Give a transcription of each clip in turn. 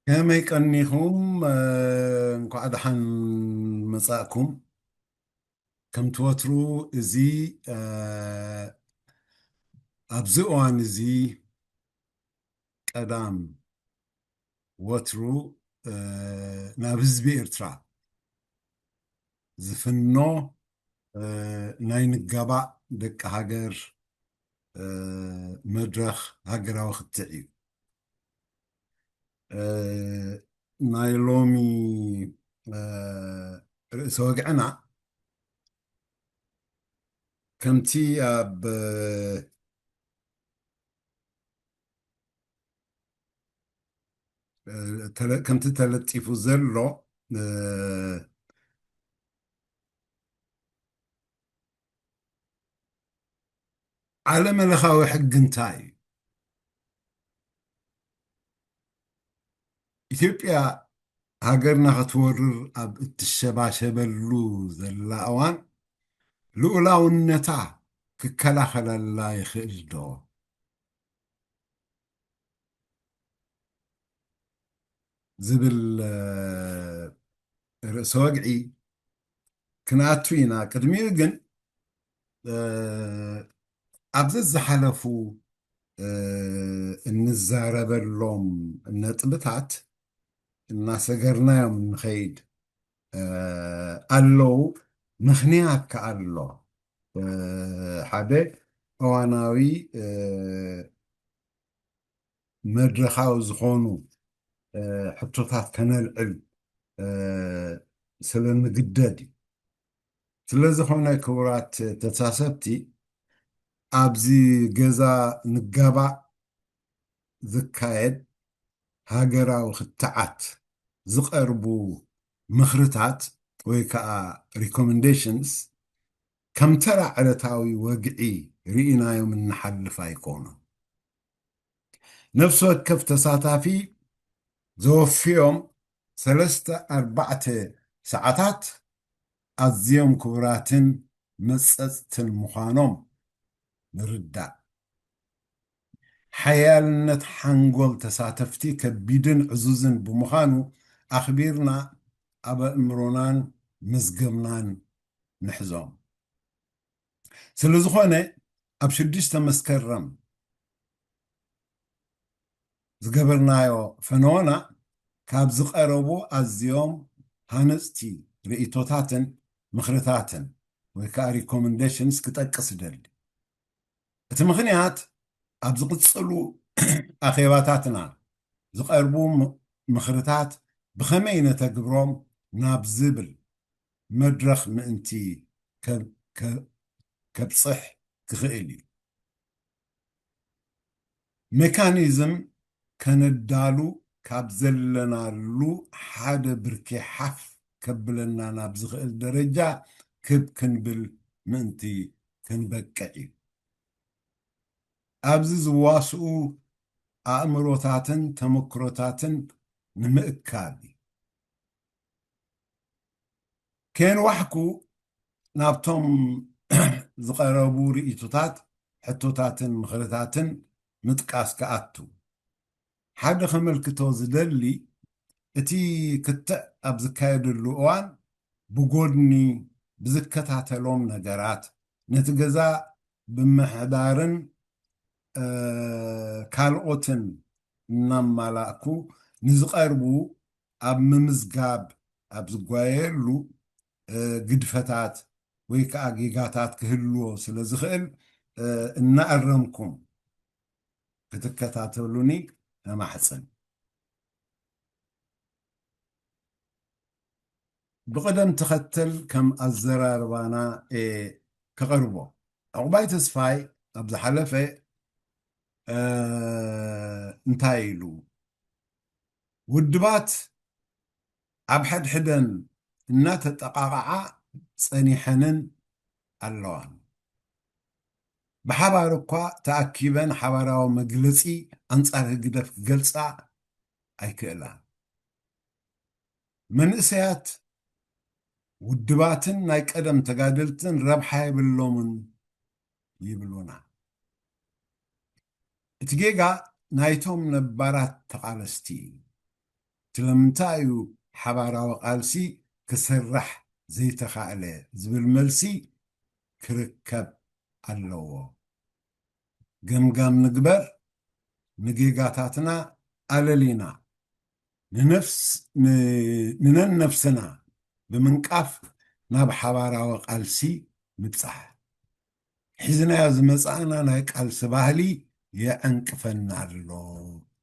ከመይ ቀኒኹም? እ፣ እንኳዕ ደሓን መጻእኩም። ከምቲ ወትሩ እዚ፣ እ፣ ኣብዚ እዋን እዚ ቀዳም ወትሩ፣ እ፣ ናብ ህዝቢ ኤርትራ ዝፍኖ፣ እ፣ ናይ ንጋባእ ደቂ ሃገር፣ እ፣ መድረኽ ሃገራዊ ክትዕ እዩ። እ፣ ናይ ሎሚ፣ እ፣ ርእሰ ወግዕና ከምቲ ኣብ፣ እ፣ ተለ-፣ ከምቲ ተለጢፉ ዘሎ፣ እ፣ ዓለመለኻዊ ሕጊ እንታይ እዩ? ኢትዮጵያ ሃገርና ክትወርር ኣብ እትሸባሸበሉ ዘላ እዋን፣ ልኡላውነታ ክከላኸለላ ይኽእል ዶ? ዝብል፣ እ፣ ርእሰ ወግዒ ክንኣቱ ኢና። ቅድሚኡ ግን፣ እ፣ ኣብ ዘዝሓለፉ፣ እ፣ እንዛረበሎም ነጥብታት እናሰገርናዮም ንኸይድ፣ እ፣ ኣለዉ። ምኽንያት ከኣ ኣሎ። እ፣ ሓደ እዋናዊ፣ እ፣ መድረኻዊ ዝኾኑ፣ እ፣ ሕቶታት ከነልዕል፣ እ፣ ስለ እንግደድ እዩ። ስለ ዝኾነ ክቡራት ተሳተፍቲ፣ ኣብዚ ገዛ ንጋባእ ዝካየድ ሃገራዊ ክትዓት ዝቐርቡ ምኽርታት ወይ ከዓ ሪኮመንዴሽንስ ከም ተራ ዕለታዊ ወግዒ ርኢናዮም እንሓልፍ ኣይኮኑን። ነፍሲ ወከፍ ተሳታፊ ዘወፍዮም ሰለስተ ኣርባዕተ ሰዓታት ኣዝዮም ክቡራትን መጸጽትን ምዃኖም ንርዳእ። ሓያልነት ሓንጎል ተሳተፍቲ ከቢድን ዕዙዝን ብምዃኑ፣ ኣኽቢርና ኣብ ኣእምሮናን መዝገብናን ንሕዞም። ስለ ዝኾነ፣ ኣብ ሽዱሽተ መስከረም ዝገበርናዮ ፈነወና፣ ካብ ዝቐረቡ ኣዝዮም ሃነጽቲ ርእይቶታትን ምኽርታትን ወይ ከኣ ሪኮመንዴሽንስ ክጠቅስ እደሊ። እቲ ምኽንያት፣ ኣብ ዝቕጽሉ ኣኼባታትና ዝቐርቡ ም-፣ ምኽርታት ብኸመይ ነተግብሮም ናብ ዝብል መድረኽ ምእንቲ ከብ-፣ ከ-፣ ከብጽሕ ክኽእል እዩ። ሜካኒዝም ከነዳሉ ካብ ዘለናሉ ሓደ ብርኪ ሓፍ ከብለና ናብ ዝኽእል ደረጃ ክብ ክንብል ምእንቲ ክንበቅዕ እዩ። ኣብዚ ዝዋስኡ ኣእምሮታትን ተመክሮታትን ንምእካብ እዩ። ከየንዋሕኩ ናብቶም ዝቐረቡ ርእይቶታት፣ ሕቶታትን ምኽርታትን ምጥቃስ ክኣቱ። ሓደ ከመልክቶ ዝደሊ፣ እቲ ክትዕ ኣብ ዝካየደሉ እዋን ብጎድኒ ብዝከታተሎም ነገራት፣ ነቲ ገዛ ብምሕዳርን፣ እ፣ ካልኦትን እናማላእኩ ንዝቐርቡ ኣብ ምምዝጋብ ኣብ ዝጓየየሉ፣ እ፣ ግድፈታት ወይ ከዓ ጌጋታት ክህልዎ ስለ ዝኽእል፣ እ፣ እናኣረምኩም ክትከታተሉኒ እማሕጽን። ብቕደም ተኸተል ከም ኣዘራርባና እየ ከቐርቦ። ዕቑባይ ተስፋይ ኣብ ዝሓለፈ፣ እ፣ እንታይ ኢሉ? ውድባት ኣብ ሕድሕደን እናተጠቓቕዓ ጸኒሐንን ኣለዋን። ብሓባር እኳ ተኣኪበን ሓባራዊ መግለጺ ኣንጻር ህግደፍ ክገልጻ ኣይክእላን። መንእሰያት ውድባትን ናይ ቀደም ተጋደልትን ረብሓ የብሎምን ይብሉና። እቲ ጌጋ ናይቶም ነባራት ተቓለስቲ እዩ። ስለምንታይ እዩ ሓባራዊ ቃልሲ ክስራሕ ዘይተኻእለ ዝብል መልሲ ክርከብ ኣለዎ። ገምጋም ንግበር፣ ንጌጋታትና ኣለሊና፣ ንነፍስ-፣ ን-፣ ንነንነፍስና ብምንቃፍ ናብ ሓባራዊ ቃልሲ ንብጻሕ። ሒዝናዮ ዝመጻእና ናይ ቃልሲ ባህሊ የዐንቅፈና ኣሎ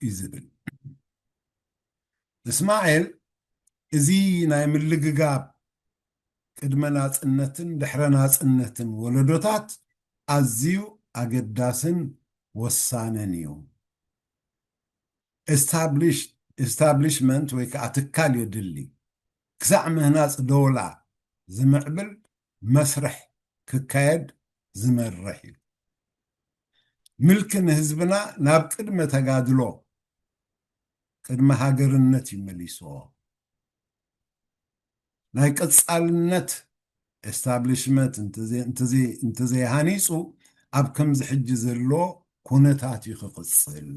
እዩ ዝብል። እስማኤል፣ እዚ ናይ ምልግጋብ ቅድመ ናጽነትን ድሕረ ናጽነትን ወለዶታት ኣዝዩ ኣገዳስን ወሳንን እዩ። ኤስታብሊሽ-፣ ኤስታብሊሽመንት ወይ ከዓ ትካል የድሊ። ክሳዕ ምህናጽ ደውላ ዝምዕብል መስርሕ ክካየድ ዝመርሕ እዩ። ምልኪ ንህዝብና ናብ ቅድመ ተጋድሎ፣ ቅድመ ሃገርነት እዩ መሊስዎ። ናይ ቀጻልነት ኤስታብሊሽመንት እንተዘይ-፣ እንተዘይ-፣ እንተዘይሃኒጹ ኣብ ከምዚ ሕጂ ዘሎ ኩነታት እዩ ክቕጽል።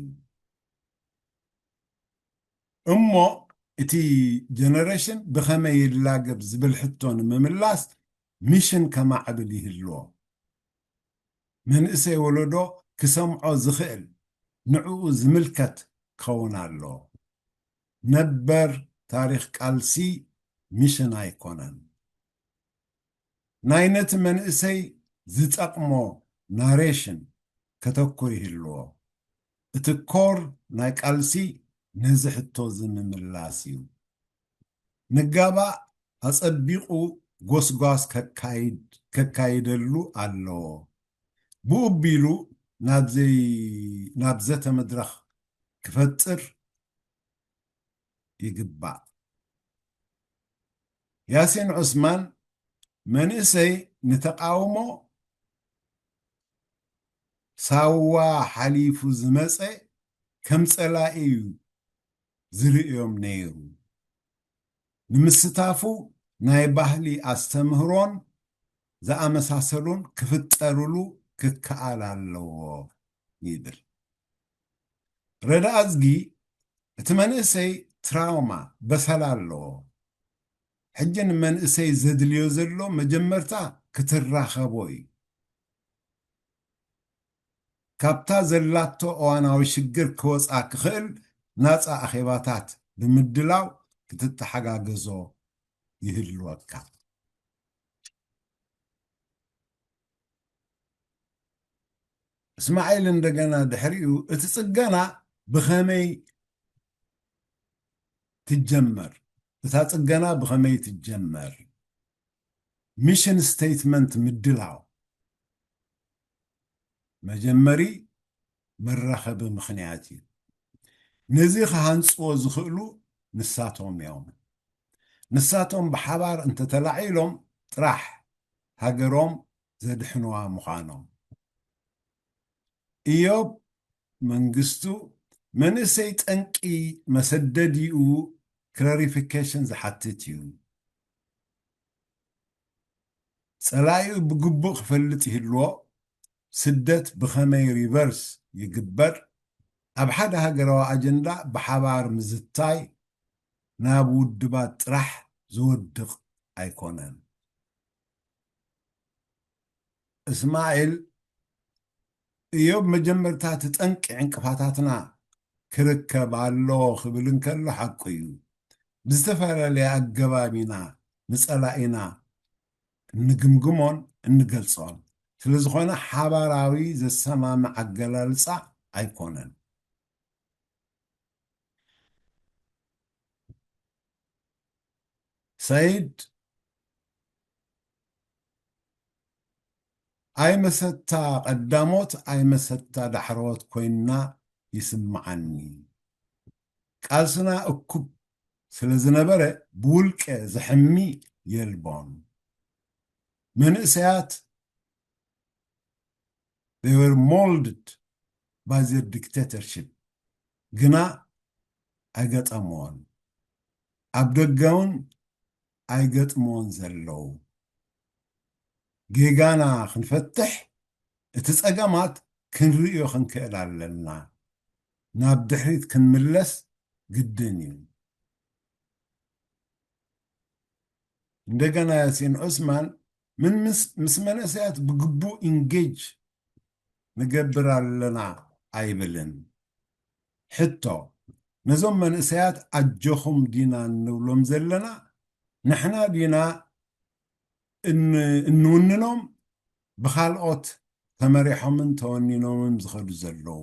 እሞ እቲ ጀነሬሽን ብኸመይ ይላገብ ዝብል ሕቶ ንምምላስ ሚሽን ከማዕብል ይህልዎ። መንእሰይ ወለዶ ክሰምዖ ዝኽእል፣ ንዕኡ ዝምልከት ክኸውን ኣለዎ። ነበር ታሪኽ ቃልሲ ሚሽን ኣይኮነን። ናይ ነቲ መንእሰይ ዝጠቕሞ ናሬሽን ከተኩር ይህልዎ። እቲ ኮር ናይ ቃልሲ ነዚ ሕቶ እዚ ምምላስ እዩ። ንጋባእ ኣጸቢቑ ጎስጓስ ከካይድ-፣ ከካይደሉ ኣለዎ። ብኡ ኣቢሉ ናብ ዘይ-፣ ናብ ዘተ መድረኽ ክፈጥር ይግባእ። ያሲን ዑስማን፣ መንእሰይ ንተቓውሞ ሳዋ ሓሊፉ ዝመጸ ከም ጸላኢ እዩ ዝርእዮም ነይሩ። ንምስታፉ ናይ ባህሊ ኣስተምህሮን ዝኣመሳሰሉን ክፍጠርሉ ክከኣል ኣለዎ ይብል። ረዳ ኣዝጊ፣ እቲ መንእሰይ ትራውማ በሰላ ኣለዎ። ሕጂ ንመንእሰይ ዘድልዮ ዘሎ መጀመርታ ክትራኸቦ እዩ። ካብታ ዘላቶ እዋናዊ ሽግር ክወጻ ክኽእል ናጻ ኣኼባታት ብምድላው ክትተሓጋገዞ ይህልወካ። እስማዒል እንደገና ድሕሪኡ፣ እቲ ጽገና ብኸመይ ትጀመር? እታ ጽገና ብኸመይ ትጀመር? ሚሽን ስቴትመንት ምድላው መጀመሪ መራኸቢ ምኽንያት እዩ። ነዚ ክሃንጽዎ ዝኽእሉ ንሳቶም እዮም። ንሳቶም ብሓባር እንተተላዒሎም ጥራሕ ሃገሮም ዘድሕንዋ ምዃኖም። ኢዮብ መንግስቱ፣ መንእሰይ ጠንቂ መሰደዲኡ ክላሪፊኬሽን ዝሓትት እዩ። ጸላኢኡ ብግቡእ ክፈልጥ ይህልዎ። ስደት ብኸመይ ሪቨርስ ይግበር? ኣብ ሓደ ሃገራዊ ኣጀንዳ ብሓባር ምዝታይ ናብ ውድባት ጥራሕ ዝወድቕ ኣይኮነን። እስማዒል፣ እዮብ መጀመርታ እቲ ጠንቂ ዕንቅፋታትና ክርከብ ኣለዎ ክብል እንከሎ ሓቁ እዩ። ብዝተፈላለየ ኣገባብ ኢና ንጸላኢና እንግምግሞን እንገልጾን። ስለ ዝኾነ ሓባራዊ ዘሰማምዕ ኣገላልጻ ኣይኮነን። ሰይድ፣ ኣይመሰታ ቀዳሞት ኣይመሰታ ዳሕረዎት ኮይንና ይስምዓኒ። ቃልስና እኩብ ስለ ዝነበረ ብውልቀ ዘሕሚ የልቦን። መንእሰያት they were molded by their dictatorship ግና ኣይገጠምዎን። ኣብ ደገ እውን ኣይገጥምዎን ዘለዉ። ጌጋና ክንፈትሕ እቲ ጸገማት ክንርእዮ ክንክእል ኣለና። ናብ ድሕሪት ክንምለስ ግድን እዩ። እንደገና ያሲን ዑስማን ምን ምስ፣ ምስ መንእሰያት ብግቡእ ኢንጌጅ ንገብር ኣለና ኣይብልን። ሕቶ፣ ነዞም መንእሰያት ኣጆኹም ዲና እንብሎም ዘለና? ንሕና ዲና እን-፣ እንውንኖም? ብኻልኦት ተመሪሖምን ተወኒኖምን ዝኸዱ ዘለዉ?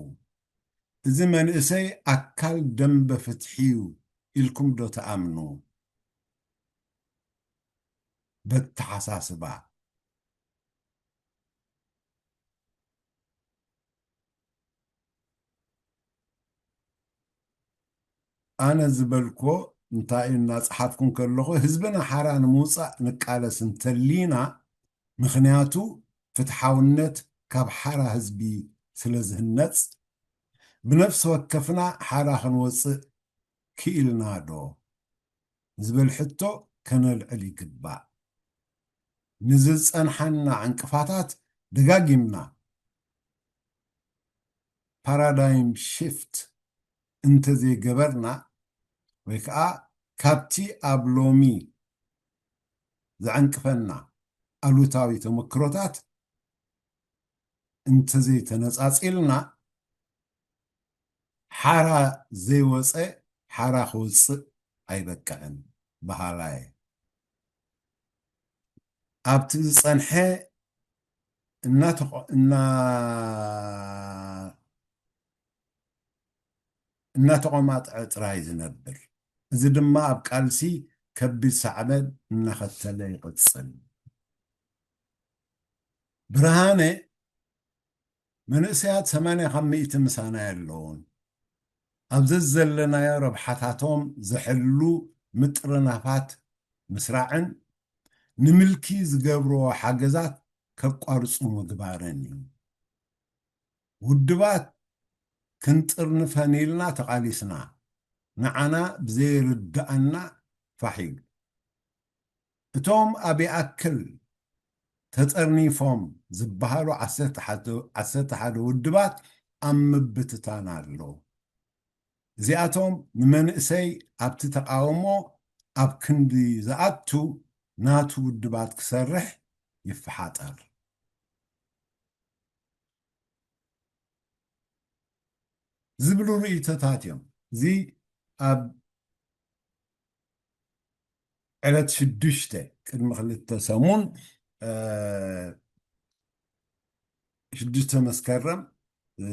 እዚ መንእሰይ ኣካል ደንበ ፍትሒ እዩ ኢልኩም ዶ ትኣምኑ? በተሓሳስባ። ኣነ ዝበልኩዎ እንታይ እዩ እናጸሓፍኩ እንከለኹ፣ ህዝብና ሓራ ንምውጻእ ንቃለስ እንተሊና፣ ምኽንያቱ ፍትሓውነት ካብ ሓራ ህዝቢ ስለ ዝህነጽ፣ ብነፍሲ ወከፍና ሓራ ክንወጽእ ክኢልና ዶ? ዝብል ሕቶ ከነልዕል ይግባእ። ንዝጸንሓና ዕንቅፋታት ደጋጊምና ፓራዳይም ሺፍት እንተዘይገበርና፣ ወይ ከዓ ካብቲ ኣብ ሎሚ ዘዕንቅፈና ኣሉታዊ ተመክሮታት እንተዘይተነጻጺልና፣ ሓራ ዘይወጸ ሓራ ክወጽእ ኣይበቅዕን በሃላ እየ። ኣብቲ ዝጸንሐ እናተቆ-፣ እና-፣ እናተቆማጥዐ ጥራይ ዝነብር። እዚ ድማ ኣብ ቃልሲ ከቢድ ሳዕቤን እናኸተለ ይቕጽል። ብርሃነ፣ መንእሰያት ሰማንያ ካብ ሚእቲ ምሳና የለውን። ኣብ ዘዘለናዮ ረብሓታቶም ዘሕሉ ምጥርናፋት ምስራዕን ንምልኪ ዝገብርዎ ሓገዛት ከቋርጹ ምግባርን እዩ። ውድባት ክንጥርንፈን ኢልና ተቓሊስና፣ ንዓና ብዘይርድኣና ፋሕ ኢሉ። እቶም ኣብ ይኣክል ተጠርኒፎም ዝበሃሉ ዓሰርተ ሓደ፣ ዓሰርተ ሓደ ውድባት ኣብ ምብትታን ኣሎ። እዚኣቶም ንመንእሰይ ኣብቲ ተቓውሞ ኣብ ክንዲ ዝኣቱ ናቱ ውድባት ክሰርሕ ይፈሓጠር ዝብሉ ርእይቶታት እዮም። እዚ ኣብ ዕለት ሽዱሽተ፣ ቅድሚ ክልተ ሰሙን፣ እ፣ ሽዱሽተ መስከረም፣ እ፣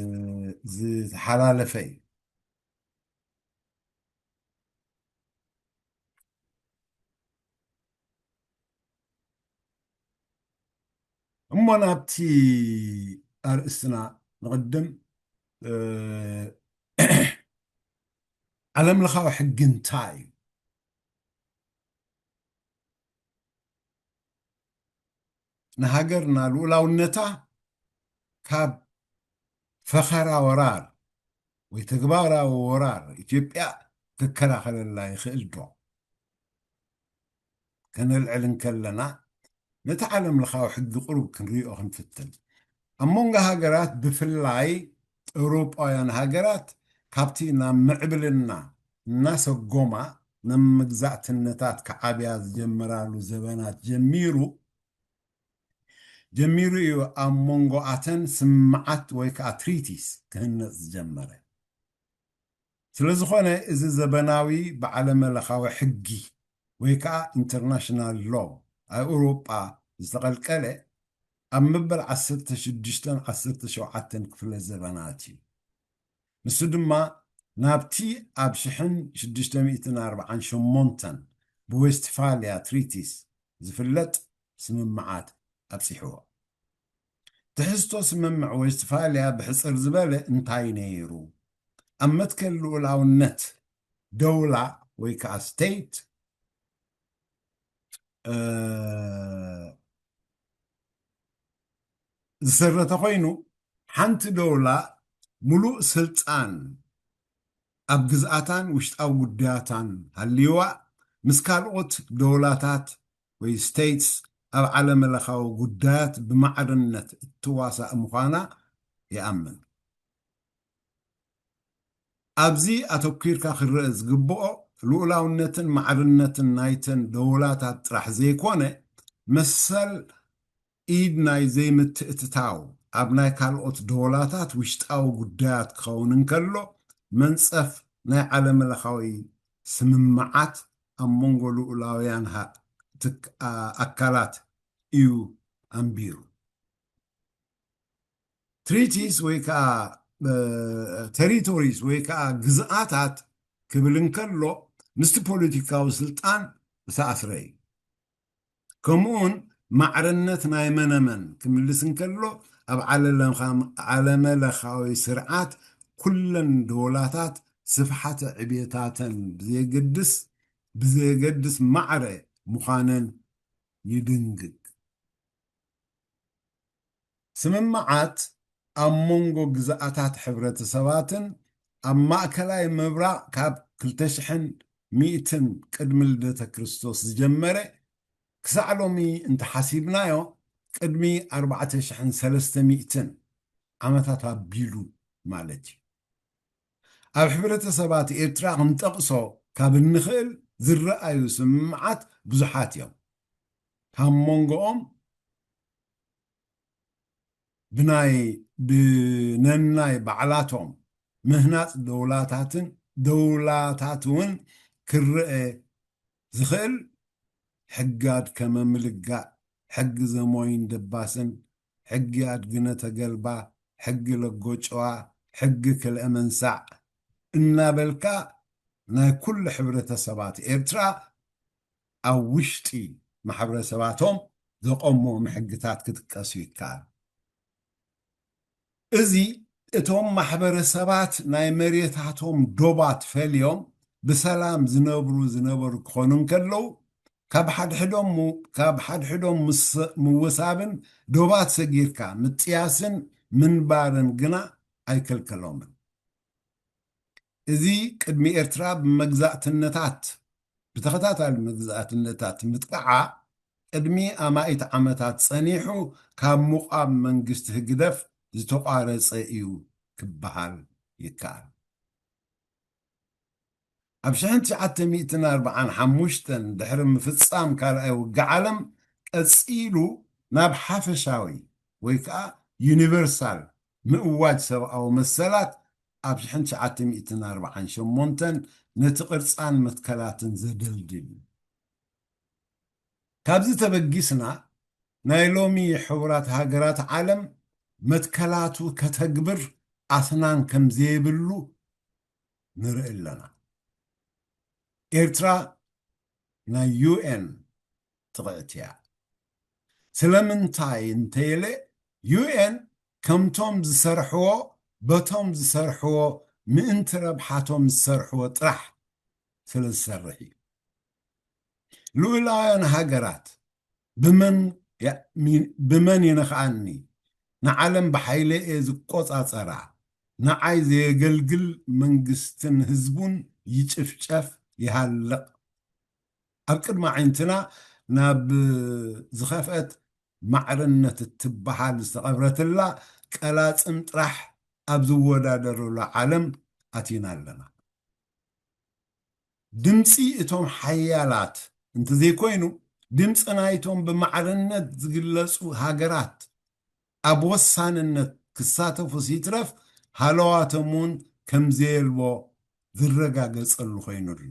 ዝተሓላለፈ እዩ። እሞ ናብቲ ኣርእስትና ንቕድም። እ፣ ዓለም ለኻዊ ሕጊ እንታይ እዩ? ንሃገርና ልኡላውነታ ካብ ፈኸራ ወራር ወይ ተግባራዊ ወራር ኢትዮጵያ ክከላኸለላ ይኽእል ዶ? ከነልዕል እንከለና፣ ነቲ ዓለም ለኻዊ ሕጊ ቁሩብ ክንሪኦ ክንፍትን። ኣብ መንጎ ሃገራት፣ ብፍላይ ኤውሮጳውያን ሃገራት፣ ካብቲ ናብ ምዕብልና እናሰጎማ፣ ናብ መግዛእትነታት ክዓብያ ዝጀመራሉ ዘበናት ጀሚሩ፣ ጀሚሩ እዩ ኣብ መንጎኣተን ስምምዓት ወይ ከዓ ትሪቲስ ክህነጽ ዝጀመረ። ስለ ዝኾነ፣ እዚ ዘበናዊ ብዓለመ ለኻዊ ሕጊ ወይ ከዓ ኢንተርናሽናል ሎ ኣብ ኤውሮጳ ዝተቐልቀለ ኣብ መበል ዓሰርተ ሽዱሽተን ዓሰርተ ሸውዓተን ክፍለ ዘበናት እዩ። ንሱ ድማ ናብቲ ኣብ ሽሕን ሽዱሽተ ሚእትን ኣርብዓን ሸሞንተን ብዌስትፋልያ ትሪቲስ ዝፍለጥ ስምምዓት ኣብጺሕዎ። ትሕዝቶ ስምምዕ ዌስትፋልያ ብሕጽር ዝበለ እንታይ ነይሩ? ኣብ መትከል ልኡላውነት ደውላ ወይ ከዓ ስቴት፣ እ፣ ዝሰረተ ኮይኑ፣ ሓንቲ ደውላ ምሉእ ስልጣን ኣብ ግዝኣታን ውሽጣዊ ጉዳያታን ሃልይዋ፣ ምስ ካልኦት ደውላታት ወይ ስቴትስ ኣብ ዓለመ ለኻዊ ጉዳያት ብማዕርነት እትዋሳእ ምዃና ይኣምን። ኣብዚ ኣተኲርካ ክረአ ዝግብኦ፣ ልኡላውነትን ማዕርነትን ናይተን ደወላታት ጥራሕ ዘይኮነ፣ መሰል ኢድ ናይ ዘይምትእትታው፣ ኣብ ናይ ካልኦት ደወላታት ውሽጣዊ ጉዳያት ክኸውን እንከሎ፣ መንጸፍ ናይ ዓለመለኻዊ ስምምዓት ኣብ መንጎ ልኡላውያን ሃ-፣ ትክ-፣ ኣ-፣ ኣካላት እዩ ኣንቢሩ። ትሪቲስ ወይ ከዓ፣ እ፣ ቴሪቶሪስ ወይ ከዓ ግዝኣታት ክብል እንከሎ፣ ምስቲ ፖለቲካዊ ስልጣን ዝተኣስረ እዩ። ከምኡውን ማዕርነት ናይ መነመን ክምልስ እንከሎ፣ ኣብ ዓለለኻ-፣ ዓለመለኻዊ ስርዓት ኩለን ደወላታት ስፍሓተ ዕብየታተን ብዘየገድስ፣ ብዘየገድስ ማዕረ ምዃነን ይድንግግ። ስምምዓት ኣብ መንጎ ግዝኣታት ሕብረተሰባትን ኣብ ማእከላይ ምብራቕ ካብ ክልተ ሽሕን ሚእትን ቅድሚ ልደተ ክርስቶስ ዝጀመረ ክሳዕ ሎሚ እንተሓሲብናዮ፣ ቅድሚ ኣርባዕተ ሽሕን ሰለስተ ሚእትን ዓመታት ኣቢሉ ማለት እዩ። ኣብ ሕብረተሰባት ኤርትራ ክንጠቕሶ ካብ እንኽእል ዝረኣዩ ስምምዓት ብዙሓት እዮም። ካብ መንጎኦም ብናይ፣ ብነናይ ባዕላቶም ምህናጽ ደውላታትን፣ ደውላታት እውን ክረአ ዝኽእል፣ ሕጊ ኣድከመ ምልጋእ፣ ሕጊ ዘሞይን ደባስን፣ ሕጊ ኣድግነ ተገልባ፣ ሕጊ ለጎጨዋ፣ ሕጊ ክልአ መንሳዕ እናበልካ ናይ ኩሉ ሕብረተሰባት ኤርትራ ኣብ ውሽጢ ማሕበረሰባቶም ዘቐሞም ሕግታት ክጥቀሱ ይከኣል። እዚ እቶም ማሕበረሰባት ናይ መሬታቶም ዶባት ፈልዮም ብሰላም ዝነብሩ ዝነበሩ ክኾኑ እንከለዉ፣ ካብ ሓድሕዶም ሙ-፣ ካብ ሓድሕዶም ምስ-፣ ምውሳብን ዶባት ሰጊርካ ምጥያስን ምንባርን ግና ኣይከልከሎምን። እዚ ቅድሚ ኤርትራ ብመግዛእትነታት፣ ብተኸታታሊ መግዛእትነታት ምጥቃዓ፣ ቅድሚ ኣማኢት ዓመታት ጸኒሑ ካብ ምቋም መንግስቲ ህግደፍ ዝተቋረጸ እዩ ክበሃል ይከኣል። ኣብ ሽሕን ትሽዓተ ሚእትን ኣርባዓን ሓሙሽተን ድሕሪ ምፍጻም ካልኣይ ውግእ ዓለም ቀጺሉ ናብ ሓፈሻዊ ወይ ከኣ ዩኒቨርሳል ምእዋጅ ሰብኣዊ መሰላት ኣብ ሽሕን ትሽዓተ ሚእትን ኣርባዓን ሸሞንተን ነቲ ቅርጻን መትከላትን ዘደልድል እዩ። ካብዚ ተበጊስና፣ ናይ ሎሚ ሕቡራት ሃገራት ዓለም መትከላቱ ከተግብር ኣስናን ከም ዘይብሉ ንርኢ ኣለና። ኤርትራ ናይ ዩ ኤን ጥቕዕቲ እያ። ስለምንታይ እንተኢለ፣ ዩ ኤን ከምቶም ዝሰርሕዎ፣ በቶም ዝሰርሕዎ፣ ምእንቲ ረብሓቶም ዝሰርሕዎ ጥራሕ ስለ ዝሰርሕ እዩ። ልኡላውያን ሃገራት ብመን ያ-፣ ሚ-፣ ብመን ይነኽኣኒ? ንዓለም ብሓይለ እየ ዝቆጻጸራ። ንዓይ ዘየገልግል መንግስትን ህዝቡን ይጭፍጨፍ፣ ይሃልቕ። ኣብ ቅድሚ ኣዒንትና ናብ ዝኸፍአት ማዕርነት እትበሃል ዝተቐብረትላ ቀላጽም ጥራሕ ኣብ ዝወዳደሩላ ዓለም ኣቲና ኣለና። ድምፂ እቶም ሓያላት እንተዘይኮይኑ፣ ድምፂ ናይቶም ብማዕርነት ዝግለጹ ሃገራት ኣብ ወሳንነት ክሳተፉ ሲትረፍ ሃለዋቶም እውን ከም ዘየልቦ ዝረጋገጸሉ ኮይኑ ኣሎ።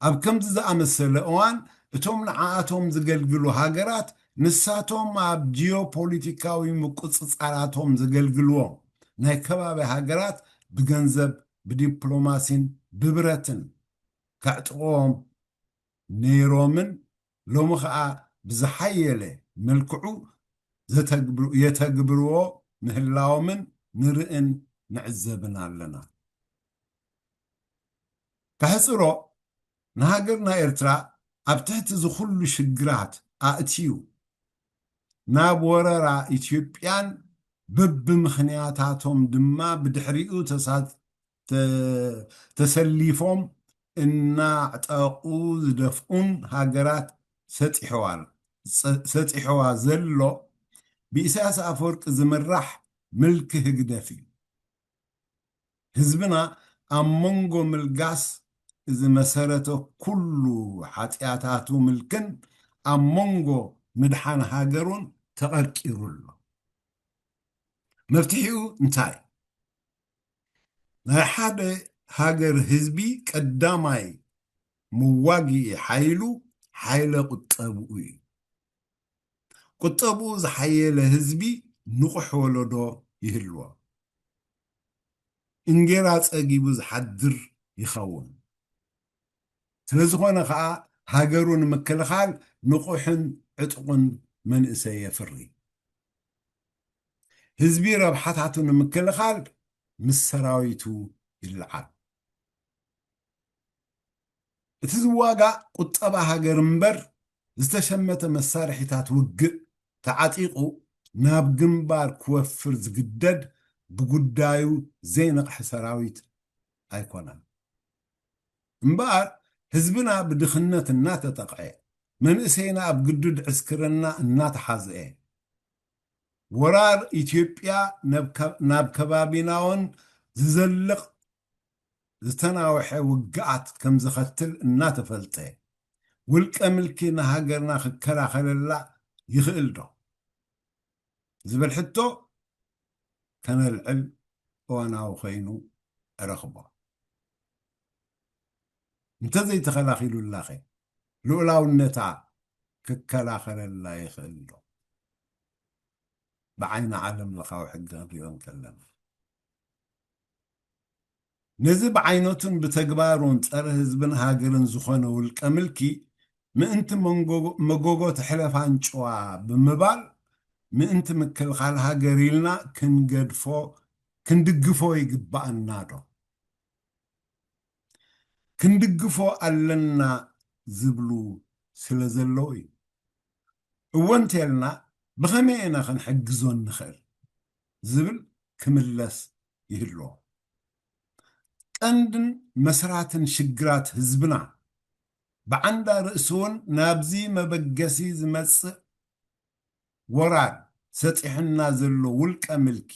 ኣብ ከምዚ ዝኣመሰለ እዋን፣ እቶም ንዓኣቶም ዝገልግሉ ሃገራት፣ ንሳቶም ኣብ ጂኦፖሊቲካዊ ምቁጽጻራቶም ዘገልግልዎም ናይ ከባቢ ሃገራት ብገንዘብ፣ ብዲፕሎማሲን ብብረትን ከዕጥቕዎም ነይሮምን፣ ሎሚ ኸኣ ብዝሓየለ መልክዑ ዘተግብሩ-፣ የተግብርዎ ምህላዎምን ንርእን ንዕዘብን ኣለና። ከሕጽሮ፣ ንሃገርና ኤርትራ ኣብ ትሕቲ እዚ ኩሉ ሽግራት ኣእትዩ፣ ናብ ወረራ ኢትዮጵያን በብምኽንያታቶም ድማ ብድሕሪኡ ተሳ-፣ ተ-፣ ተሰሊፎም እናዕጠቑ ዝደፍኡን ሃገራት ሰጢሕዋ፣ ሰ-፣ ሰጢሕዋ ዘሎ ብኢሳያስ ኣፈወርቂ ዝምራሕ ምልኪ ህግደፍ እዩ። ህዝብና ኣብ መንጎ ምልጋስ እዚ መሰረተ ኩሉ ሓጢኣታቱ ምልክን ኣብ መንጎ ምድሓን ሃገሩን ተቐርቂሩ ኣሎ። መፍትሒኡ እንታይ? ናይ ሓደ ሃገር ህዝቢ ቀዳማይ መዋግኢ ሓይሉ ሓይለ ቁጠብኡ እዩ። ቁጠብኡ ዝሓየለ ህዝቢ ንቑሕ ወለዶ ይህልዎ። እንጌራ ጸጊቡ ዝሓድር ይኸውን። ስለ ዝኾነ ኸኣ ሃገሩ ንምክልኻል ንቑሕን ዕጡቕን መንእሰይ የፍሪ። ህዝቢ ረብሓታቱ ንምክልኻል ምስ ሰራዊቱ ይለዓል። እቲ ዝዋጋእ ቁጠባ ሃገር እምበር ዝተሸመተ መሳርሒታት ውግእ ተዓጢቑ ናብ ግንባር ክወፍር ዝግደድ ብጉዳዩ ዘይነቕሐ ሰራዊት ኣይኮነን። እምበኣር ህዝብና ብድኽነት እናተጠቕዐ፣ መንእሰይና ኣብ ግዱድ ዕስክርና እናተሓዝአ፣ ወራር ኢትዮጵያ ናብ ከ-፣ ናብ ከባቢናውን ዝዘልቕ ዝተናውሐ ውግኣት ከም ዘኸትል እናተፈልጠ፣ ውልቀ ምልኪ ንሃገርና ክከላኸለላ ይኽእል ዶ? ዝብል ሕቶ ከነልዕል እዋናዊ ኮይኑ እረኽቦ። እንተዘይተኸላኺሉላኸ ልኡላውነታ ክከላኸለላ ይኽእል ዶ? ብዓይኒ ዓለም ለኻዊ ሕጊ ክንሪኦ እንከለና፣ ነዚ ብዓይነቱን ብተግባሩን ጸረ ህዝብን ሃገርን ዝኾነ ውልቀ ምልኪ ምእንቲ መንጎ-፣ መጎጎ ተሕለፍ ኣንጭዋ ብምባል ምእንቲ ምክልኻል ሃገር ኢልና ክንገድፎ፣ ክንድግፎ ይግባኣና ዶ? ክንድግፎ ኣለና ዝብሉ ስለ ዘለዉ እዩ። እወ እንተልና ብኸመይ ኢና ክንሕግዞ ንኽእል ዝብል ክምለስ ይህልዎ። ቀንድን መስራትን ሽግራት ህዝብና ብዓንዳ ርእሲ እውን ናብዚ መበገሲ ዝመጽእ ወራር ሰጢሑና ዘሎ ውልቀ ምልኪ፣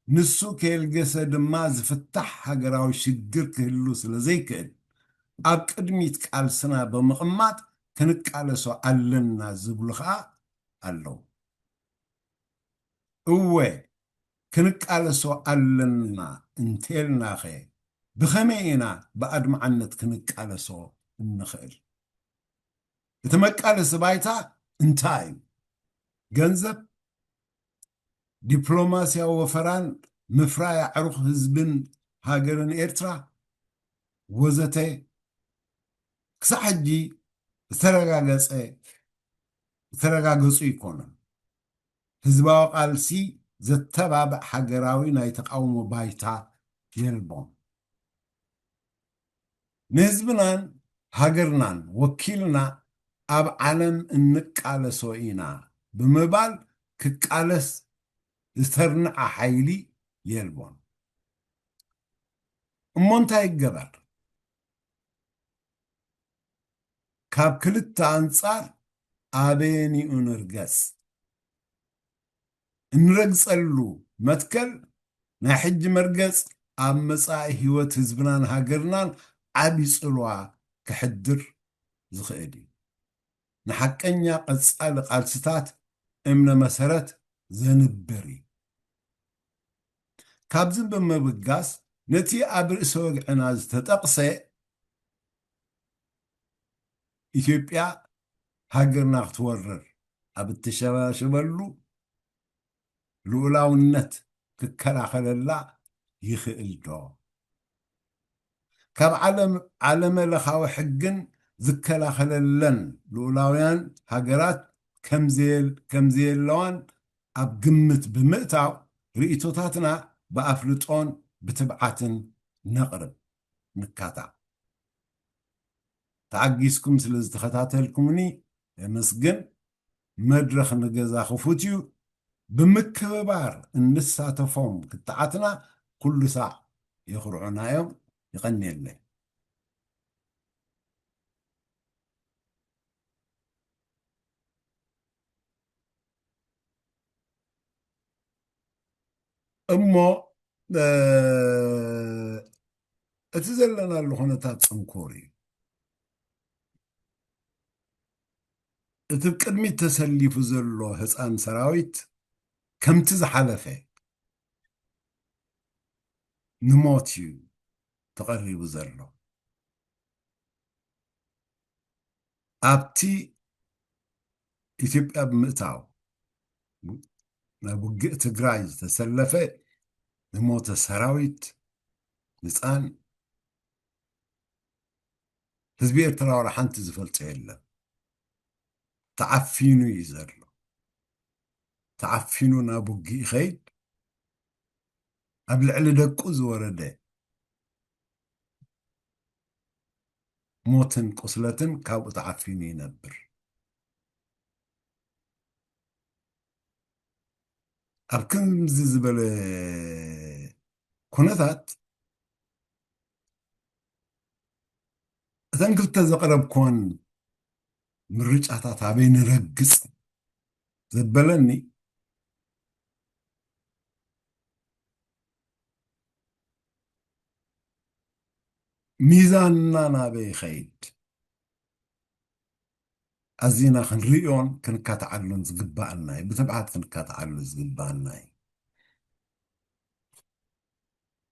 ንሱ ከየልገሰ ድማ ዝፍታሕ ሃገራዊ ሽግር ክህሉ ስለ ዘይክእል፣ ኣብ ቅድሚት ቃልስና ብምቕማጥ ክንቃለሶ ኣለና ዝብሉ ኸኣ ኣለዉ። እወ፣ ክንቃለሶ ኣለና እንተልናኸ፣ ብኸመይ ኢና ብኣድማዕነት ክንቃለሶ እንኽእል? እቲ መቃለሲ ባይታ እንታይ እዩ? ገንዘብ፣ ዲፕሎማስያዊ ወፈራን ምፍራይ ኣዕሩኽ ህዝብን ሃገርን ኤርትራ ወዘተ ክሳዕ ሕጂ ዝተረጋገጸ፣ ዝተረጋገጹ ኣይኮኑን። ህዝባዊ ቃልሲ ዘተባብዕ ሃገራዊ ናይ ተቃውሞ ባይታ የልቦን። ንህዝብናን ሃገርናን ወኪልና ኣብ ዓለም እንቃለሶ ኢና ብምባል ክቃለስ ዝተርንዓ ሓይሊ የልቦን። እሞ እንታይ ይገበር? ካብ ክልተ ኣንጻር ኣበየኒኡ ንርገጽ? እንረግጸሉ መትከል ናይ ሕጂ መርገጽ ኣብ መጻኢ ህይወት ህዝብናን ሃገርናን ዓቢ ጽልዋ ከሕድር ዝኽእል እዩ። ንሓቀኛ ቀጻሊ ቃልስታት እምነ መሰረት ዘንብር እዩ። ካብዚ ብምብጋስ ነቲ ኣብ ርእሰ ወግዕና ዝተጠቕሰ ኢትዮጵያ ሃገርና ክትወርር ኣብ እትሸባሸበሉ ልኡላውነት ክከላኸለላ ይኽእል ዶ? ካብ ዓለም፣ ዓለመ ለኻዊ ሕግን ዝከላኸለለን ልኡላውያን ሃገራት ከምዘየል-፣ ከምዘየለዋን ኣብ ግምት ብምእታው ርእይቶታትና ብኣፍልጦን ብትብዓትን ነቕርብ። ንካታ። ተዓጊስኩም ስለ ዝተኸታተልኩምኒ የመስግን። መድረኽ ንገዛ ክፉት እዩ። ብምክብባር እንሳተፎም ክትዓትና ኩሉ ሳዕ የኹርዑና እዮም። ይቐንየለይ። እሞ፣ እ፣ እቲ ዘለናሉ ኩነታት ጽንኩር እዩ። እቲ ቅድሚት ተሰሊፉ ዘሎ ህፃን ሰራዊት ከምቲ ዝሓለፈ ንሞት እዩ ተቐሪቡ ዘሎ። ኣብቲ ኢትዮጵያ ብምእታው ናብ ውግእ ትግራይ ዝተሰለፈ ዝሞተ ሰራዊት፣ ህፃን፣ ህዝቢ ኤርትራ ዋላ ሓንቲ ዝፈልጦ የለን። ተዓፊኑ እዩ ዘሎ። ተዓፊኑ ናብ ውግእ ይኸይድ። ኣብ ልዕሊ ደቁ ዝወረደ ሞትን ቁስለትን ካብኡ ተዓፊኑ ይነብር። ኣብ ከምዚ ዝበለ ኩነታት እተን ክልተ ዘቕረብኩወን ምርጫታት ኣበይ ንረግጽ ዘበለኒ፣ ሚዛንና ናበይ ይኸይድ? ኣዚና ክንርእዮን ክንካትዓሉን ዝግባኣና እዩ። ብትብዓት ክንካትዓሉ ዝግባኣና እዩ።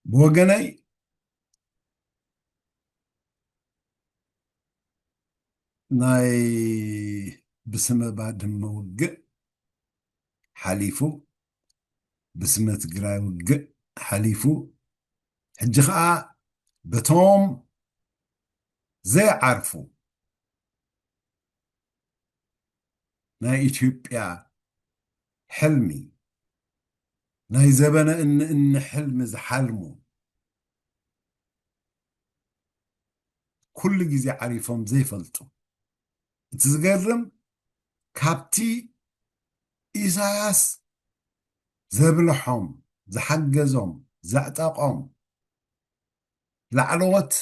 ብወገነይ ናይ ብስመ ባድመ ውግእ ሓሊፉ፣ ብስመ ትግራይ ውግእ ሓሊፉ፣ ሕጂ ኸኣ በቶም ዘይዓርፉ ናይ ኢትዮጵያ ሕልሚ፣ ናይ ዘበነ እኒ እኒ ሕልሚ ዝሓልሙ፣ ኩሉ ግዜ ዓሪፎም ዘይፈልጡ። እቲ ዝገርም፣ ካብቲ ኢሳያስ ዘብልሖም፣ ዝሓገዞም፣ ዘዕጠቖም ላዕለዎት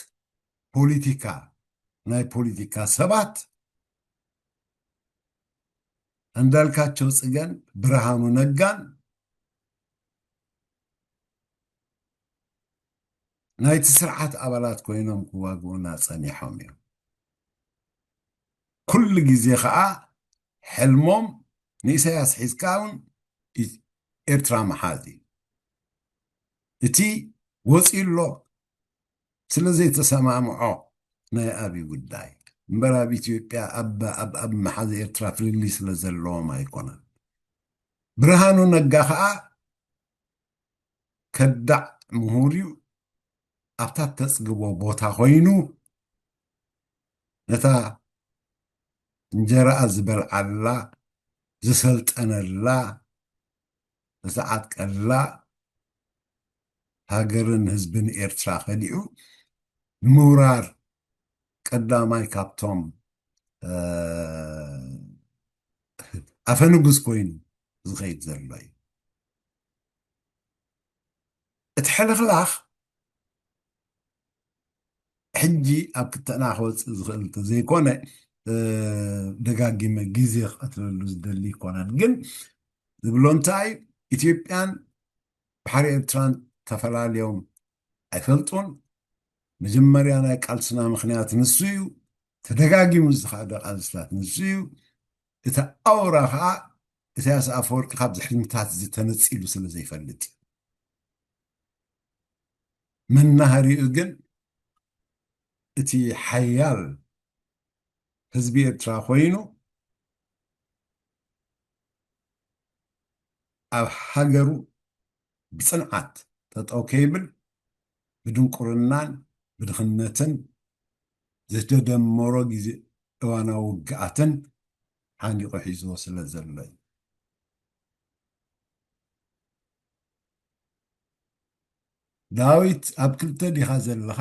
ፖሊቲካ፣ ናይ ፖሊቲካ ሰባት፣ ኣንዳልካቸው ጽገን ብርሃኑ ነጋን ናይቲ ስርዓት ኣባላት ኮይኖም ክዋግኡና ጸኒሖም እዮም። ኩሉ ግዜ ኸኣ ሕልሞም ንኢሳያስ ሒዝካ እውን ኢ-፣ ኤርትራ ምሓዝ እዩ። እቲ ወፂኡ ኣሎ ስለ ዘይተሰማምዖ ናይ ኣብይ ጉዳይ እምበር፣ ኣብ ኢትዮጵያ፣ ኣብ፣ ኣብ፣ ኣብ መሓዝ ኤርትራ ፍልልይ ስለ ዘለዎም ኣይኮነን። ብርሃኑ ነጋ ኸኣ ከዳዕ ምሁር እዩ። ኣብታ ተጽግቦ ቦታ ኮይኑ፣ ነታ እንጀራኣ ዝበልዓላ፣ ዝሰልጠነላ፣ ዝተዓጥቀላ ሃገርን ህዝብን ኤርትራ ከሊዑ ንምውራር ቀዳማይ ካብቶም፣ እ፣ ኣፈ ንጉስ ኮይኑ ዝኸይድ ዘሎ እዩ። እቲ ሕልኽላኽ ሕጂ ኣብ ክተና ክወፅእ ዝኽእል እንተዘይኮነ፣ እ፣ ደጋጊመ ግዜ ክቐትለሉ ዝደሊ ይኮነን። ግን ዝብሎ እንታይ፣ ኢትዮጵያን ባሕሪ ኤርትራን ተፈላልዮም ኣይፈልጡን። መጀመርያ ናይ ቃልስና ምኽንያት ንሱ እዩ። ተደጋጊሙ ዝተኻደ ቃልስታት ንሱ እዩ። እቲ ኣውራ ኸዓ ኢሳያስ ኣፈወርቂ ካብዚ ሕልምታት እዚ ተነጺሉ ስለ ዘይፈልጥ እዩ። መናሃሪኡ ግን እቲ ሓያል ህዝቢ ኤርትራ ኮይኑ ኣብ ሃገሩ ብጽንዓት ጠጠው ከይብል ብድንቁርናን ብድኽነትን ዝተደመሮ ግዜ እዋናዊ ውግኣትን ሓኒቑ ሒዝዎ ስለ ዘሎ እዩ። ዳዊት ኣብ ክልተ ዲኻ ዘለኻ?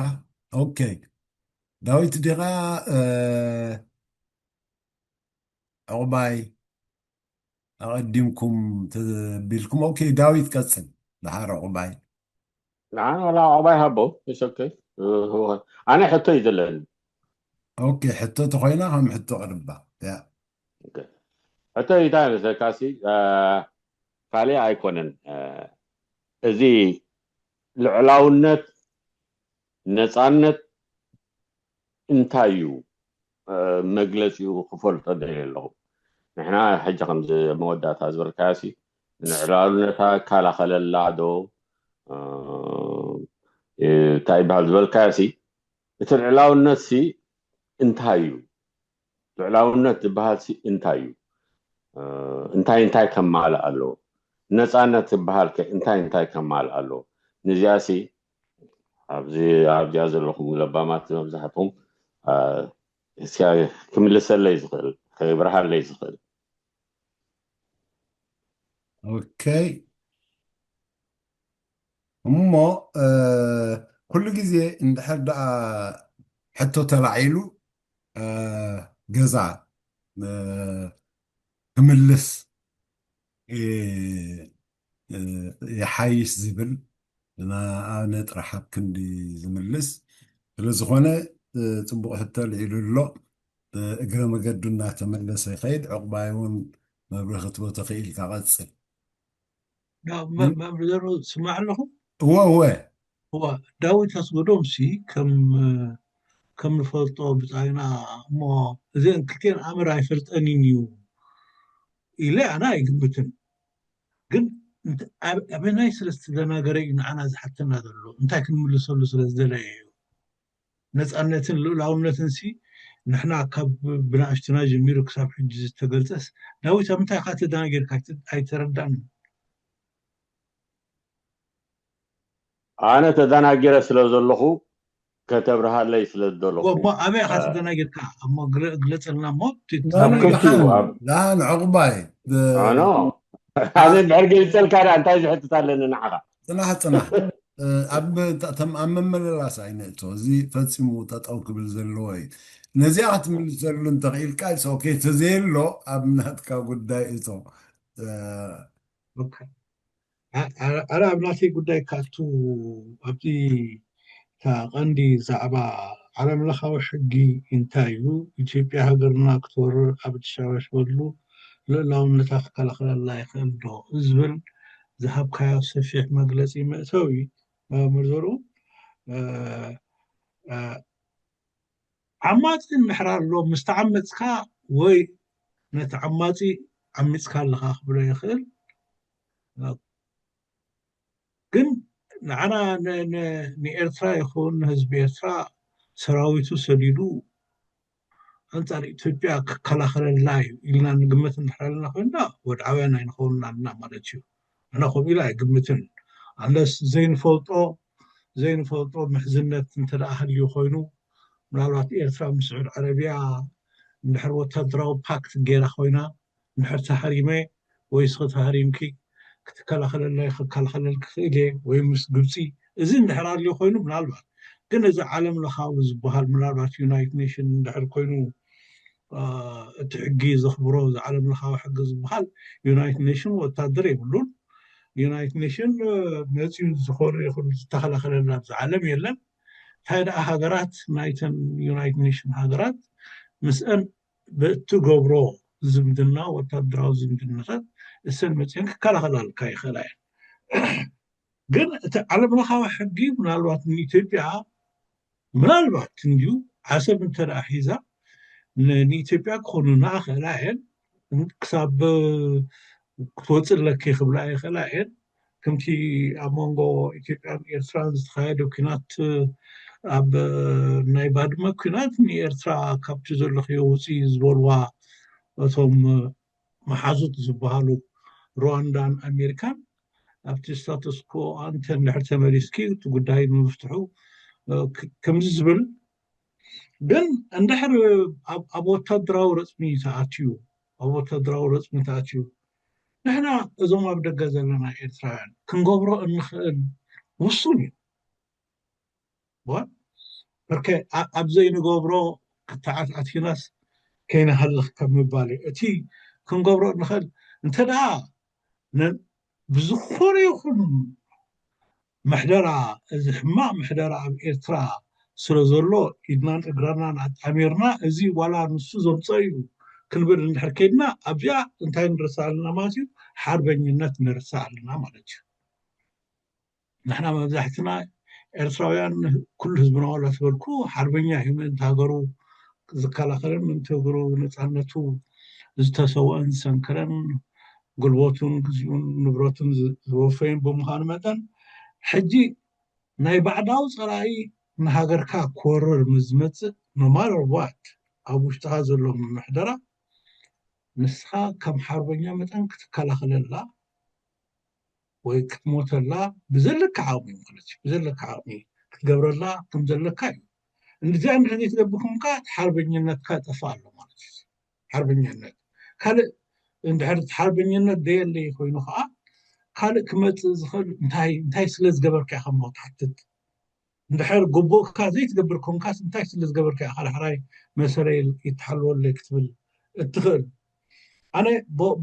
ኦኬ። ዳዊት ዲኻ፣ እ፣ ዕቑባይ ኣቐዲምኩም ተቢልኩም? ኦኬ፣ ዳዊት ቀጽል። ደሓር ዕቑባይ። ንዓና ዋላ ዕቑባይ ሃቦ፣ it's okay። እ፣ ኣነ ሕቶ እዩ ዘለኒ። ኦኬ፣ ሕቶ ተኾይና ከም ሕቶ ቅርባ። ያ። ኦኬ። ሕቶ እንታይ መስለካሲ፣ እ፣ ካልእ ኣይኮነን። እ፣ እዚ ልዕላውነት ነፃነት እንታይ እዩ? መግለፂኡ ክፈልጦ ደልየ ኣለኹ። ንሕና ሕጂ ከምዚ መወዳእታ ዝበልካሲ ንዕላሉነታ እከላኸለላ ዶ እንታይ ይበሃል ዝበልካሲ፣ እቲ ልዕላውነትሲ እንታይ እዩ? ልዕላውነት ዝበሃልሲ እንታይ እዩ? እንታይ እንታይ ከማልእ ኣለዎ? ነፃነት ዝበሃል ከ እንታይ እንታይ ከማልእ ኣለዎ? ንዚኣሲ ኣብዚ ኣብዚኣ ዘለኹም ለባማት መብዛሕትኹም እስኪ ክምልሰለይ ዝኽእል፣ ክብርሃለይ ዝኽእል። ኦኬ። እሞ ኩሉ ግዜ እንድሕር ደኣ ሕቶ ተላዒሉ ገዛ ክምልስ ይሓይሽ ዝብል፣ ንኣነ ጥራሕ ኣብ ክንዲ ዝምልስ ስለ ዝኾነ፣ ጽቡቕ ሕቶ ኣልዒሉ ኣሎ። እግረ መገዱ እናተመለሰ ይኸይድ። ዕቑባይ እውን መብርሂ ክትቦ ተኽኢልካ ቀጽል። መምህር ስማዕ ኣለኹ። እወ እወ። እዋ ዳዊት ኣስገዶም ሲ ከም ከም ንፈልጦ ብጻይና እሞ እዚአን ክልቴን ኣምር ኣይፈልጠንን እዩ ኢለ ኣነ ኣይግምትን። ግን ኣበናይ ስለ ዝተደናገረ እዩ ንዓና ዝሓተና ዘሎ፣ እንታይ ክንምልሰሉ ስለ ዝደለየ እዩ። ነፃነትን ልኡላውነትን ሲ ንሕና ካብ ብናእሽትና ጀሚሩ ክሳብ ሕጂ ዝተገልፀስ፣ ዳዊት ኣብ ምንታይ ኢኻ ተደናጊርካ? ኣይተረዳን። ኣነ ተደናጊረ ስለ ዘለኹ ከተብርሃለይ ስለ ዝደለኹ። እሞ ኣበይ ኢኻ ተደናጊርካ? እሞ ግለፀልና እሞ። ኣብ ክልቲኡ ኣብ ደሓን ዕቑባይ። ኣነ ኣነ ድሕር ገልፀልካ ዳ እንታይ ዝሕትት ኣለኒ ንዓኻ? ፅናሕ ፅናሕ። ኣብ መመለላስ ኣይነእቶ። እዚ ፈፂሙ ጠጠው ክብል ዘለዎ እዩ። ነዚኣ ክትምልሰሉ እንተኽኢልካ ኦኬ፣ ተዘየሎ ኣብ ናትካ ጉዳይ እቶ። ኣረ ኣብ ናተይ ጉዳይ ካቱ ኣብቲ እታ ቀንዲ ዛዕባ ዓለም ለኻዊ ሕጊ እንታይ እዩ? ኢትዮጵያ ሃገርና ክትወርር ኣብ እትሻበሸበሉ ልእላውነታ ክከላኸለላ ይኽእል ዶ? ዝብል ዝሃብካዮ ሰፊሕ መግለፂ መእተዊ መምህር ዘርኡ ዓማፂ እንድሕር ኣሎ ምስ ተዓመፅካ ወይ ነቲ ዓማፂ ዓሚፅካ ኣለኻ ክብሎ ይኽእል። ግን ንዓና ንኤርትራ ይኹን ንህዝቢ ኤርትራ ሰራዊቱ ሰዲዱ ኣንጻር ኢትዮጵያ ክከላኸለልና እዩ ኢልና ንግምት እንድሕር ኣለና ኮይንና ወድዓውያን ኣይንኸውን ኣለና ማለት እዩ። ኣነ ከምኡ ኢለ ኣይግምትን። ኣንለስ ዘይንፈልጦ ዘይንፈልጦ ምሕዝነት እንተ ደኣ ሃልዩ ኮይኑ ምናልባት ኤርትራ ምስ ስዑድ ዓረብያ እንድሕር ወታደራዊ ፓክት ገይራ ኮይና እንድሕር ተሃሪመ ወይ እስኺ ተሃሪምኪ ክትከላኸለለይ ክከላኸለል ክኽእል እየ ወይ ምስ ግብፂ እዚ እንድሕር ኣልዩ ኮይኑ ምናልባት ግን እዚ ዓለም ለኻዊ ዝበሃል ምናልባት ዩናይት ኔሽን እንድሕር ኮይኑ እቲ ሕጊ ዘኽብሮ እዚ ዓለም ለኻዊ ሕጊ ዝበሃል ዩናይት ኔሽን ወታደር የብሉን። ዩናይት ኔሽን መፅዩ ዝኾነ ይኹን ዝተኸላኸለላ ኣብዚ ዓለም የለን። እንታይ ደኣ ሃገራት ናይተን ዩናይት ኔሽን ሃገራት ምስአን ብእትገብሮ ዝምድና ወታደራዊ ዝምድናታት እሰን መፅአን ክከላኸላልካ ይኽእላ እየን። ግን እቲ ዓለም ለኻዊ ሕጊ ምናልባት ንኢትዮጵያ ምናልባት እንዲዩ ዓሰብ እንተ ደኣ ሒዛ ንኢትዮጵያ ክኾኑና ክእላ እየን ክሳብ ክትወፅእ ኣለኪ ክብላ ይኽእላ እየን። ከምቲ ኣብ መንጎ ኢትዮጵያን ኤርትራን ዝተኻየደ ኩናት ኣብ ናይ ባድመ ኩናት ንኤርትራ ካብቲ ዘለኽዮ ውፅኢ ዝበልዋ እቶም መሓዙት ዝበሃሉ ሩዋንዳን ኣሜሪካን ኣብቲ ስታተስኮ ኣንተ እንድሕር ተመሊስኪ እቲ ጉዳይ ንምፍትሑ ከምዚ ዝብል ግን እንድሕር ኣብ ወታደራዊ ረፅሚ ተኣትዩ ኣብ ወታደራዊ ረፅሚ ተኣትዩ ንሕና እዞም ኣብ ደገ ዘለና ኤርትራውያን ክንገብሮ እንኽእል ውሱን እዩ። በርከ ኣብ ዘይንገብሮ ክትዓት ኣቲናስ ከይንሃልኽ ከም ምባል እዩ። እቲ ክንገብሮ እንኽእል እንተ ደኣ ብዝኾነ ይኹን ምሕደራ እዚ ሕማቕ ምሕደራ ኣብ ኤርትራ ስለ ዘሎ ኢድናን እግራናን ኣጣሚርና እዚ ዋላ ንሱ ዘምፀኦ እዩ ክንብል እንድሕር ከይድና ኣብዚኣ እንታይ ንርሳእ ኣለና ማለት እዩ? ሓርበኝነት ንርሳእ ኣለና ማለት እዩ። ንሕና መብዛሕትና ኤርትራውያን ኩሉ ህዝብና ዋላ ተበልኩ ሓርበኛ እዩ፣ ምእንቲ ሃገሩ ዝከላኸልን ምእንቲ ሃገሩ ነፃነቱ ዝተሰወአን ዝሰንከለን ጉልበቱን ግዜኡን ንብረቱን ዝወፈየን ብምዃኑ መጠን፣ ሕጂ ናይ ባዕዳዊ ፀላኢ ንሃገርካ ክወርር ምስ ዝመፅእ፣ no matter what፣ ኣብ ውሽጥኻ ዘሎ ምምሕደራ ንስኻ ከም ሓርበኛ መጠን ክትከላኸለላ ወይ ክትሞተላ ብዘለካ ዓቕሚ ማለት እዩ። ብዘለካ ዓቕሚ ክትገብረላ ከም ዘለካ እዩ። እንድዚኣ እንድሕር ዘይትገብር ኮንካ፣ እቲ ሓርበኝነትካ ይጠፍእ ኣሎ ማለት እዩ። ሓርበኝነት ካልእ፣ እንድሕር እቲ ሓርበኝነት ደየለይ ኮይኑ ከዓ፣ ካልእ ክመፅእ ዝኽእል እንታይ እንታይ ስለ ዝገበርካ ኢኻ እሞ ትሓትት። እንድሕር ግቡእካ ዘይትገብር ኮንካስ፣ እንታይ ስለ ዝገበርካ ኢኻ ዳሕራይ መሰለይ ይተሓልወለይ ክትብል እትኽእል? ኣነ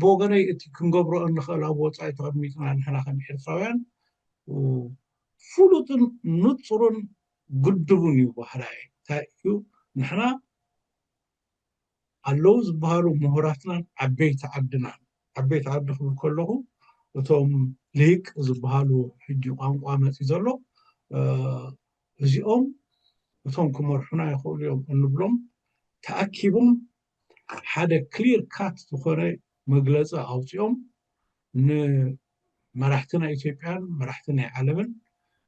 ብወገነይ እቲ ክንገብሮ እንኽእል ኣብ ወፃኢ ተቐሚጥና ንሕና ከም ኤርትራውያን ፍሉጥን ንፁርን ግድቡን እዩ ባህላይ። እንታይ እዩ? ንሕና ኣለዉ ዝበሃሉ ምሁራትናን ዓበይቲ ዓድናን፣ ዓበይቲ ዓዲ ክብል ከለኹ እቶም ልሂቅ ዝበሃሉ ሕጂ ቋንቋ መፂ ዘሎ፣ እዚኦም እቶም ክመርሑና ይኽእሉ እዮም እንብሎም ተኣኪቦም ሓደ ክሊር ካት ዝኾነ መግለፂ ኣውፂኦም ንመራሕቲ ናይ ኢትዮጵያን መራሕቲ ናይ ዓለምን፣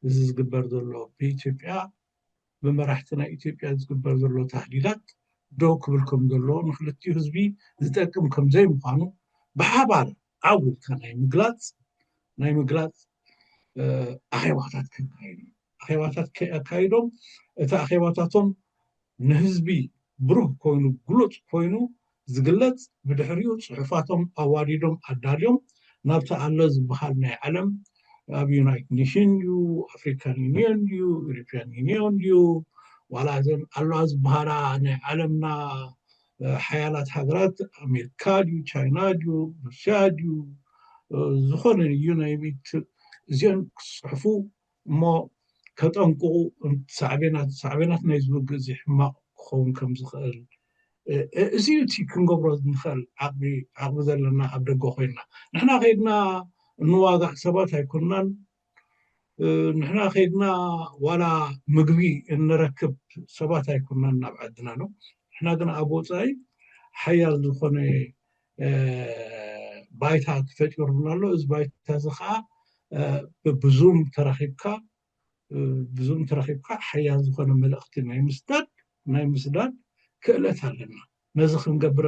እዚ ዝግበር ዘሎ ብኢትዮጵያ ብመራሕቲ ናይ ኢትዮጵያ ዝግበር ዘሎ ታህዲዳት ደው ክብል ከም ዘለዎ፣ ንክልቲኡ ህዝቢ ዝጠቅም ከም ዘይምዃኑ ብሓባር ዓው ኢልካ ናይ ምግላፅ ናይ ምግላፅ ኣኼባታት ከካይዱ ኣኼባታት ኣካይዶም፣ እቲ ኣኼባታቶም ንህዝቢ ብሩህ ኮይኑ ግሉፅ ኮይኑ ዝግለፅ፣ ብድሕሪኡ ፅሑፋቶም ኣዋዲዶም ኣዳልዮም ናብቲ ኣሎ ዝበሃል ናይ ዓለም ኣብ ዩናይትድ ኔሽን እዩ፣ ኣፍሪካን ዩኒየን እዩ፣ ኢሮፒያን ዩኒየን እዩ፣ ዋላ እዘን ኣለዋ ዝበሃላ ናይ ዓለምና ሓያላት ሃገራት ኣሜሪካ ድዩ ቻይና ድዩ ሩስያ ድዩ ዝኾነ እዩ ናይ ቤት እዚኦን ክፅሕፉ እሞ ከጠንቅቑ ሳዕቤናት ሳዕቤናት ናይ ዝውግእ እዚ ሕማቕ ክኸውን ከም ዝኽእል እዚ እዩ እቲ ክንገብሮ ንኽእል ዓቕሚ ዘለና ኣብ ደገ ኮይንና ንሕና ከይድና እንዋጋእ ሰባት ኣይኮንናን። ንሕና ከይድና ዋላ ምግቢ እንረክብ ሰባት ኣይኮንናን ናብ ዓድና ነው። ንሕና ግን ኣብ ወፃኢ ሓያል ዝኾነ ባይታ ተፈጢሩና ኣሎ። እዚ ባይታ እዚ ከዓ ብዙም ተረኪብካ ብዙም ተረኪብካ ሓያል ዝኾነ መልእኽቲ ናይ ምስዳድ ናይ ምስዳድ ክእለት ኣለና። ነዚ ክንገብር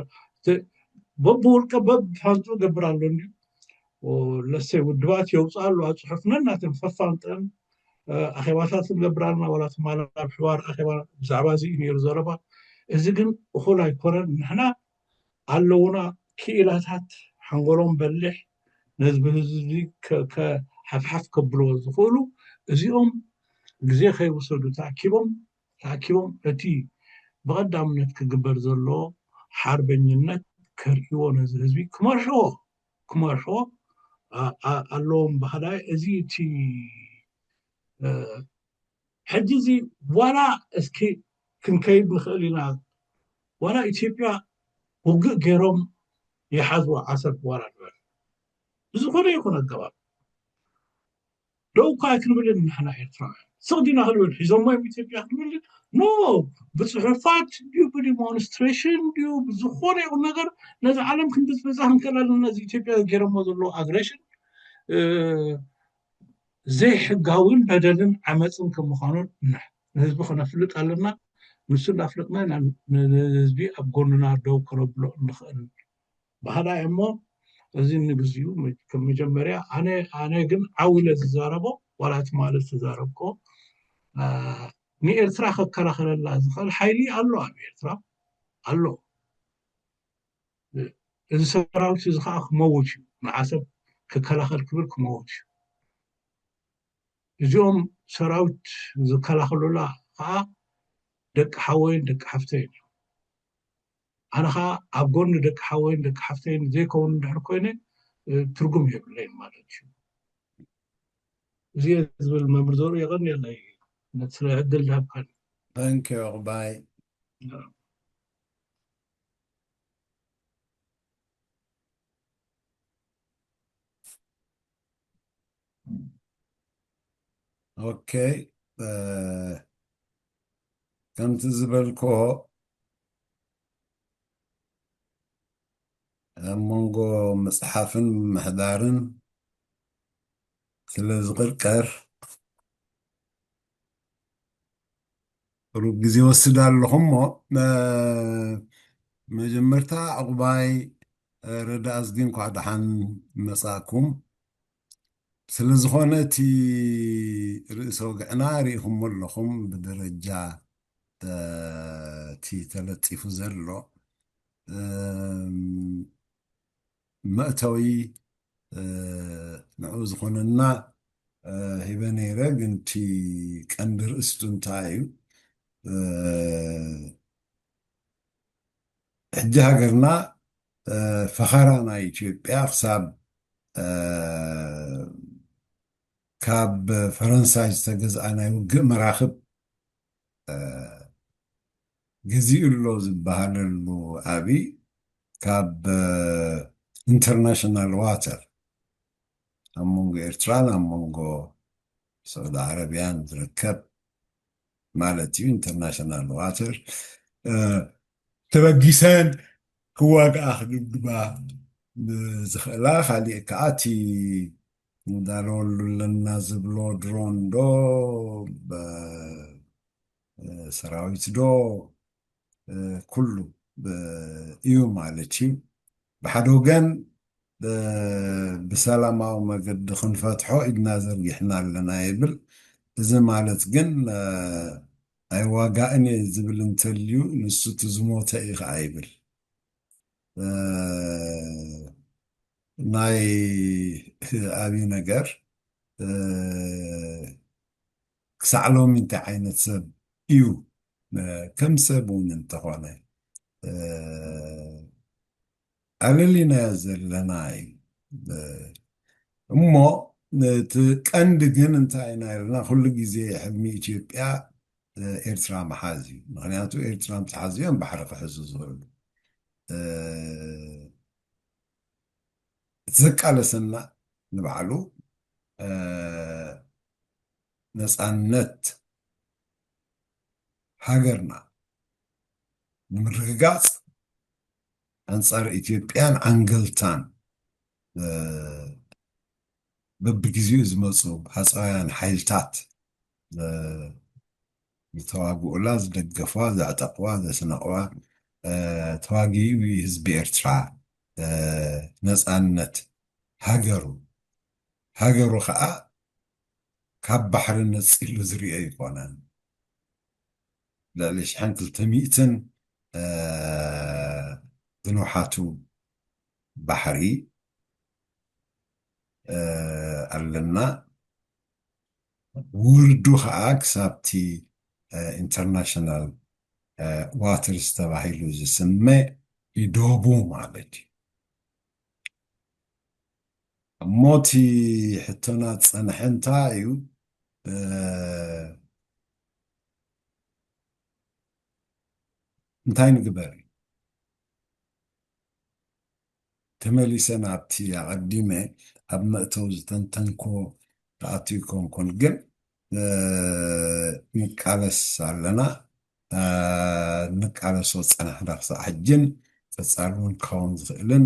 በብውልቀ በብፋንጡ ገብር ኣሎ እንድዩ። ለሰይ ውድባት የውፅኣ ኣለዋ ፅሑፍ ነናተን ፈፋንጠን ኣኼባታት ንገብር ኣለና። ዋላ ትማል ኣብ ሕዋር ኣኼባ ብዛዕባ እዚ እዩ ነይሩ ዘረባ። እዚ ግን እኹል ኣይኮነን። ንሕና ኣለውና ክኢላታት ሓንጎሎም በሊሕ ነዚ ብህዝቢ ሓፍሓፍ ከብልዎ ዝኽእሉ እዚኦም ግዜ ከይወሰዱ ተኣኪቦም ተኣኪቦም እቲ ብቐዳምነት ክግበር ዘሎ ሓርበኝነት ከርእይዎ ነዚ ህዝቢ ክመርሕዎ ክመርሕዎ ኣለዎም ባህላይ እዚ እቲ ሕጂ እዚ ዋላ እስኪ ክንከይድ ንኽእል ኢና ዋላ ኢትዮጵያ ውግእ ገይሮም ይሓዝዋ ዓሰብ ዋላ ንበል ብዝኾነ ይኹን ኣገባብ ደው እኳ ኣይክንብልን ንሕና ኤርትራውያን ስቕ ዲና ክንብል ሒዞሞ እዮም ኢትዮጵያ ክንብል ኖ ብፅሑፋት ድዩ ብዲሞንስትሬሽን ድዩ ብዝኾነ ይኹን ነገር ነዚ ዓለም ክንብፅብፃ ክንክእል ኣለና እዚ ኢትዮጵያ ገይሮሞ ዘለዎ ኣግሬሽን ዘይሕጋዊን በደልን ዓመፅን ከም ምዃኑ ንሕዝቢ ከነፍልጥ ኣለና። ንሱ እንዳፍለጥና ኢና ንህዝቢ ኣብ ጎንና ደው ከነብሎ እንኽእል ባህላ እሞ እዚ ንግዚኡ ከም መጀመርያ ኣነ ኣነ ግን ዓው ኢለ ዝዛረቦ ዋላ ትማሊ ዝተዛረብኮ ንኤርትራ ከከላኸለላ ዝኽእል ሓይሊ ኣሎ ኣብ ኤርትራ ኣሎ። እዚ ሰራዊት እዚ ከዓ ክመውት እዩ ንዓሰብ ክከላኸል ክብል ክመውት እዩ። እዚኦም ሰራዊት ዝከላኸሉላ ከዓ ደቂ ሓወይን ደቂ ሓፍተይን እዮም። ኣነ ከዓ ኣብ ጎኒ ደቂ ሓወይን ደቂ ሓፍተይን ዘይከውን እንድሕር ኮይነ ትርጉም የብለይን ማለት እዩ። እዚ ዝብል መምህር ዘሩ የቐንየለይ ነቲ ስለ ዕድል ዝሃብካኒ። Thank you ኣቕባይ። Okay. ከምቲ ዝበልኮ ኣብ መንጎ ምጽሓፍን ምሕዳርን ስለ ዝቕርቀር ሩብ ግዜ ወስድ ኣለኹ እሞ መጀመርታ ዕቑባይ ረዳእዝጊ እንኳዕ ደሓን መጻእኩም። ስለ ዝኾነ እቲ ርእሰ ወግዕና ርኢኹሞ ኣለኹም ብደረጃ እቲ ተለጢፉ ዘሎ መእተዊ ንዑ ዝኾነና ሂበ ነይረ። ግን እቲ ቀንዲ ርእስቱ እንታይ እዩ? ሕጂ ሃገርና ፈኸራ ናይ ኢትዮጵያ ክሳብ ካብ ፈረንሳይ ዝተገዝኣ ናይ ውግእ መራኽብ ገዚኡ ኣሎ ዝበሃለሉ ኣብይ ካብ ኢንተርናሽናል ዋተር ኣብ መንጎ ኤርትራን ኣብ መንጎ ሳዑዲ ዓረብያን ዝርከብ ማለት እዩ። ኢንተርናሽናል ዋተር ተበጊሰን ክዋግኣ ክግግባ ዝኽእላ። ካሊእ ከዓ እቲ ንዳለወሉ ኣለና ዝብሎ ድሮን ዶ ሰራዊት ዶ ኩሉ እዩ ማለት እዩ። ብሓደ ወገን ብሰላማዊ መገዲ ክንፈትሖ ኢድና ዘርጊሕና ኣለና ይብል። እዚ ማለት ግን ኣይዋጋእን እየ ዝብል እንተልዩ ንሱ እቲ ዝሞተ እዩ ከዓ ይብል። ናይ ኣብይ ነገር ክሳዕ ሎሚ እንታይ ዓይነት ሰብ እዩ ከም ሰብ እውን እንተኾነ ኣለሊናዮ ዘለና እዩ። እሞ እቲ ቀንዲ ግን እንታይ ኢና ኢልና ኩሉ ግዜ ሕልሚ ኢትዮጵያ ኤርትራ ምሓዝ እዩ። ምክንያቱ ኤርትራ ምትሓዝዮም ባሕሪ ክሕዙ ዝኽእሉ እቲ ዘቃለሰና ንባዕሉ ነፃነት ሃገርና ንምርግጋፅ ኣንፃር ኢትዮጵያን ዓንገልታን በብግዜኡ ዝመፁ ሃፀውያን ሓይልታት ዝተዋግኡላ፣ ዝደገፍዋ፣ ዘዕጠቕዋ፣ ዘስነቕዋ ተዋጊኡ ህዝቢ ኤርትራ ነፃነት ሃገሩ ሃገሩ ከዓ ካብ ባሕሪ ነፂሉ ዝርኦ ኣይኮነን። ልዕሊ ሽሕን ክልተ ሚእትን ዝንውሓቱ ባሕሪ ኣለና። ውርዱ ከዓ ክሳብቲ ኢንተርናሽናል ዋተርስ ተባሂሉ ዝስመ ይዶቡ ማለት እዩ። እሞ እቲ ሕቶና ዝፀንሐ እንታይ እዩ? እንታይ ንግበር? ተመሊሰ ናብቲ ኣቐዲመ ኣብ መእተዊ ዝተንተንኮ ተኣትዩ ይኮንኩን፣ ግን ንቃለስ ኣለና። ንቃለሶ ዝፀናሕና ክሳዕ ሕጅን ቀፃሊ እውን ክኸውን ዝኽእልን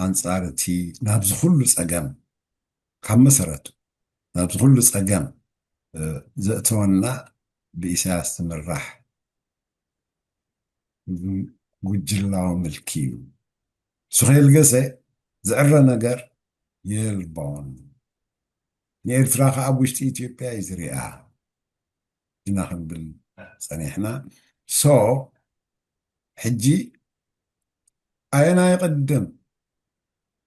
ኣንፃር እቲ ናብዚ ኩሉ ፀገም ካብ መሰረቱ ናብዚ ኩሉ ፀገም ዘእተወና ብኢሳያስ ዝምራሕ ጉጅላዊ ምልኪ እዩ። እሱ ከየልገሰ ዝዕረ ነገር የልቦን። ንኤርትራ ከዓ ኣብ ውሽጢ ኢትዮጵያ እዩ ዝሪኣ ኢና ክንብል ፀኒሕና። ሶ ሕጂ ኣየናይ ቅድም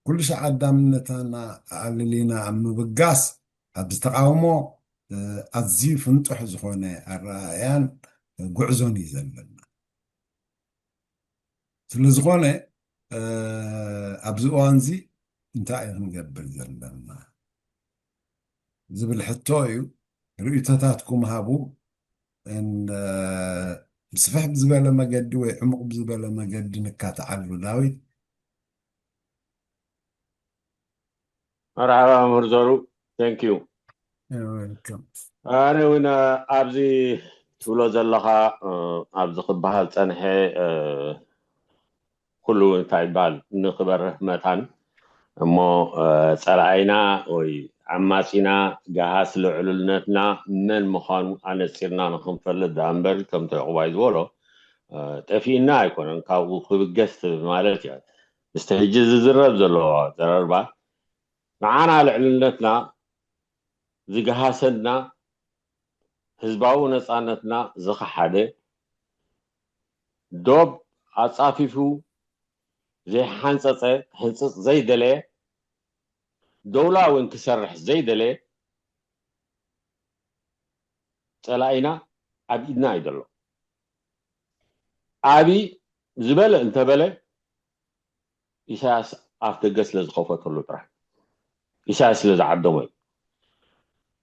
ኩሉ ሻዕ ኣዳምነትና ኣልሊና ኣብ ምብጋስ ኣብዚ ተቃውሞ ኣዝዩ ፍንጡሕ ዝኾነ ኣረኣእያን ጉዕዞን እዩ ዘለና። ስለዝኾነ ኣብዚ እዋን እዚ እንታይ እዩ ክንገብር ዘለና ዝብል ሕቶ እዩ። ርእይቶታትኩም ሃቡ። ብስፍሕ ብዝበለ መገዲ ወይ ዕሙቕ ብዝበለ መገዲ ንካትዓሉ። ዳዊት። መርሓባ መምህር ዘሩ። Thank you። You're welcome. ኣነ እውን ኣብዚ ትብሎ ዘለኻ ኣብዚ ክበሃል ፀንሐ ኩሉ እንታይ ይባል ንክበርህ መታን እሞ ፀላኣይና ወይ ዓማፂና ገሃስ ልዕሉልነትና መን ምዃኑ ኣነፂርና ንክንፈልጥ ደኣ እምበር ከምቲ ዕቑባይ ዝበሎ ጠፊእና ኣይኮነን ካብኡ ክብገስ ማለት እዩ። ምስቲ ሕጂ ዝዝረብ ዘሎ ዘረርባ ንዓና ልዕልነትና ዝገሃሰና ህዝባዊ ነፃነትና ዝኸሓደ ዶብ ኣፃፊፉ ዘይሓንፀፀ ክሕንፅፅ ዘይደለየ ደውላ እውን ክሰርሕ ዘይደለየ ፀላኢና ኣብ ኢድና እዩ ዘሎ። ኣብይ ዝበለ እንተበለ ኢሳያስ ኣፍ ደገ ስለ ዝኸፈተሉ ጥራሕ ኢሳያስ ስለ ዝዓደሞ እዩ።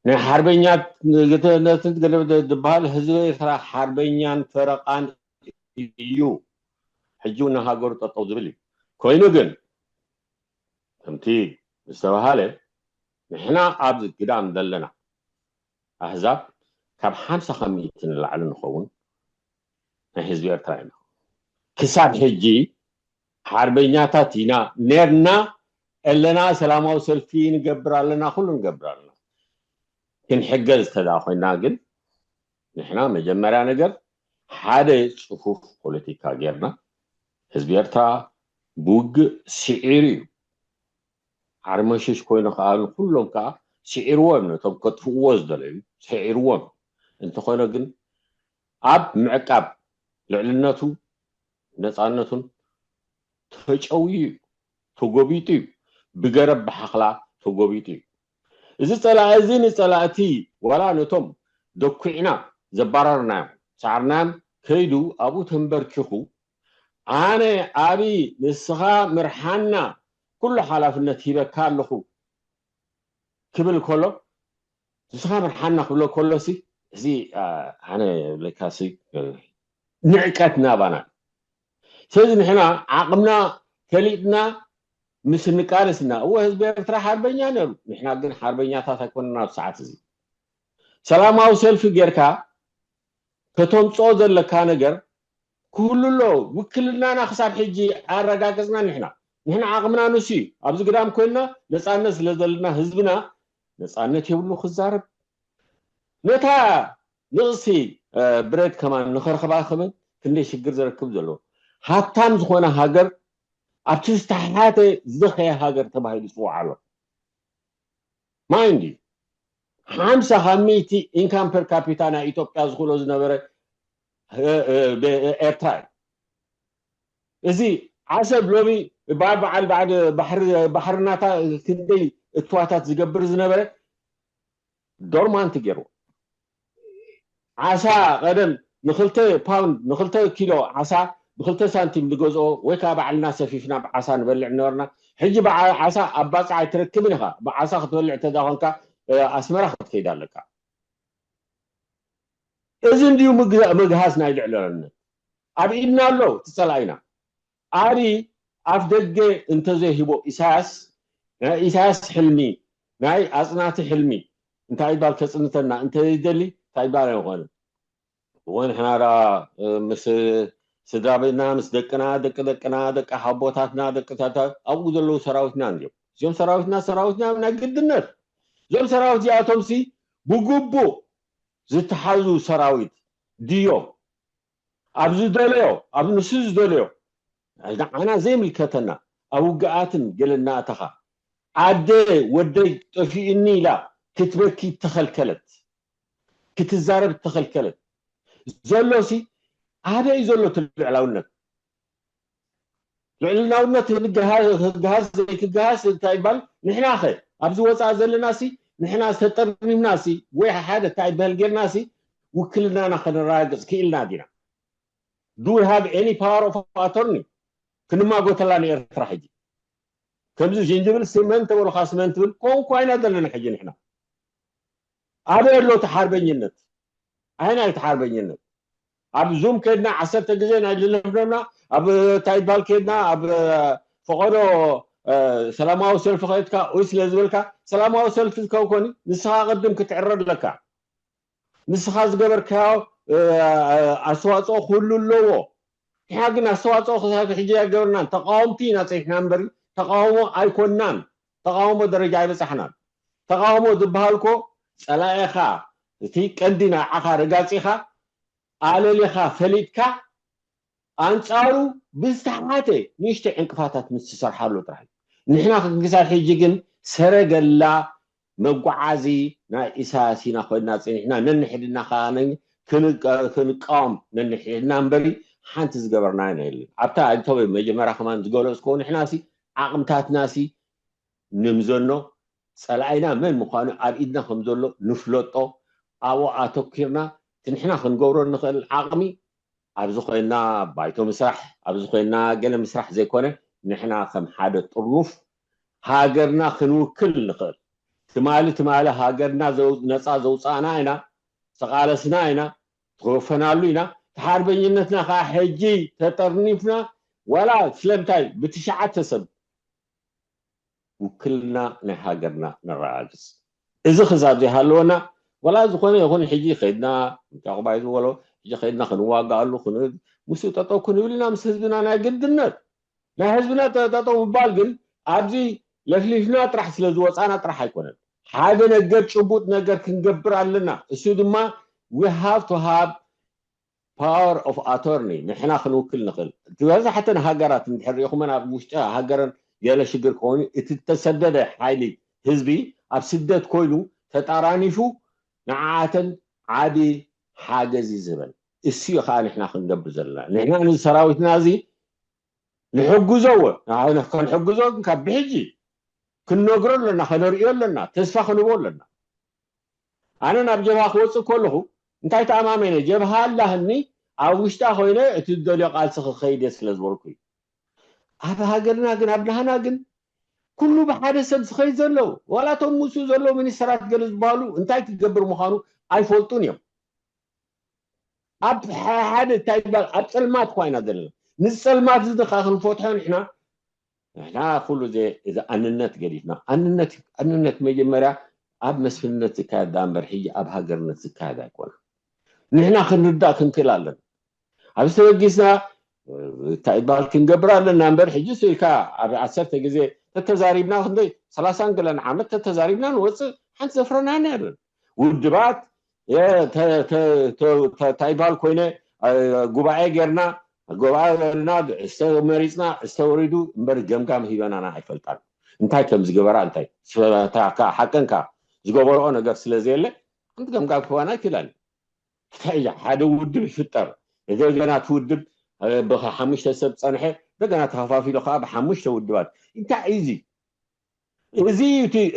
ናይ ሓርበኛ ዝበሃል ህዝቢ ኤርትራ ሓርበኛን ፈረቓን እዩ። ሕጂ እውን ንሃገሩ ጠጠው ዝብል እዩ። ኮይኑ ግን ከምቲ ዝተባሃለ ንሕና ኣብዚ ግዳም ዘለና ኣህዛብ ካብ ሓምሳ ካብ ሚእቲ ንላዕሊ ንኸውን ናይ ህዝቢ ኤርትራ ኢና። ክሳብ ሕጂ ሓርበኛታት ኢና ነርና ኣለና። ሰላማዊ ሰልፊ ንገብር ኣለና፣ ኩሉ ንገብር ኣለና። ክንሕገዝ እንተ ኮይና ግን ንሕና መጀመርያ ነገር ሓደ ፅፉፍ ፖለቲካ ጌርና ህዝቢ ኤርትራ ብውግእ ስዒሩ እዩ። ዓርመሽሽ ኮይኑ ከዓ ንኩሎም ከዓ ስዒርዎም ነቶም ከጥፍእዎ ዝደለዩ ስዒርዎም። እንተኾነ ግን ኣብ ምዕቃብ ልዕልነቱ ነፃነቱን ተጨውዩ እዩ፣ ተጎቢጡ እዩ፣ ብገረብ ብሓኽላ ተጎቢጡ እዩ። እዚ ፀላኢ እዚ ንፀላእቲ ዋላ ነቶም ደኩዕና ዘባረርናዮም ሰዓርናዮም ከይዱ ኣብኡ ተንበርኪኹ ኣነ ኣብይ ንስኻ ምርሓና ኩሉ ሓላፍነት ሂበካ ኣለኹ ክብል ከሎ ንስኻ ምርሓና ክብሎ ከሎሲ እዚ ኣነ ብለካሲ ንዕቀት ናባና። ስለዚ ንሕና ዓቕምና ፈሊጥና ምስ እንቃለስና እወ ህዝቢ ኤርትራ ሓርበኛ ነሩ ንሕና ግን ሓርበኛታት ኣይኮነና ኣብ ሰዓት እዚ ሰላማዊ ሰልፊ ጌርካ ከተምፅኦ ዘለካ ነገር ክህሉ ኣሎ። ውክልናና ክሳብ ሕጂ ኣረጋገፅና ንሕና ንሕና ዓቕምና ንሱ እዩ። ኣብዚ ግዳም ኮይንና ነፃነት ስለ ዘለና ህዝብና ነፃነት የብሉ ክዛረብ። ነታ ንቕሲ ብሬድ ከማን ንኸርኽባ ከመን ክንደይ ሽግር ዘረክብ ዘለዎ ሃብታም ዝኾነ ሃገር ኣብቲ ዝተሓተ ዝኸየ ሃገር ተባሂሉ ይፅዋዕ ኣሎ። ማይንድ ሓምሳ ካብ ሚእቲ ኢንካም ፐር ካፒታ ናይ ኢትዮጵያ ዝኽእሎ ዝነበረ ኤርትራ እዩ። እዚ ዓሰብ ሎሚ በዓል በዓል ባሕርናታ ክንደይ እትዋታት ዝገብር ዝነበረ ዶርማንት ገይርዎ። ዓሳ ቀደም ንክልተ ፓውንድ ንክልተ ኪሎ ዓሳ ብክልተ ሳንቲም ንገዝኦ ወይ ከዓ ባዕልና ሰፊፍና ብዓሳ ንበልዕ ነበርና። ሕጂ ዓሳ ኣብ ባፅዓ ኣይትረክብን ኢኻ። ብዓሳ ክትበልዕ ተዳኾንካ ኣስመራ ክትከይድ ኣለካ። እዚ እንድዩ ምግሃስ ናይ ልዕለነት ኣብ ኢድና ኣሎ ትፀላኢና። ኣሪ ኣፍ ደገ እንተዘይሂቦ ኢሳያስ ናይ ኢሳያስ ሕልሚ ናይ ኣፅናቲ ሕልሚ እንታይ ይባል ከፅንተና እንተይደሊ እንታይ ይባል ኣይኾነ እወ ንሕና ዳ ምስ ስድራ ቤትና ምስ ደቅና ደቂ ደቅና ደቂ ሓቦታትና ደቂ ኣብኡ ዘለዉ ሰራዊትና እንዲዮም እዚኦም ሰራዊትና ሰራዊትና ናይ ግድነት እዞም ሰራዊት እዚኣቶም ሲ ብግቡእ ዝተሓዙ ሰራዊት ድዮም ኣብ ዝደለዮ ኣብ ንሱ ዝደለዮ ንዓና ዘይምልከተና ኣብ ውግኣትን ገለ እናኣተኻ ኣደ ወደይ ጠፊኡኒ ኢላ ክትበኪ ተኸልከለት ክትዛረብ ተኸልከለት ዘሎሲ ኣበይ ዘሎ እቲ ልዕላውነት ልዕልናውነት ክግሃስ ዘይክግሃስ እንታይ ይባል ንሕና ኸ ኣብዚ ወፃእ ዘለና ሲ ንሕና ዝተጠርኒፍና ሲ ወይ ሓደ እንታይ ይበሃል ጌርና ሲ ውክልናና ከነረጋግፅ ክኢልና ዲና do we have any power of attorney ክንማጎተላ ንኤርትራ ሕጂ ከምዚ ጅንጅብል ስመን ተበልካ ስመን ትብል ኮንኳ ኢና ዘለና ሕጂ ንሕና ኣበይ ኣሎ እቲ ሓርበኝነት ኣይ ናይ ተሓርበኝነት ኣብ ዙም ከድና ዓሰርተ ግዜ ናይ ልለፍለፍና ኣብ እንታይ ይባል ከድና ኣብ ፈቐዶ ሰላማዊ ሰልፊ ከድካ ወይ ስለ ዝበልካ ሰላማዊ ሰልፊ ዝከውኮኒ ንስኻ ቅድም ክትዕረ ኣለካ ንስኻ ዝገበርካዮ ኣስተዋፅኦ ኩሉ ኣለዎ። ንሕና ግን ኣስተዋፅኦ ክሳብ ሕጂ ኣይገበርናን። ተቃወምቲ ኢና ፀኒሕና እምበሪ ተቃውሞ ኣይኮናን። ተቃውሞ ደረጃ ኣይበፃሕናን። ተቃውሞ ዝበሃል እኮ ፀላኢኻ፣ እቲ ቀንዲ ንዓኻ ረጋፂኻ ኣለሊኻ ፈሊጥካ ኣንፃሩ ብዝተሓተ ንእሽተይ ዕንቅፋታት ምስ ትሰርሓሉ ጥራሕ እዩ። ንሕና ክሳብ ሕጂ ግን ሰረገላ መጓዓዚ ናይ ኢሳያስ ኢና ኮይና ፀኒሕና። ነንሕድና ከዓ ክንቃወም ነንሕድና እምበሪ ሓንቲ ዝገበርና የለን። ኣብታ እንተ መጀመርያ ከማን ዝገለፅኮ ንሕና ሲ ዓቕምታትና ሲ ንምዘኖ፣ ፀላኢና መን ምዃኑ ኣብ ኢድና ከም ዘሎ ንፍለጦ፣ ኣብኡ ኣተኪርና እቲ ንሕና ክንገብሮ ንኽእል ዓቕሚ ኣብዚ ኮይና ባይቶ ምስራሕ፣ ኣብዚ ኮይና ገለ ምስራሕ ዘይኮነ ንሕና ከም ሓደ ጥርኑፍ ሃገርና ክንውክል ንኽእል። ትማሊ ትማሊ ሃገርና ነፃ ዘውፃእና ኢና፣ ዝተቓለስና ኢና፣ ተወፈናሉ ኢና። ተሓርበኝነትና ከዓ ሕጂ ተጠርኒፍና ዋላ ስለምንታይ ብትሽዓተ ሰብ ውክልና ናይ ሃገርና ነረጋግፅ። እዚ ክዛብ ዘይሃለወና ዋላ ዝኾነ ይኹን ሕጂ ከድና ጫቑባይ ዝበሎ ሕጂ ከድና ክንዋጋኣሉ ምስ ጠጠው ክንብል ኢና ምስ ህዝብና ናይ ግድነት ናይ ህዝብና ጠጠው ምባል ግን ኣብዚ ለፍሊፍና ጥራሕ ስለ ዝወፃና ጥራሕ ኣይኮነን። ሓደ ነገር ጭቡጥ ነገር ክንገብር ኣለና። እሱ ድማ we have to have power of attorney ንሕና ክንውክል ንኽእል። ዝበዛሕተን ሃገራት እንድሕር ሪኹመን ኣብ ውሽጢ ሃገረን ገለ ሽግር ክኾኑ እቲ ተሰደደ ሓይሊ ህዝቢ ኣብ ስደት ኮይኑ ተጣራኒፉ ንዓተን ዓቢ ሓገዝ እዩ ዝህበን። እሱ እዩ ከዓ ንሕና ክንገብር ዘለና። ንሕና ንሰራዊትና እዚ ንሕግዞ እወ ንሕግዞ ካብ ብሕጂ ክንነግሮ ኣለና፣ ከነርእዮ ኣለና፣ ተስፋ ክንቦ ኣለና። ኣነ ናብ ጀብሃ ክወፅእ ከለኹ እንታይ ተኣማመነ ጀብሃ ኣላህኒ ኣብ ውሽጣ ኮይነ እቲ ዝደልዮ ቃልሲ ክኸይድ እየ ስለ ዝበልኩ እዩ። ኣብ ሃገርና ግን ኣብ ናህና ግን ኩሉ ብሓደ ሰብ ዝኸይድ ዘለዉ ዋላ እቶም ምስኡ ዘለዉ ሚኒስተራት ገለ ዝበሃሉ እንታይ ክገብር ምዃኑ ኣይፈልጡን እዮም። ኣብ ሓደ እንታይ ይባል ኣብ ፀልማት እኳ ኢና ዘለና። ንፀልማት እዚ ከዓ ክንፈትሖ ንሕና ንሕና ኩሉ እዚ ኣንነት ገዲፍና ኣንነት ኣንነት መጀመርያ ኣብ መስፍንነት ዝካየድ ዳ እምበር ሕጂ ኣብ ሃገርነት ዝካየድ ኣይኮነ። ንሕና ክንርዳእ ክንክእል ኣለና። ኣብዚ ተበጊስና እንታይ ይባል ክንገብር ኣለና እምበር ሕጂ ስኢልካ ኣብ ዓሰርተ ግዜ ተተዛሪብና ክንደይ ሰላሳን ገለን ዓመት ተተዛሪብና ንወፅእ ሓንቲ ዘፍረናና የለን። ውድባት እንታይ ይባል ኮይነ ጉባኤ ጌርና ጉባኤ ጌርና እስተ መሪፅና እስተ ወሪዱ እምበር ገምጋም ሂበናና ኣይፈልጣን። እንታይ ከም ዝገበራ እንታይ ሓቀንካ ዝገበረኦ ነገር ስለ ዘየለ ሓንቲ ገምጋም ክህባና ኣይክእላን። እንታይ እያ ሓደ ውድብ ይፍጠር እንደገና እቲ ውድብ ብሓሙሽተ ሰብ ፀንሐ እንደገና ተኸፋፊሉ ከዓ ብሓሙሽተ ውድባት እንታይ እዩ እዚ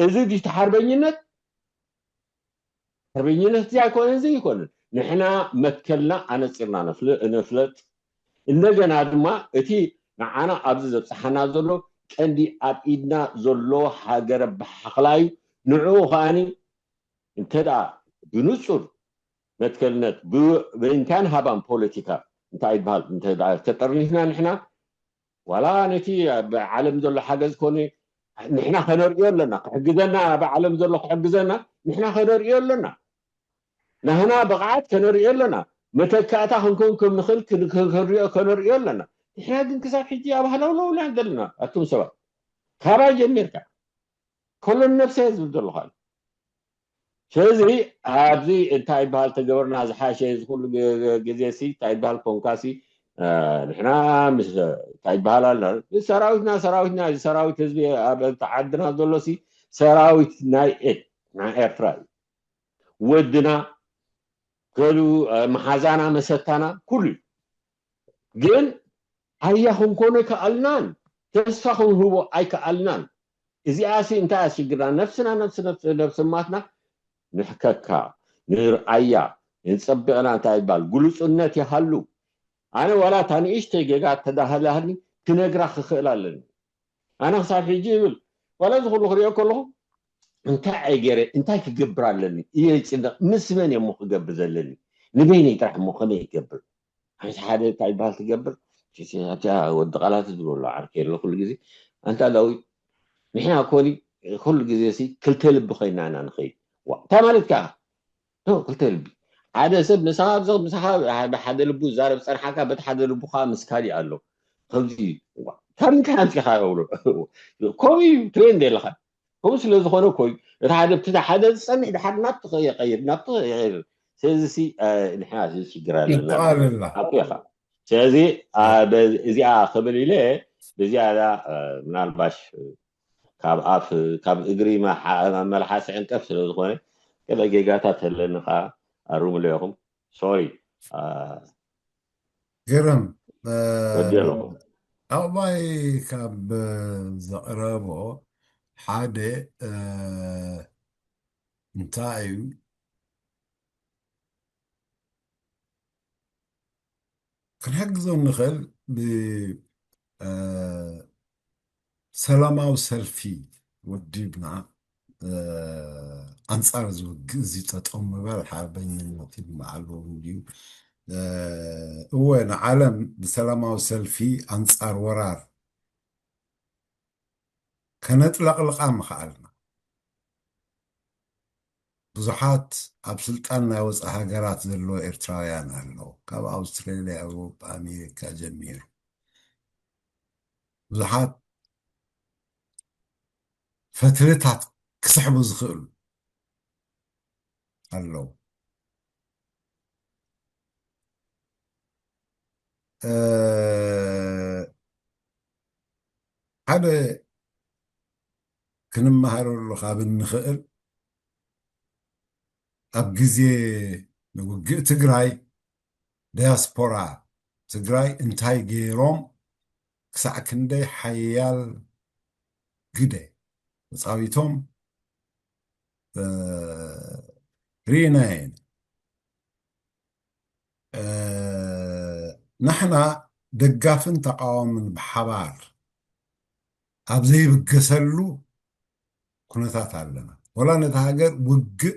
እዚ እዚ ሓርበኝነት ሓርበኝነት እዚ ኣይኮነ እዚ ይኮነ ንሕና መትከልና ኣነፂርና ነፍለጥ እንደገና ድማ እቲ ንዓና ኣብዚ ዘብፅሓና ዘሎ ቀንዲ ኣብ ኢድና ዘሎ ሃገረ ብሓኽላይ ንዕኡ ከዓኒ እንተ ብንፁር መትከልነት ብእንታን ሃባን ፖለቲካ እንታይ ይበሃል ተጠርኒፍና ንሕና ዋላ ነቲ ኣብ ዓለም ዘሎ ሓገዝ ኮነ ንሕና ከነርእዮ ኣለና ክሕግዘና ኣብ ዓለም ዘሎ ክሕግዘና ንሕና ከነርእዮ ኣለና ናህና ብቕዓት ከነርእዮ ኣለና መተካእታ ክንከውን ከም ንኽእል ከነርእዮ ኣለና ንሕና ግን ክሳብ ሕጂ ኣብ ሃለውለውና ዘለና ኣቱም ሰባት ካባይ ጀሚርካ ከሎ ነብሰ ዝብል ዘለኹ ስለዚ ኣብዚ እንታይ ይበሃል ተገበርና ዝሓሸ እዚ ኩሉ ግዜ ሲ እንታይ ይበሃል ኮንካ ሲ ንሕና ምስ እንታይ ይበሃል ኣለና ሰራዊትና ሰራዊትና እዚ ሰራዊት ህዝቢ ኣብ ዓድና ዘሎ ሲ ሰራዊት ናይ ኤርትራ እዩ ወድና ገሉ መሓዛና መሰታና ኩሉ እዩ ግን ኣያ ክንኮኖ ኣይከኣልናን ተስፋ ክንህቦ ኣይከኣልናን እዚኣሲ እንታይ ኣስችግርና ነፍስና ነፍስማትና ንሕከካ ንርኣያ ንፀቢቕና እንታይ ይባል ግሉፅነት ይሃሉ ኣነ ዋላ እታ ንእሽተይ ጌጋ ተዳህላህኒ ክነግራ ክኽእል ኣለኒ ኣነ ክሳብ ሕጂ ይብል ዋላ እዚ ኩሉ ክሪኦ ከለኹ እንታይ ኣይገረ እንታይ ክገብር ኣለኒ እየ ይጭነቕ ምስ መን እየ ክገብር ዘለኒ ንበይነይ ጥራሕ እሞ ከመይ ይገብር ሓንቲ ሓደ እንታይ ይበሃል ትገብር ኣብታ ወዲ ቃላት ዝበሎ ዓርኪ የለ ኩሉ ግዜ ኣንታ ዳዊት ንሕና ኮኒ ኩሉ ግዜ ሲ ክልተ ልቢ ኮይና ኢና ንኸይድ እንታይ ማለት ከዓ ክልተ ልቢ ሓደ ሰብ ምሳኻ ብዘ- ምሳኻ ብሓደ ልቡ ዝዛረብ ዝጸንሓካ፣ በቲ ሓደ ልቡ ከዓ ምስ ካሊእ ኣሎ። ከምዚ እዩ። ካብ ምንታይ ኣምጺኻ እብሎ። ከምኡ እዩ ትሬንድ የለኻ። ከምኡ ስለ ዝኾነ እኮ እዩ። እቲ ሓደ፣ እቲ ሓደ ዝጸንሕ ድሓር ናብቲ ይቐይር፣ ናብቲ ይቐይር። ስለዚ ሲ፣ እ፣ ንሕና እዚ ሽግር ኣለና። ይጠቓለላ። ኣብቲ ኢኻ። ስለዚ፣ አ፣ በ-፣ እዚኣ ክብል ኢለ፣ ብዝያዳ፣ እ፣ ምናልባሽ፣ እ፣ ካብ ኣፍ፣ ካብ እግሪ መሓ-፣ መልሓስ ዕንቀፍ ስለ ዝኾነ፣ ገለ ጌጋታት ኣለኒ ኸዓ ኣርሙለይ ኢኹም። ሶሪ። አ፣ ግርም፣ እ፣ ወዲ ኣለኹ። ኣባይ ካብ ዘቕረቦ ሓደ፣ እ፣ እንታይ እዩ? ክንሕግዞ ንኽእል ብ-፣ እ፣ ሰላማዊ ሰልፊ ወዲብና፣ እ፣ ኣንጻር እዚ ውግእ እዚ ጠጠው ምባል ሓርበኝነት ይበሃል እውን ድዩ? እ፣ እወ፣ ንዓለም ብሰላማዊ ሰልፊ ኣንጻር ወራር ከነጥለቕልቓ ምኸኣልና። ብዙሓት ኣብ ስልጣን ናይ ወፃኢ ሃገራት ዘለዎ ኤርትራውያን ኣለዉ። ካብ ኣውስትራልያ፣ ኣውሮፓ፣ ኣሜሪካ ጀሚሩ ብዙሓት ፈትልታት ክስሕቡ ዝኽእሉ ኣለዉ። እ፣ ሓደ ክንመሃረሉ ካብ እንኽእል፣ ኣብ ግዜ ውግእ ትግራይ ዳያስፖራ ትግራይ እንታይ ገይሮም፣ ክሳዕ ክንደይ ሓያል ግደ ተፃዊቶም፣ እ፣ ርኢና ኢና። እ፣ ንሕና ደጋፍን ተቃዋምን ብሓባር ኣብ ዘይብገሰሉ ኩነታት ኣለና። ወላ ነቲ ሃገር ውግእ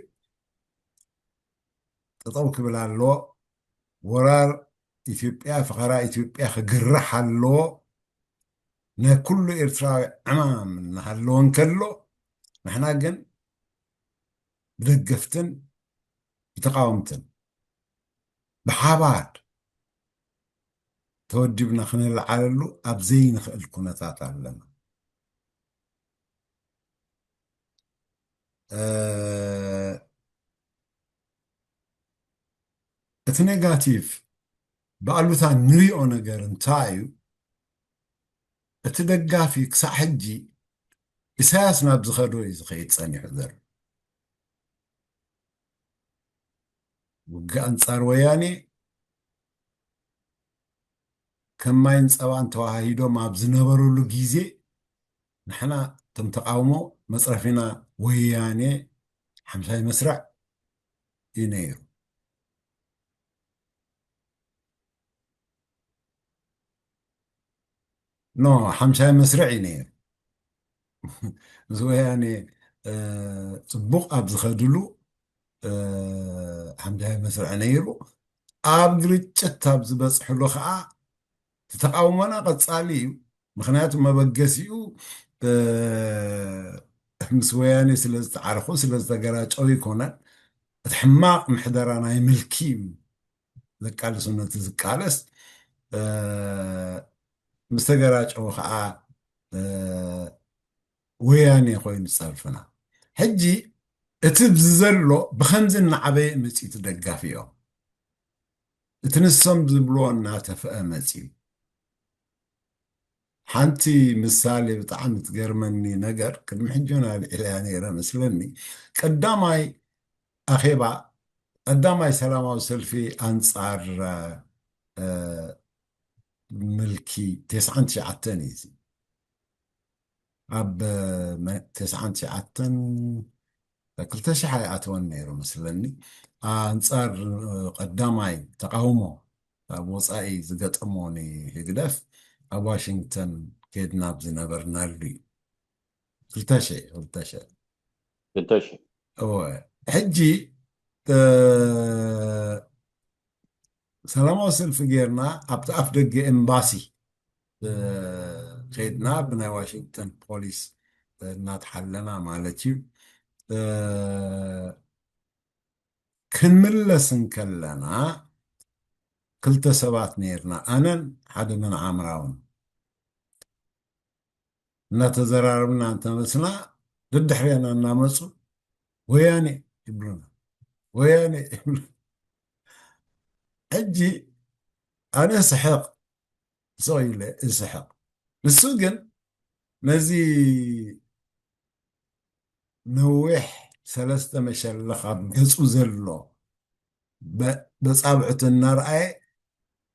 ጠጠው ክብል ኣለዎ። ወራር ኢትዮጵያ፣ ፈኸራ ኢትዮጵያ ክግራሕ ኣለዎ። ናይ ኩሉ ኤርትራዊ ዕማም እናሃለወ እንከሎ፣ ንሕና ግን ብደገፍትን ብተቃወምትን ብሓባር ተወዲብና ክነለዓለሉ ኣብ ዘይንኽእል ኩነታት ኣለና። እ፣ እቲ ኔጋቲቭ ብኣሉታ ንሪኦ ነገር እንታይ እዩ? እቲ ደጋፊ ክሳዕ ሕጂ ኢሳያስ ናብ ዝኸዶ እዩ ዝኸይድ ጸኒሑ ዘሎ። ውግእ ኣንጻር ወያኔ ከም ማይን ጸባን ተዋሃሂዶም ኣብ ዝነበሩሉ ግዜ፣ ንሕና እቶም ተቃውሞ መጽረፊና ወያኔ ሓምሳይ መስርዕ እዩ ነይሩ። ኖ፣ ሓምሻይ መስርዕ እዩ ነይሩ። ምስ ወያኔ፣ እ፣ ጽቡቕ ኣብ ዝኸድሉ፣ እ፣ ሓምሻይ መስርዕ ነይሩ። ኣብ ግርጭት ኣብ ዝበጽሕሉ ኸኣ፣ እቲ ተቃውሞና ቀጻሊ እዩ። ምኽንያቱ መበገሲኡ፣ እ፣ ምስ ወያኔ ስለ ዝተዓርኹ፣ ስለ ዝተገራጨው ኣይኮነን። እቲ ሕማቕ ምሕደራ ናይ ምልኪ እዩ ዘቃልሱ፣ ነቲ ዝቃለስ፣ እ፣ ምስ ተገራጨው ኸኣ፣ እ፣ ወያኔ ኮይኑ ጸርፍና። ሕጂ እቲ ኣብዚ ዘሎ ብኸምዚ እናዓበየ መጺኡ፣ እቲ ደጋፊኦም፣ እቲ ንሶም ዝብልዎ እናተፍአ መጺኡ። ሓንቲ ምሳሌ ብጣዕሚ ትገርመኒ ነገር፣ ቅድሚ ሕጂ እውን ኣልዒለያ ነይረ መስለኒ። ቀዳማይ ኣኼባ፣ ቀዳማይ ሰላማዊ ሰልፊ ኣንጻር፣ እ፣ ምልኪ ተስዓን ትሽዓተን እዩ እዚ። ኣብ፣ እ፣ መ-፣ ተስዓን ትሽዓተን፣ ክልተ ሽሕ ኣይኣተወን ነይሩ መስለኒ። ኣንጻር፣ እ፣ ቀዳማይ ተቃውሞ ኣብ ወጻኢ ዝገጠሞ ንህግደፍ ኣብ ዋሽንግተን ኬድና ኣብ ዝነበርናሉ እዩ። ክልተ ሽሕ፣ ክልተ ሽሕ። ክልተ ሽሕ። እወ። ሕጂ፣ እ፣ ሰላማዊ ሰልፊ ጌርና ኣብቲ ኣፍ ደገ ኤምባሲ፣ እ፣ ኸይድና ብናይ ዋሽንግተን ፖሊስ እናተሓለና ማለት እዩ። እ፣ ክንምለስ እንከለና ክልተ ሰባት ነይርና፣ ኣነን ሓደ መንዓምራውን። እናተዘራረብና እንተመፅና፣ ደድሕሬና እናመፁ "ወያኔ" ይብሉና፣ "ወያኔ" ይብሉ። ሕጂ ኣነ ስሕቕ፣ ስቕ ኢለ እስሕቕ። ንሱ ግን ነዚ ነዊሕ ሰለስተ መሸለኽ ኣብ ገጹ ዘሎ በ-፣ በጻብዕቱ እናርኣየ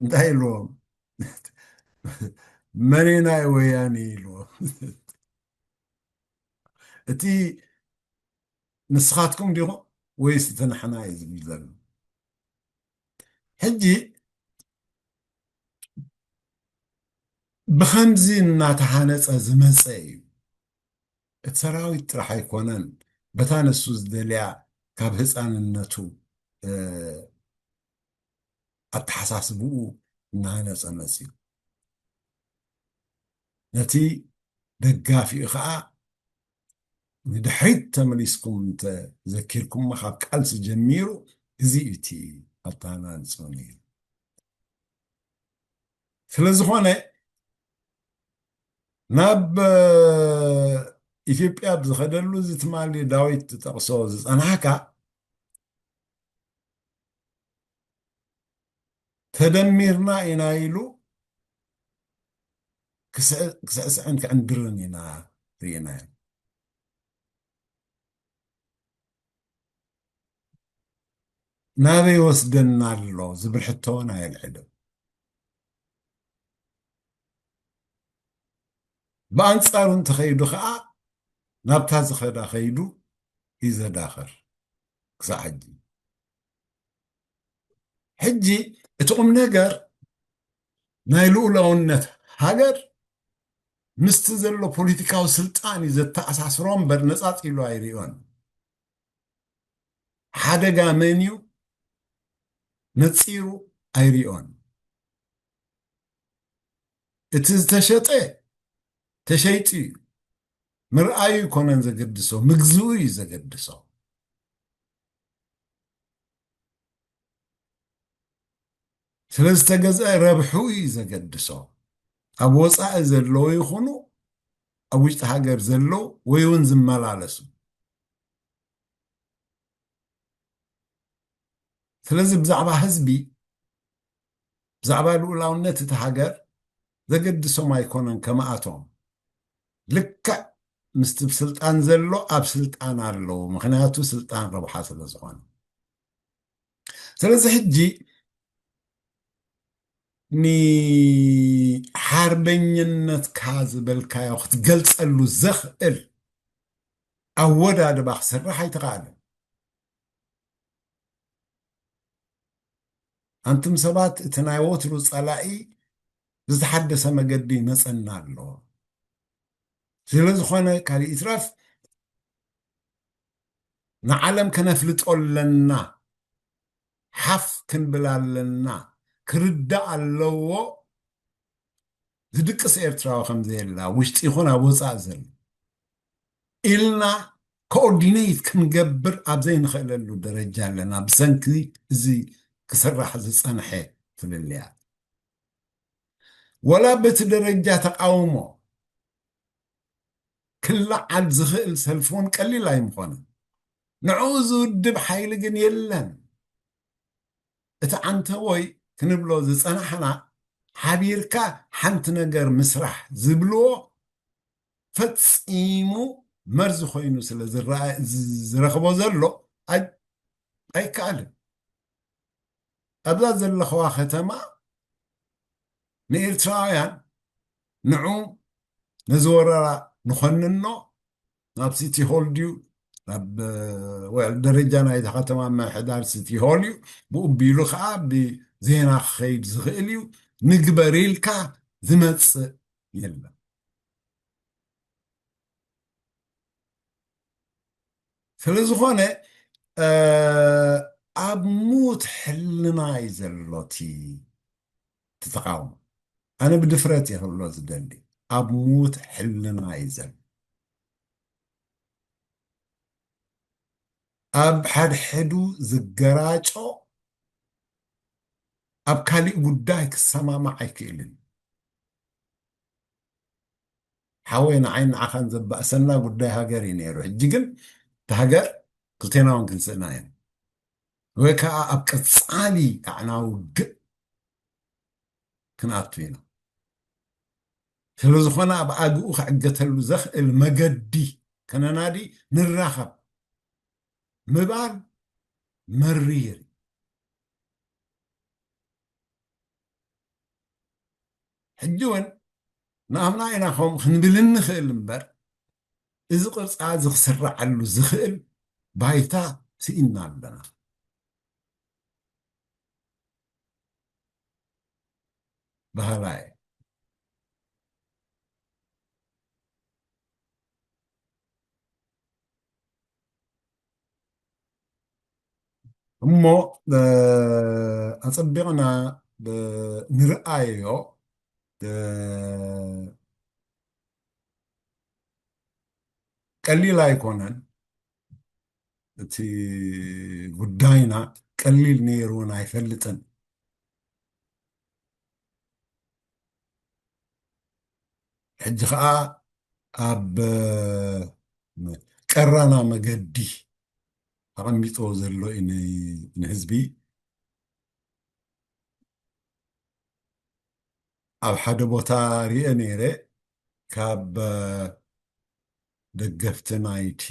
እንታይ ኢልዎም? "መኔናይ ወያኔ?" ኢልዎም። እቲ "ንስኻትኩም ዲኹም ወይስ እቲ ንሕና?" እዩ ዝብል ዘሎ። ሕጂ ብኸምዚ እናተሃነጸ ዝመጸ እዩ። እቲ ሰራዊት ጥራሕ ኣይኮነን፣ በታ ንሱ ዝደልያ ካብ ህፃንነቱ፣ እ፣ ኣተሓሳስብኡ እናሃነጸ መጺኡ። ነቲ ደጋፊኡ ኸዓ ንድሕሪት ተመሊስኩም እንተዘኪርኩሞ፣ ካብ ቃልሲ ጀሚሩ እዚ እዩ እቲ ኣተሃናንጽኡ ነይሩ። ስለ ዝኾነ ናብ፣ እ፣ ኢትዮጵያ ኣብ ዝኸደሉ፣ እዚ ትማሊ ዳዊት ትጠቕሶ ዝጸናሕካ፣ ተደሚርና ኢና ኢሉ ክስዕ-፣ ክስዕስዕን ክዕንድርን ኢና ርኢናዮ። ናበይ ወስደና ኣሎ ዝብል ሕቶ እውን ኣየልዕልን። ብኣንጻሩ እንተኸይዱ ኸኣ፣ ናብታ ዝኸዳ ኸይዱ እዩ ዘዳኽር ክሳዕ ሕጂ። ሕጂ እቲ ቁም ነገር ናይ ልኡላውነት ሃገር ምስቲ ዘሎ ፖለቲካዊ ስልጣን እዩ ዘተኣሳስሮ እምበር፣ ነጻጽ ኢሉ ኣይሪኦን። ሓደጋ መን እዩ ነጺሩ ኣይሪኦን። እቲ ዝተሸጠ ተሸይጡ እዩ። ምርኣዩ ኣይኮነን ዘገድሶ፣ ምግዝኡ እዩ ዘገድሶ። ስለ ዝተገዝአ ረብሑ እዩ ዘገድሶ። ኣብ ወጻኢ ዘለዉ ይኹኑ ኣብ ውሽጢ ሃገር ዘለዉ ወይ እውን ዝመላለሱ። ስለዚ ብዛዕባ ህዝቢ፣ ብዛዕባ ልኡላውነት እቲ ሃገር ዘገድሶም ኣይኮነን ከማኣቶም። ልክዕ ምስቲ ብስልጣን ዘሎ ኣብ ስልጣን ኣለዉ፣ ምኽንያቱ ስልጣን ረብሓ ስለ ዝኾነ። ስለዚ ሕጂ ንሓርበኝነትካ ዝበልካዮ ክትገልጸሉ ዘኽእል ኣወዳድባ ክስራሕ ኣይተኻእለን። ኣንቱም ሰባት፣ እቲ ናይ ወትሩ ጸላኢ ብዝተሓደሰ መገዲ ይመጸና ኣሎ። ስለ ዝኾነ፣ ካልእ ይትረፍ፣ ንዓለም ከነፍልጦ ኣለና፣ ሓፍ ክንብል ኣለና፣ ክርዳእ ኣለዎ፣ ዝድቅስ ኤርትራዊ ከም ዘየለ፣ ኣብ ውሽጢ ይኹን ኣብ ወጻኢ ዘሎ፣ ኢልና ኮኦርዲኔት ክንገብር ኣብ ዘይንኽእለሉ ደረጃ ኣለና፣ ብሰንኪ እዚ ክስራሕ ዝጸንሐ ፍልልያት። ወላ በቲ ደረጃ ተቃውሞ ክለዓል ዝኽእል ሰልፊ እውን ቀሊል ኣይምኾነን። ንዕኡ ዝውድብ ሓይሊ ግን የለን። እቲ ዓንተቦይ ክንብሎ ዝጸናሕና፣ ሓቢርካ ሓንቲ ነገር ምስራሕ ዝብልዎ፣ ፈጺሙ መርዚ ኮይኑ ስለ ዝረኣ-፣ ዝ-፣ ዝረኽቦ ዘሎ፣ ኣይ-፣ ኣይከኣልን። ኣብዛ ዘለኽዋ ከተማ ንኤርትራውያን፣ ንዑ ነዚ ወረራ ንኾንኖ፣ ናብ ሲቲ ሆል ድዩ፣ ናብ፣ እ፣ ወ-፣ ደረጃ ናይታ ከተማ ምምሕዳር ሲቲ ሆል እዩ፣ ብኡ ቢሉ ኸዓ ብዜና ክኸይድ ዝኽእል እዩ፣ ንግበር ኢልካ ዝመጽእ የለን። ስለ ዝኾነ፣ እ፣ ኣብ ሙት ሕልና እዩ ዘሎ እቲ፣ እቲ ተቃውሞ። ኣነ ብድፍረት እየ ክብሎ ዝደሊ፣ ኣብ ሙት ሕልና እዩ ዘሎ። ኣብ ሓድሕዱ ዝገራጮ ኣብ ካሊእ ጉዳይ ክሰማማዕ ኣይክእልን። ሓወይ ንዓይን ንዓኻን ዘባእሰና ጉዳይ ሃገር እዩ ነይሩ። ሕጂ ግን እቲ ሃገር ክልቴና እውን ክንስእና እዮም። ወይ ከዓ ኣብ ቀጻሊ ኣዕናዊ ውግእ ክንኣቱ ኢና። ስለዝኾነ ኣብ ኣግኡ ክዕገተሉ ዘኽእል መገዲ ከነናዲ ንራኸብ ምባል መሪር እዩ። ሕጂ እውን ንኣምና ኢና ከምኡ ክንብል እንኽእል እምበር፣ እዚ ቅርጻ እዚ ክስረዓሉ ዝኽእል ባይታ ስኢንና ኣለና። በሃላይ። እሞ፣ እ፣ ኣጸቢቕና፣ እ፣ ንርኣዮ፣ እ፣ ቀሊል ኣይኮነን። እቲ ጉዳይና ቀሊል ነይሩ እውን ኣይፈልጥን። ሕጂ ኸዓ ኣብ፣ እ፣ ቀራና መገዲ ተቐሚጥዎ ዘሎ እዩ ን-፣ ንህዝቢ። ኣብ ሓደ ቦታ ሪኤ ነይረ፣ ካብ፣ እ፣ ደገፍቲ ናይቲ፣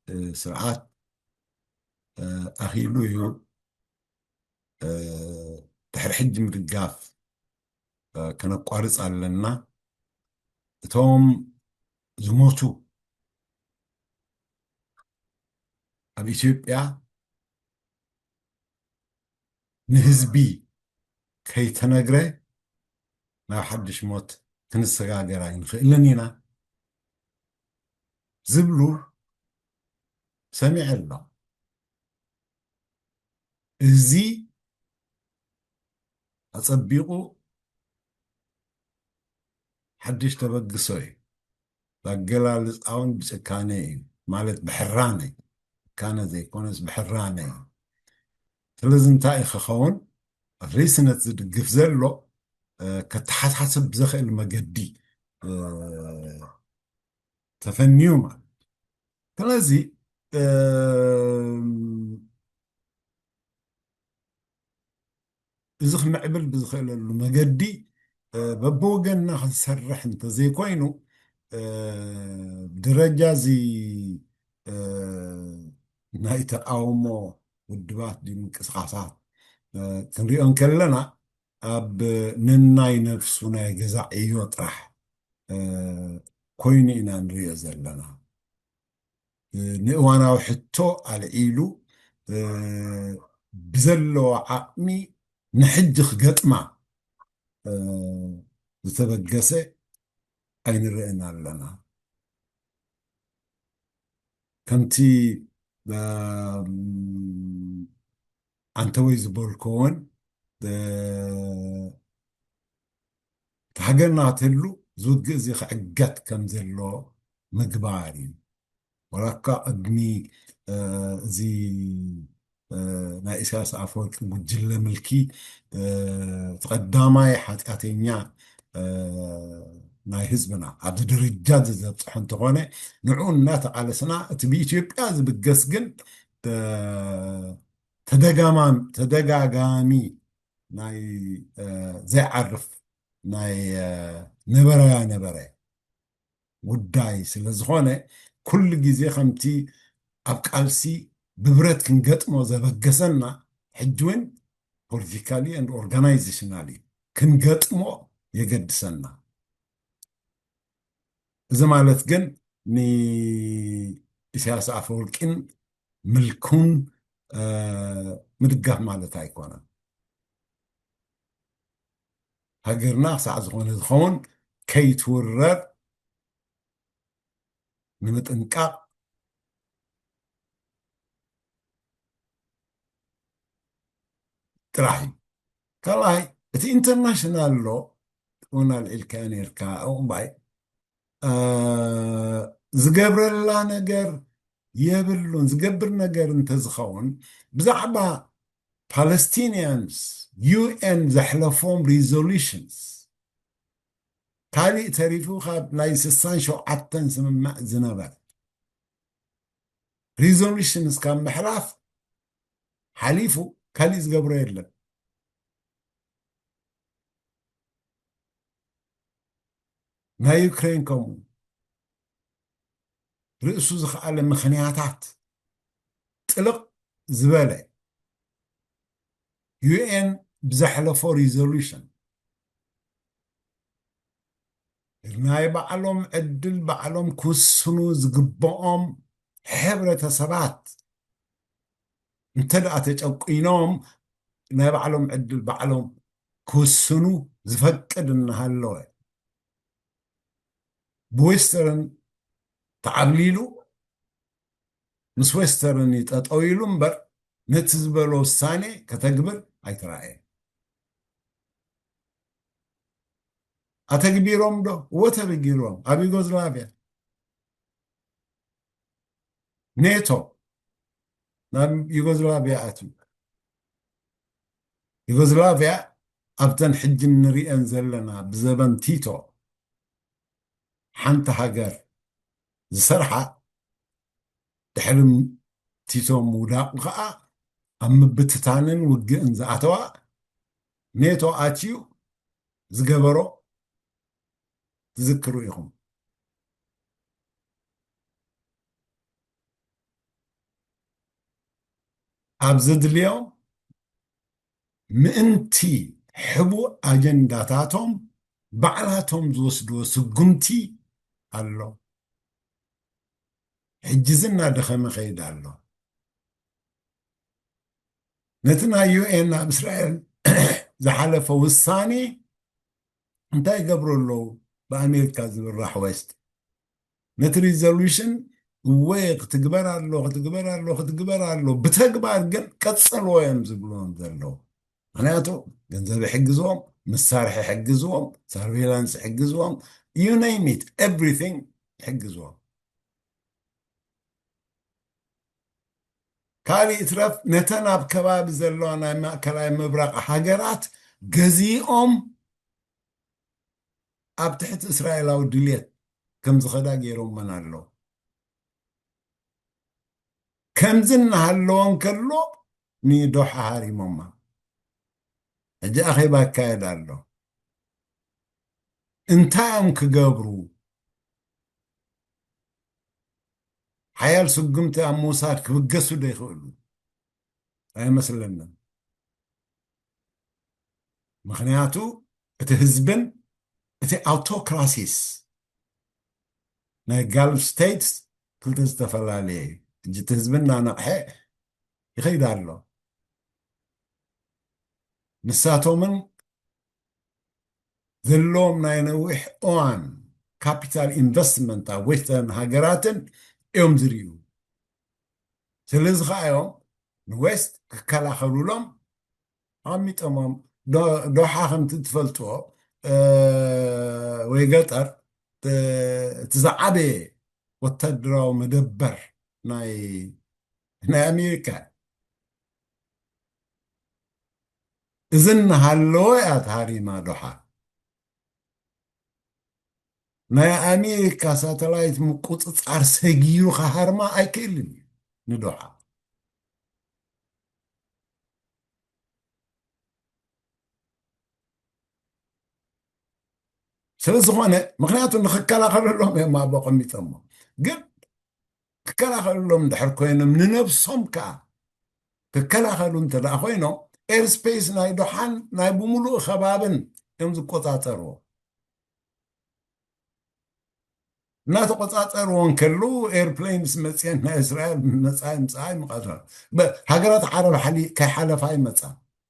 እ፣ ስርዓት፣ እ፣ ኣኽኢሉ እዩ፣ እ፣ ድሕሪ ሕጂ ምድጋፍ፣ እ፣ ከነቋርጽ ኣለና። እቶም ዝሞቱ ኣብ ኢትዮጵያ ንህዝቢ ከይተነግረ ናብ ሓድሽ ሞት ክንሰጋገር ኣይንኽእልን ኢና ዝብሉ ሰሚዐ ኣሎ። እዚ ኣጸቢቑ ሓድሽ ተበግሶ እዩ። ብኣገላልጻውን ብጭካነ እዩ፣ ማለት ብሕራነ፣ ጭካነ ዘይኮነስ ብሕራነ እዩ። ስለዚ እንታይ እዩ ክኸውን? ኣትሊስት ነቲ ዝድግፍ ዘሎ፣ እ፣ ከተሓሳስብ ብዘኽእል መገዲ፣ እ፣ ተፈንዩ ማለት። ስለዚ፣ እ፣ እዚ ክምዕብል ብዝኽእለሉ መገዲ፣ እ፣ በብወገንና ክንሰርሕ እንተዘይኮይኑ፣ እ፣ ብደረጃ እዚ፣ እ፣ ናይ ተቃውሞ ውድባት ድዩ ምንቅስቃሳት፣ እ፣ ክንሪኦ እንከለና፣ ኣብ ነናይ ነፍሱ ናይ ገዛ ዕዮ ጥራሕ፣ እ፣ ኮይኑ ኢና ንሪኦ ዘለና። እ፣ ንእዋናዊ ሕቶ ኣልዒሉ፣ እ፣ ብዘለዎ ዓቕሚ ንሕጂ ክገጥማ፣ እ፣ ዝተበገሰ ኣይንርእን ኣለና። ከምቲ፣ እም፣ ኣንተወይ ዝበልክዎን፣ እ፣ እቲ ሃገርና ክትህሉ ዝውግእ እዚ ክዕገት ከም ዘሎ ምግባር እዩ። ወላ እኳ ቅድሚ፣ እ፣ እዚ፣ እ፣ ናይ ኢሳያስ ኣፈወርቂ ጉጅለ ምልኪ፣ እ፣ እቲ ቀዳማይ ሓጢኣተኛ፣ እ፣ ናይ ህዝብና ኣብዚ ደረጃ እዚ ዘብፅሖ እንተኾነ፣ ንዕኡ እናተቓለስና፣ እቲ ብኢትዮጵያ ዝብገስ ግን፣ እ፣ ተደጋማም-፣ ተደጋጋሚ ናይ፣ እ፣ ዘይዓርፍ ናይ፣ እ፣ ነበረያ ነበረ ጉዳይ ስለ ዝኾነ፣ ኩሉ ግዜ ከምቲ ኣብ ቃልሲ ብብረት ክንገጥሞ ዘበገሰና፣ ሕጂ እውን ፖለቲካሊ ኤንድ ኦርጋናይዜሽናሊ ክንገጥሞ የገድሰና። እዚ ማለት ግን ንኢሳያስ ኣፈወርቂን ምልኩን፣ እ፣ ምድጋፍ ማለት ኣይኮነን። ሃገርና ክሳዕ ዝኾነ ዝኸውን ከይትውረር ንምጥንቃቕ ጥራሕ እዩ። ካልኣይ፣ እቲ ኢንተርናሽናል ሎ እውን ኣልዒልካዮ ነርካ፣ ዕቑባይ፣ እ፣ ዝገብረላ ነገር የብሉን። ዝገብር ነገር እንተዝኸውን ብዛዕባ Palestinians UN ዘሕለፎም resolutions ካሊእ ተሪፉ ካብ ናይ ስሳን ሸውዓተን ስምምዕ ዝነበር resolutions ካብ ምሕላፍ ሓሊፉ ካሊእ ዝገብሮ የለን። ናይ ዩክሬን ከምኡ ርእሱ ዝኸኣለ ምኽንያታት ጥልቕ ዝበለ UN ብዘሕለፎ resolution ናይ ባዕሎም ዕድል ባዕሎም ክውስኑ ዝግብኦም ሕብረተሰባት እንተ ደኣ ተጨቂኖም ናይ ባዕሎም ዕድል ባዕሎም ክውስኑ ዝፈቅድ እናሃለወ ብዌስተርን ተዓብሊሉ ምስ ዌስተርን እዩ ጠጠው ኢሉ እምበር ነቲ ዝበሎ ውሳኔ ከተግብር ኣይተራእየን። ኣተግቢሮም ዶ? እወ ተግቢሮም። ኣብ ዩጎዝላቪያ ኔቶ ናብ ዩጎዝላቪያ ኣትዩ። ዩጎዝላቪያ ኣብተን ሕጂ እንሪአን ዘለና ብዘበን ቲቶ ሓንቲ ሃገር ዝሰርሓ ድሕሪ ቲቶ ምውዳቑ ከዓ ኣብ ምብትታንን ውግእን ዝኣተዋ ኔቶ ኣትዩ ዝገበሮ ትዝክሩ ኢኹም። ኣብ ዘድልዮም ምእንቲ ሕቡእ ኣጀንዳታቶም ባዕላቶም ዝወስድዎ ስጉምቲ ኣሎ። ሕጂ እዚ እናደኸመ ከይድ ኣሎ። ነቲ ናይ ዩ ኤን ኣብ እስራኤል ዝሓለፈ ውሳኔ እንታይ ይገብሩ ኣለዉ? ብኣሜሪካ ዝምራሕ ዌስት ነቲ ሪዞሉሽን እወ ክትግበር ኣሎ ክትግበር ኣሎ ክትግበር ኣሎ፣ ብተግባር ግን ቀጽልዎ እዮም ዝብልዎም ዘለዉ። ምክንያቱ ገንዘብ ይሕግዝዎም፣ መሳርሒ ይሕግዝዎም፣ ሳርቬላንስ ይሕግዝዎም፣ you name it, everything ይሕግዝዎም። ካልእ ይትረፍ ነተን ኣብ ከባቢ ዘለዋ ናይ ማእከላይ ምብራቕ ሃገራት ገዚኦም ኣብ ትሕቲ እስራኤላዊ ድልየት ከም ዝኸዳ ገይሮመን ኣለዉ። ከምዚ እናሃለወ እንከሎ ንዶሓ ሃሪሞማ። ሕጂ ኣኼባ ይካየድ ኣሎ። እንታይ እዮም ክገብሩ? ሓያል ስጉምቲ ኣብ ምውሳድ ክብገሱ ዶ ይኽእሉ? ኣይመስለንን። ምክንያቱ እቲ ህዝብን እቲ ኣውቶክራሲስ ናይ ጋልፍ ስቴትስ ክልተ ዝተፈላለየ እዩ። ሕጂ እቲ ህዝቢ እናነቕሐ ይኸይድ ኣሎ። ንሳቶምን ዘለዎም ናይ ነዊሕ እዋን ካፒታል ኢንቨስትመንት ኣብ ዌስተርን ሃገራትን እዮም ዝርእዩ። ስለዚ ከዓ እዮም ንዌስት ክከላኸሉሎም ኣቐሚጦሞም። ዶ- ዶሓ ከምቲ ትፈልጥዎ እ፣ ወይ ገጠር እ፣ እቲ ዝዓበየ ወታደራዊ መደበር ናይ ናይ ኣሜሪካ እዚ እናሃለወ እያ ተሃሪማ ዶሓ። ናይ ኣሜሪካ ሳተላይት ምቁፅፃር ሰጊሩ ከሃርማ ኣይክእልን እዩ ንዶሓ። ስለ ዝኾነ ምክንያቱ ንክከላኸለሎም እዮም ኣብ ኣቐሚጦሞ። ግን ክከላኸልሎም እንድሕር ኮይኖም ንነብሶም ከዓ ክከላኸሉ እንተ ደኣ ኮይኖም ኤርስፔስ ናይ ዶሓን ናይ ብምሉእ ከባብን እዮም ዝቆፃፀርዎ። እናተቆፃፀርዎ እንከለዉ ኤርፕሌንስ መፅየን ናይ እስራኤል መፃ ምፅኣ ይምቃትራ ሃገራት ዓረብ ሓሊ ከይሓለፋ ይመፃ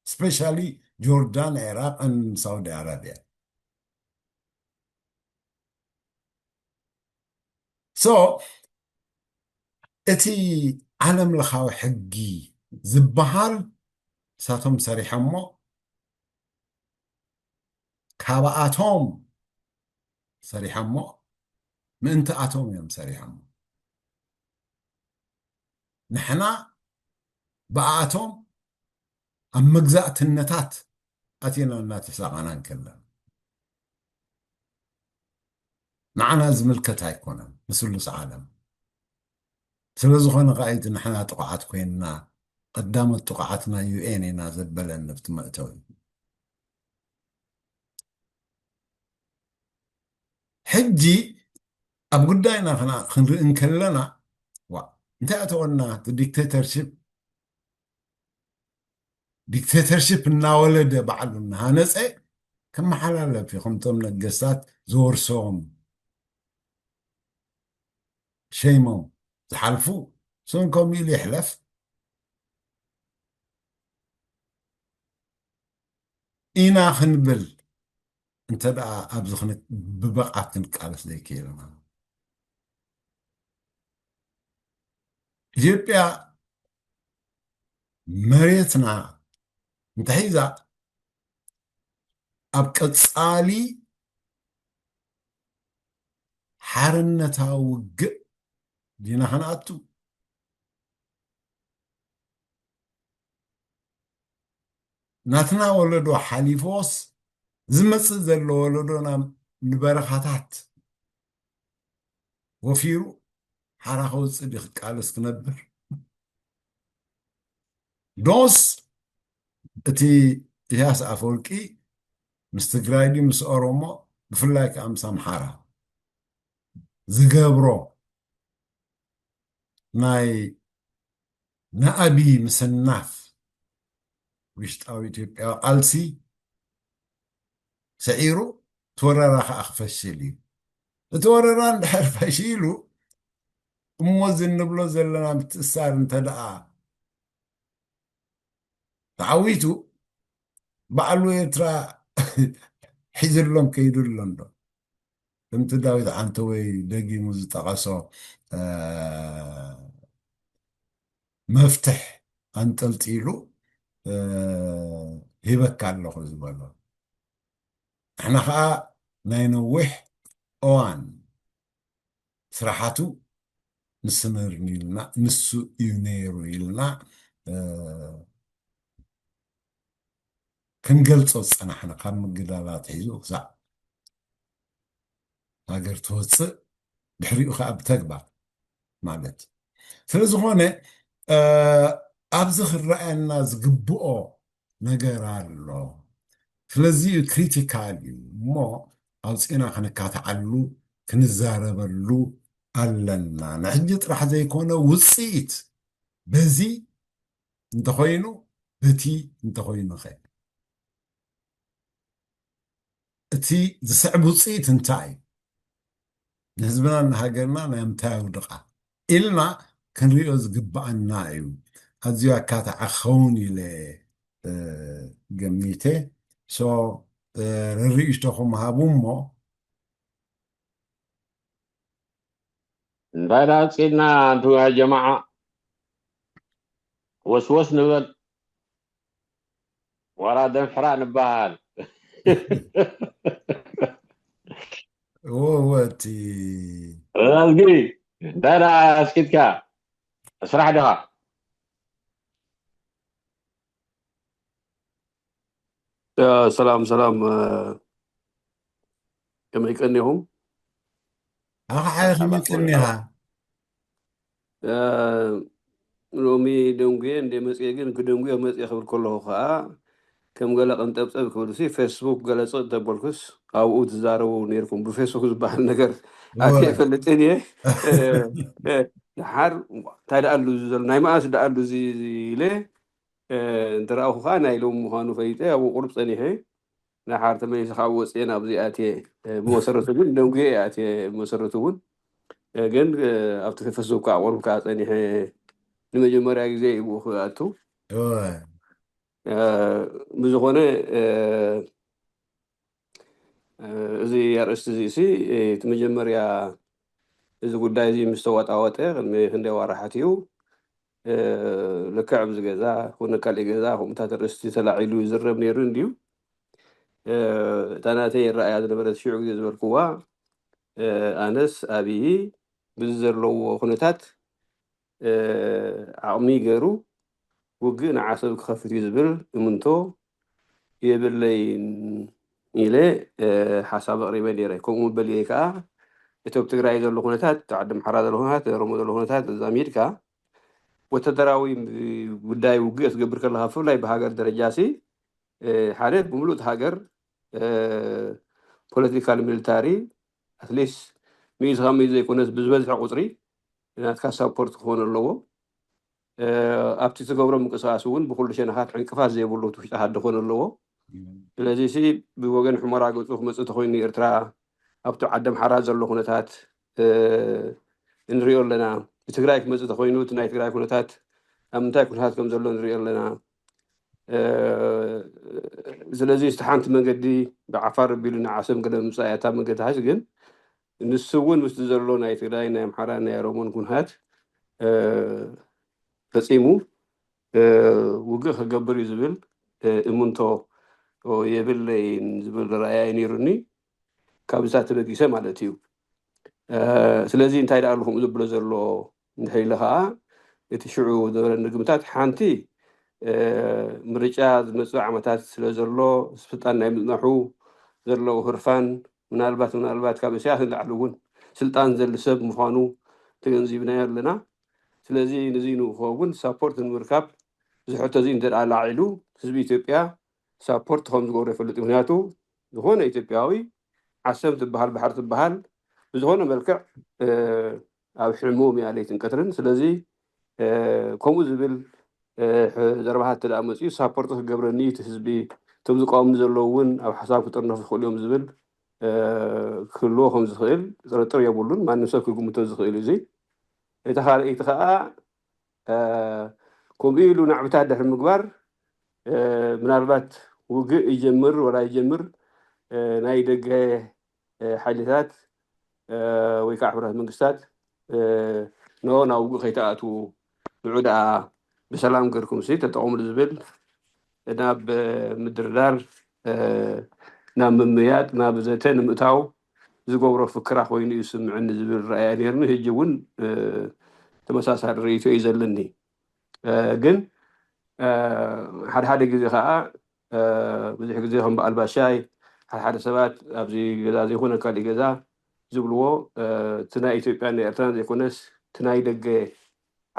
ስፔሻሊ ጆርዳን፣ ዒራቅን ሳውዲ ኣረቢያ። ሶ እቲ ዓለም ለኻዊ ሕጊ ዝበሃል ንሳቶም ሰሪሖሞ ካብኣቶም ሰሪሖሞ ምእንቲ ኣቶም እዮም ሰሪሖሞ። ንሕና ብኣቶም ኣብ መግዛእትነታት ኣቲና እናተሳቐና እንከለና፣ ንዓና ዝምልከት ኣይኮነን፣ ንስሉስ ዓለም። ስለ ዝኾነ ከኣ እቲ ንሕና ጥቑዓት ኮይንና፣ ቀዳሞት ጥቑዓትና ዩ ኤን ኢና ዘበለን ኣብቲ መእተዊ። ሕጂ ኣብ ጉዳይና ክና-፣ ክንርኢ እንከለና፣ ዋ፣ እንታይ ኣተወና እቲ ዲክቴተርሺፕ፣ ዲክቴተርሺፕ እናወለደ ባዕሉ እናሃነፀ ከመሓላለፍ እዩ፣ ከምቶም ነገስታት ዝወርሶም ሸይሞም ዝሓልፉ፣ እሱን ከምኡ ኢሉ ይሕለፍ ኢና ክንብል እንተ ደኣ ኣብዚ ክን-፣ ብብቕዓት ክንቃለስ ዘይክኢልና። ኢትዮጵያ መሬትና እንተሒዛ ኣብ ቀጻሊ ሓርነታዊ ውግእ ዲና ክንኣቱ? ናትና ወለዶ ሓሊፎስ ዝመጽእ ዘሎ ወለዶ ናብ ንበረኻታት ወፊሩ ሓራ ከውጽእ ድዩ ክቃለስ ክነብር? ዶስ እቲ ኢሳያስ ኣፈወርቂ ምስ ትግራይ ድዩ ምስ ኦሮሞ፣ ብፍላይ ከኣ ምስ ኣምሓራ ዝገብሮ ናይ ንኣብይ ምስናፍ ውሽጣዊ ኢትዮጵያዊ ቃልሲ ስዒሩ፣ እቲ ወረራ ከኣ ክፈሽል እዩ። እቲ ወረራ እንድሕር ፈሺሉ፣ እሞ እዚ እንብሎ ዘለና ምትእስሳር እንተ ደኣ ተዓዊቱ፣ ባዕሉ ኤርትራ ሒዝሎም ከይዱ ኣሎ እንዶ። ከምቲ ዳዊት ዓንተወይ ደጊሙ ዝጠቐሶ፣ እ፣ መፍትሕ ኣንጠልጢሉ፣ እ፣ ሂበካ ኣለኹ ዝበሎ። ንሕና ኸኣ ናይ ነዊሕ እዋን ስራሓቱ ንስምር ኢልና፣ ንሱ እዩ ነይሩ ኢልና፣ እ፣ ክንገልጾ ዝጸናሕና፣ ካብ ምግዳል ኣትሒዙ ክሳዕ ሃገር ትወጽእ፣ ድሕሪኡ ከኣ ብተግባር ማለት። ስለ ዝኾነ፣ እ፣ ኣብዚ ክረኣየና ዝግብኦ ነገር ኣሎ። ስለዚ እዩ ክሪቲካል እዩ እሞ፣ ኣውጺእና ክንካትዓሉ፣ ክንዛረበሉ ኣለና። ንሕጂ ጥራሕ ዘይኮነ፣ ውጽኢት በዚ እንተኾይኑ፣ በቲ እንተኾይኑ ኸ? እቲ ዝስዕብ ውጽኢት እንታይ እዩ? ንህዝብናን ንሃገርና ናይ ምንታይ ኣውድቓ ኢልና ክንሪኦ ዝግብኣና እዩ። ኣዝዩ ኣካታዒ ክኸውን ኢለ፣ እ፣ ገሚተ። ሶ፣ እ፣ ርርኢቶኹም ሃቡ እሞ። እንታይ ደኣ ኣውጺእና ኣንቱ ያ ጀማዓ? ወስወስ ንበል። ዋላ ደንፍራ ንበሃል። እዎ፣ እዎ፣ እቲ ኣዝጊ፣ እንታይ ደኣ ኣስኪትካ? ስራሕ ዲኻ? ያ፣ ሰላም፣ ሰላም፣ እ፣ ከመይ ቀኒኹም? ኣኻ ሓየ ከመይ ቀኒኻ? እ፣ ሎሚ ደንጉየ እንደ መጽየ፣ ግን ክደንጉዮ መጽየ ክብል ከለኹ ኸኣ፣ ከም ገለ ቀንጠብጠብ ክብል ሲ፣ ፌስቡክ ገለ ጽቕ እንተበልኩስ፣ ኣብኡ ትዛረቡ ነይርኩም። ብፌስቡክ ዝበሃል ነገር ኣነ እወ። ኣይፈልጥን እየ። እ፣ እ፣ ደሓር እንታይ ደኣ ኣሉ እዚ ዘሎ፣ ናይ መኣስ ደኣ ኣሉ እዚ፣ እዚ ኢለ፣ እ፣ እንተ ረኣኹ ኸኣ ናይ ሎሚ ምዃኑ ፈሊጠ፣ ኣብኡ ቁሩብ ጸኒሐ። ደሓር ተመሊሰ ካብ ወፅየ ናብዚ ኣትየ፣ እ፣ ብመሰረቱ ግን ደንጉየ እየ ኣትየ። ብመሰረቱ እውን፣ እ፣ ግን፣ እ፣ ኣብቲ ፌስቡክ ከዓ ቁሩብ ከዓ ፀኒሐ፣ ንመጀመርያ ግዜ እዩ ብኡ ክኣቱ። እወ። እ፣ ብዝኾነ፣ እ፣ እ፣ እዚ ኣርእስቲ እዚ ሲ፣ እ፣ እቲ መጀመርያ እዚ ጉዳይ እዚ ምስ ተዋጣወጠ ቅድሚ ክንደይ ዋራሓት እዩ። እ፣ ልክዕ ኣብዚ ገዛ ኮነ ካልእ ገዛ ከምኡታት ኣርእስቲ ተላዒሉ ይዝረብ ነይሩ እንድዩ። እ፣ እታ ናተይ ይረኣያ ዝነበረት ሽዑ ግዜ ዝበልክዋ፣ እ፣ ኣነስ ኣብዪ ብዚ ዘለዎ ኩነታት ዓቕሚ ገይሩ ውግእ ንዓሰብ ክኸፍት እዩ ዝብል እምንቶ የብለይን ኢለ ሓሳብ ኣቕሪበ ነይረ። ከምኡ በል ኢለ ከዓ እቲ ኣብ ትግራይ ዘሎ ኩነታት፣ ዓዲ ኣምሓራ ዘሎ ኩነታት፣ ኦሮሞ ዘሎ ኩነታት ኣዛሚድካ ወታደራዊ ጉዳይ ውግእ ክትገብር ከለካ፣ ብፍላይ ብሃገር ደረጃ ሲ ሓደ ብምሉእ ሃገር ፖለቲካል ሚሊታሪ ኣትሊስት ሚእቲ ካብ ሚእቲ ዘይኮነስ ብዝበዝሐ ቁፅሪ ናትካ ሳፖርት ክኾን ኣለዎ። ኣብቲ ትገብሮ ምንቅስቃስ እውን ብኩሉ ሸነኻት ዕንቅፋት ዘይብሉ ትውሽጣ ሃዲ ክኾን ኣለዎ። ስለዚ ሲ ብወገን ሑመራ ገፁ ክመፅእ ተኮይኑ ኤርትራ ኣብቲ ዓዲ ኣምሓራ ዘሎ ኩነታት ንሪኦ ኣለና። ብትግራይ ክመፅእ ተኮይኑ እቲ ናይ ትግራይ ኩነታት ኣብ ምንታይ ኩነታት ከም ዘሎ ንሪኦ ኣለና። ስለዚ እቲ ሓንቲ መንገዲ ብዓፋር ኣቢሉ ንዓሰብ ገለ ምምፃእ እያ እታ መንገዲ ሓዚ ግን ንሱ እውን ምስቲ ዘሎ ናይ ትግራይ ናይ ኣምሓራ ናይ ኦሮሞን ኩነታት ፈፂሙ ውግእ ክገብር እዩ ዝብል እምንቶ የብለይን ዝብል ረኣያ እዩ ነይሩኒ። ካብዛ ተበጊሰ ማለት እዩ። ስለዚ እንታይ ደኣ ኣሎ ከምኡ ዘብሎ ዘሎ እንድሕር ኢለ ከዓ እቲ ሽዑ ዝነበረ ምግምታት ሓንቲ ምርጫ ዝመፅእ ዓመታት ስለ ዘሎ ስልጣን ናይ ምፅናሑ ዘለዎ ህርፋን ምናልባት ምናልባት ካብ እስያስ ንላዕሊ እውን ስልጣን ዘሊ ሰብ ምዃኑ ተገንዚብናዮ ኣለና። ስለዚ ንዚ ንክኸውን ሳፖርት ንምርካብ ዝሕቶ እዚ እንተ ላዒሉ ህዝቢ ኢትዮጵያ ሳፖርት ከም ዝገብሮ ይፈልጥ። ምክንያቱ ዝኾነ ኢትዮጵያዊ ዓሰብ ትበሃል ባሕሪ ትበሃል ብዝኾነ መልክዕ ኣብ ሕሙም እያ ለይትን ቀትርን። ስለዚ ከምኡ ዝብል ዘረባታት እንተ መፅኡ ሳፖርት ክገብረኒ እቲ ህዝቢ እቶም ዝቃወምኒ ዘለዉ እውን ኣብ ሓሳብ ክጥርነፉ ይኽእሉ እዮም ዝብል ክህልዎ ከም ዝኽእል ጥርጥር የብሉን። ማንም ሰብ ክግምቶ ዝኽእል እዚ። እቲ ካልኣይቲ ከዓ ከምኡ ኢሉ ናዕብታት ድሕሪ ምግባር ምናልባት ውግእ ይጀምር ወላ ይጀምር ናይ ደገ ሓይልታት ወይ ከዓ ሕብረት መንግስታት ኖ ናብ ውግእ ከይተኣትዉ ንዑ ደኣ ብሰላም ገርኩም ሲ ተጠቐምሉ ዝብል ናብ ምድርዳር ናብ ምምያጥ ናብ ዘተ ንምእታው ዝገብሮ ፍክራ ኮይኑ እዩ ስምዕኒ ዝብል ረኣያ ነርኒ። ህጂ እውን ተመሳሳሊ ርእይቶ እዩ ዘለኒ። ግን ሓደ ሓደ ግዜ ከዓ ብዙሕ ግዜ ከም በዓል ባሻይ ሓደ ሓደ ሰባት ኣብዚ ገዛ ዘይኮነ ካሊእ ገዛ ዝብልዎ እቲ ናይ ኢትዮጵያን ናይ ኤርትራን ዘይኮነስ እቲ ናይ ደገ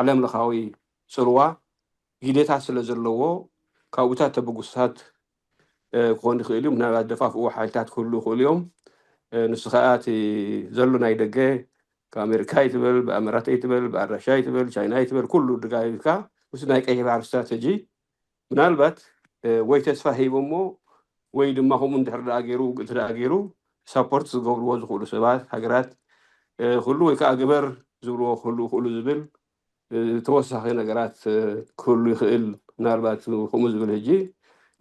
ዓለም ለኻዊ ፅልዋ ግዴታ ስለ ዘለዎ ካብኡታት ተበጉስታት ክኾን ይኽእል እዩ። ምናልባት ደፋፍኡ ሓይልታት ክህሉ ይኽእሉ እዮም። ንሱ ከዓ እቲ ዘሎ ናይ ደገ ካብ ኣሜሪካ ይትበል ብኣመራተ ይትበል ብኣራሻ ይትበል ቻይና ይትበል ኩሉ ድጋፊፍካ ምስ ናይ ቀይሕ ባሕሪ ስትራተጂ ምናልባት ወይ ተስፋ ሂቦሞ ወይ ድማ ከምኡ እንድሕር ደኣ ገይሩ ውግእቲ ደኣ ገይሩ ሳፖርት ዝገብርዎ ዝኽእሉ ሰባት ሃገራት ክህሉ ወይ ከዓ ግበር ዝብልዎ ክህሉ ይኽእሉ ዝብል ተወሳኺ ነገራት ክህሉ ይኽእል። ምናልባት ከምኡ ዝብል ህጂ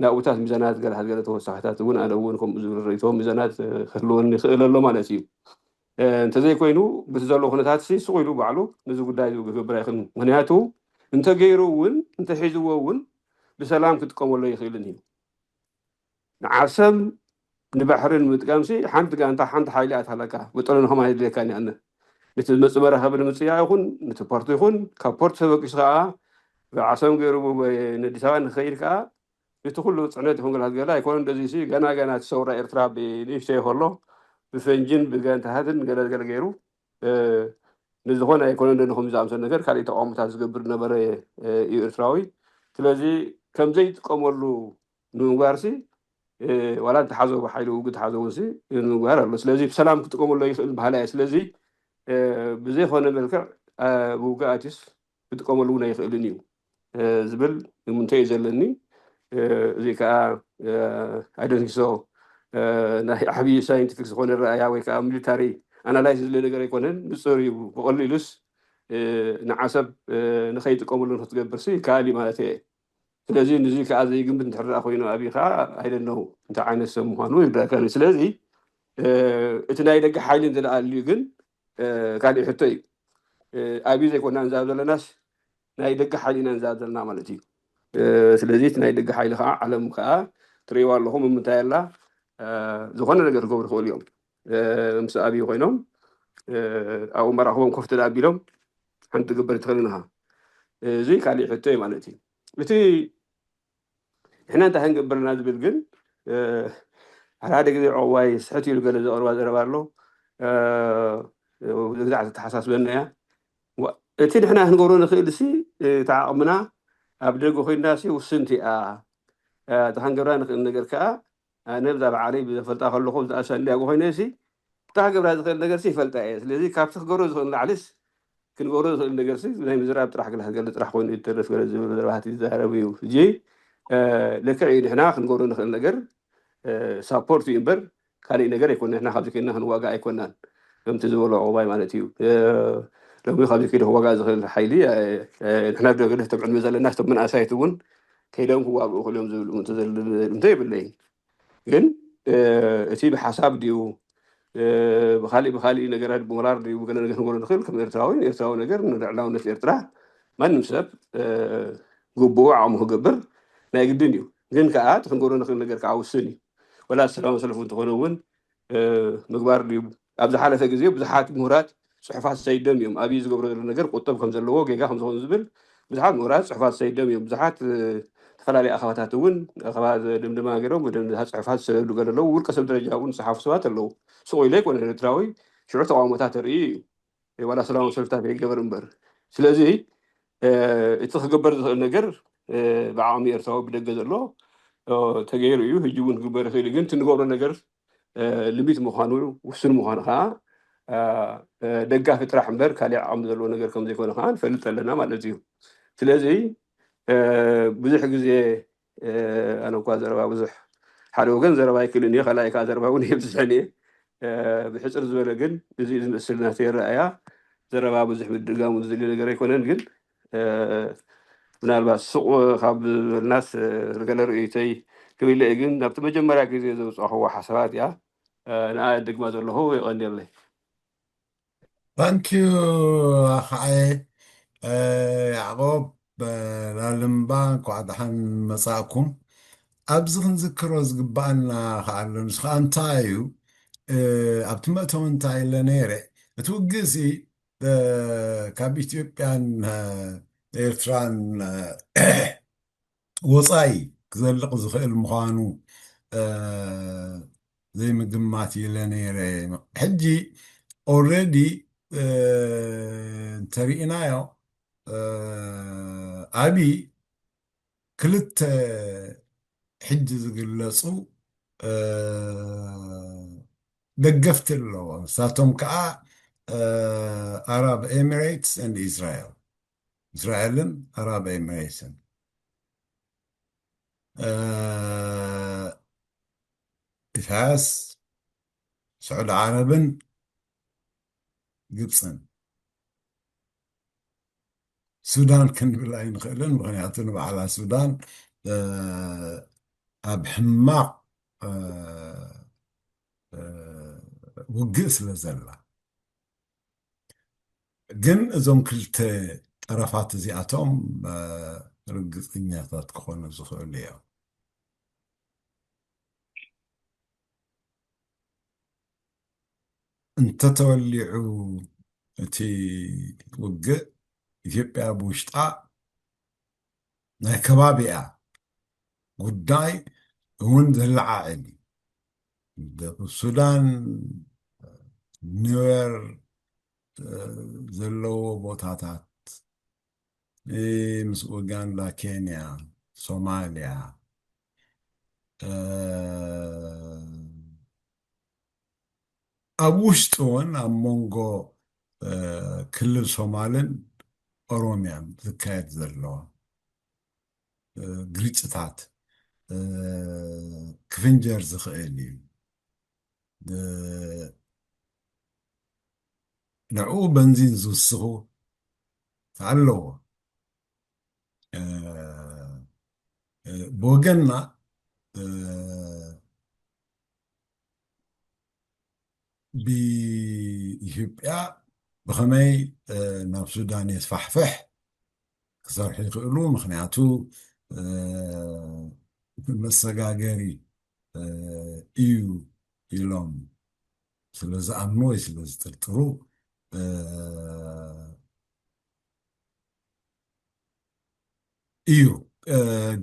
ናብኡታት ሚዛናት ገለ ገለ ተወሳኺታት እውን ኣነ እውን ከምኡ ዝብል ርእቶ ሚዛናት ክህልወኒ ይኽእል ኣሎ ማለት እዩ። እንተዘይኮይኑ ብቲ ዘሎ ኩነታት ሲ ስቑ ኢሉ ባዕሉ ነዚ ጉዳይ እዚ ክገብር ኣይኽእልን። ምክንያቱ እንተገይሩ እውን እንተሒዝዎ እውን ብሰላም ክጥቀመሎ ይኽእልን እዩ። ንዓሰብ ንባሕሪ ንምጥቃም ሲ ሓንቲ ጋንታ ሓንቲ ሓይሊ ኣትሃለካ ብጠሎ ንኸማ የድልየካ ኒኣነ ነቲ ዝመፅእ መራኸቢ ንምፅያ ይኹን ነቲ ፖርት ይኹን ካብ ፖርት ተበቂሱ ከዓ ብዓሰብ ገይሩ ነዲስ ኣበባ ንክኸይድ ከዓ እቲ ኩሉ ፅዕነት ይኹን ገላት ገለ ኣይኮነ እንደዚ ሲ ገና ገና እቲ ሰውራ ኤርትራ ብንእሽተይ ከሎ ብፈንጅን ብጋንታታትን ገለ ገለ ገይሩ ንዝኾነ ኣይኮነ እንደ ንኹም ዝኣምሰል ነገር ካልእ ተቃውሞታት ዝገብር ነበረ እዩ ኤርትራዊ። ስለዚ ከምዘይጥቀመሉ ንምግባር ሲ ዋላ እንተሓዘቡ ሓይሊ ውግእ ተሓዘቡ ሲ ንምግባር ኣሎ። ስለዚ ብሰላም ክጥቀመሎ ይኽእል በሃላ እየ። ስለዚ ብዘይኮነ መልክዕ ብውግእ ኣትዩስ ክጥቀመሉ እውን ኣይኽእልን እዩ ዝብል እምንቶ እዩ ዘለኒ። እዚ ከዓ ኣይደንኪሶ ናይ ዓብዪ ሳይንቲፊክ ዝኾነ ረኣያ ወይ ከዓ ሚሊታሪ ኣናላይስ ዝለ ነገር ኣይኮነን። ንፅር እዩ። ብቐሊሉስ ንዓሰብ ንኸይጥቀመሉ ንክትገብር ሲ ይከኣል እዩ ማለት እየ። ስለዚ ንዚ ከዓ ዘይግምት እንድሕር ደኣ ኮይኑ ኣብይ ከዓ ኣይደነው እንታይ ዓይነት ሰብ ምዃኑ ይርዳእካ። ስለዚ እቲ ናይ ደገ ሓይሊ እንተ ደኣ ኣልዩ ግን ካልእ ሕቶ እዩ። ኣብይ ዘይኮና ንዛብ ዘለናስ ናይ ደገ ሓይሊ ኢና ንዛብ ዘለና ማለት እዩ። ስለዚ እቲ ናይ ደገ ሓይሊ ከዓ ዓለም ከዓ ትርእይዋ ኣለኹም ምምንታይ ኣላ ዝኾነ ነገር ክገብሩ ይኽእሉ እዮም። ምስ ኣብይ ኮይኖም ኣብኡ መራኽቦም ኮፍ ተዳ ኣቢሎም ሓንቲ ትግበር ትኽእል ኢኻ። እዚ ካሊእ ሕቶ እዩ ማለት እዩ። እቲ ንሕና እንታይ ክንገብር ኢና ዝብል ግን ሓደ ሓደ ግዜ ዕቑባይ ስሕት ኢሉ ገለ ዘቕርባ ዘረባ ኣሎ። ግዛዕ ተተሓሳስበና እያ። እቲ ንሕና ክንገብሮ ንኽእል ሲ እቲ ዓቕምና ኣብ ደገ ኮይና ሲ ውስንቲ እያ። እታ ክንገብራ ንኽእል ነገር ከዓ ኣነ ብዛዕባ ዓለይ ብዘፈልጣ ከለኹ ዝኣሰልያ ኮይነ ሲ እታ ክገብራ ዝኽእል ነገር ሲ ይፈልጣ እየ። ስለዚ ካብቲ ክገብሮ ዝኽእል ንላዕሊስ ክንገብሮ ዝኽእል ነገር ሲ ናይ ምዝራብ ጥራሕ ገለ ገለ ጥራሕ ኮይኑ ይተረፍ ገለ ዝብል ዘረባታት ይዛረብ እዩ። እዚ ልክዕ እዩ። ንሕና ክንገብሮ ንኽእል ነገር ሳፖርት እዩ እምበር ካሊእ ነገር ኣይኮነ። ንሕና ካብዚ ኮይና ክንዋጋ ኣይኮናን። ከምቲ ዝበሎ ዕቑባይ ማለት እዩ። ሎሚ ካብዚ ከይደ ክዋጋ ዝኽእል ሓይሊ ንሕና ደገ ተብዕልሚ ዘለና ቶም መናእሳይት እውን ከይዶም ክዋግኡ ክእል እዮም ዝብል እምንቶ የብለይን። ግን እቲ ብሓሳብ ድዩ ብካሊእ ብካሊእ ነገራት ብሞራር ድዩ ብገለ ነገር ክንገብሮ ንኽእል ከም ኤርትራዊ ኤርትራዊ ነገር ንልዕላውነት ኤርትራ ማንም ሰብ ግቡኡ ዓቕሙ ክገብር ናይ ግድን እዩ። ግን ከዓ እቲ ክንገብሮ ንኽእል ነገር ከዓ ውስን እዩ። ወላ ሰላማዊ ሰልፊ እንተኾነ እውን ምግባር ድዩ? ኣብ ዝሓለፈ ግዜ ብዙሓት ምሁራት ፅሑፋት ሰይዶም እዮም። ኣብይ ዝገብሮ ዘሎ ነገር ቁጠብ ከም ዘለዎ ጌጋ ከም ዝኾኑ ዝብል ብዙሓት ምሁራት ፅሑፋት ሰይዶም እዮም። ብዙሓት ዝተፈላለዩ ኣኸባታት እውን ኣኸባ ድምድማ ገይሮም ወደ ጽሑፋት ዝሰደዱ ገለ ኣለዉ። ውልቀ ሰብ ደረጃ እውን ዝጸሓፉ ሰባት ኣለዉ። ስቕ ኢሉ ኣይኮነን ኤርትራዊ ሽዑ ተቃውሞታት ተርኢ እዩ። ዋላ ሰላማዊ ሰልፍታት ይገበር እምበር። ስለዚ እቲ ክግበር ዝኽእል ነገር ብዓቕሚ ኤርትራዊ ብደገ ዘሎ ተገይሩ እዩ። ሕጂ እውን ክግበር ይኽእል እዩ። ግን እቲ ንገብሮ ነገር ሊሚት ምዃኑ ውሱን ምዃኑ ከዓ ደጋፊ ጥራሕ እምበር ካሊእ ዓቕሚ ዘለዎ ነገር ከም ዘይኮነ ከዓ ንፈልጥ ኣለና ማለት እዩ። ስለዚ ብዙሕ ግዜ ኣነ እኳ ዘረባ ብዙሕ ሓደ ወገን ዘረባ ኣይክእልን እየ፣ ካልኣይ ከዓ ዘረባ እውን የብዝሕን እየ። ብሕፅር ዝበለ ግን እዚ ዝመስል ናተይ ኣረኣእያ ዘረባ ብዙሕ ምድጋሙ ዝድሊ ነገር ኣይኮነን። ግን ምናልባት ስቕ ካብ ዝበልናስ ገለ ርእይቶይ ክብል እየ። ግን ናብቲ መጀመርያ ግዜ ዘውፃእኽዎ ሓሳባት እያ ንኣ ደግማ ዘለኹ። የቐንየለይ። ታንኪዩ ኣኸዓየ ያዕቆብ ላልምባ፣ እንኳዕ ደሓን መጻእኩም። ኣብዚ ክንዝክሮ ዝግባኣና ከዓ ኣሎ። ንሱ ከዓ እንታይ እዩ? ኣብቲ መእተዊ እንታይ ኢለ ነይረ? እቲ ውግእ ሲ ካብ ኢትዮጵያን ኤርትራን ወፃኢ ክዘልቕ ዝኽእል ምዃኑ ዘይምግማት ኢለ ነይረ። ሕጂ ኦልሬዲ እንተሪእናዮ ኣብይ ክልተ ሕጂ ዝግለፁ ደገፍቲ ኣለዎ። ንሳቶም ከዓ ኣራብ ኤሚሬትስ ኤንድ ኢስራኤል፣ እስራኤልን ኣራብ ኤሚሬትስን። ኢሳያስ፣ ስዑዲ ዓረብን ግብፅን። ሱዳን ክንብል ኣይንኽእልን፣ ምኽንያቱ ንባዕላ ሱዳን ኣብ ሕማቕ ውግእ ስለ ዘላ። ግን እዞም ክልተ ጠረፋት እዚኣቶም ርግፀኛታት ክኾኑ ዝኽእሉ እዮም። እንተተወሊዑ እቲ ውግእ፣ ኢትዮጵያ ብውሽጣ ናይ ከባቢኣ ጉዳይ እውን ዘለዓዕል እዩ። ደቡብ ሱዳን፣ ኒዌር ዘለዎ ቦታታት፣ ምስ ኡጋንዳ፣ ኬንያ፣ ሶማልያ፣ ኣብ ውሽጢ እውን ኣብ መንጎ ክልል ሶማልን ኦሮሚያን ዝካየድ ዘሎ ግርጭታት ክፍንጀር ዝኽእል እዩ። ንዕኡ በንዚን ዝውስኹ ኣለዎ። ብወገንና ብኢትዮጵያ ብኸመይ ናብ ሱዳን የስፋሕፍሕ ክሰርሑ ይኽእሉ። ምኽንያቱ መሰጋገሪ እዩ ኢሎም ስለ ዝኣምኑ ወይ ስለ ዝጥርጥሩ፣ እዩ። እ፣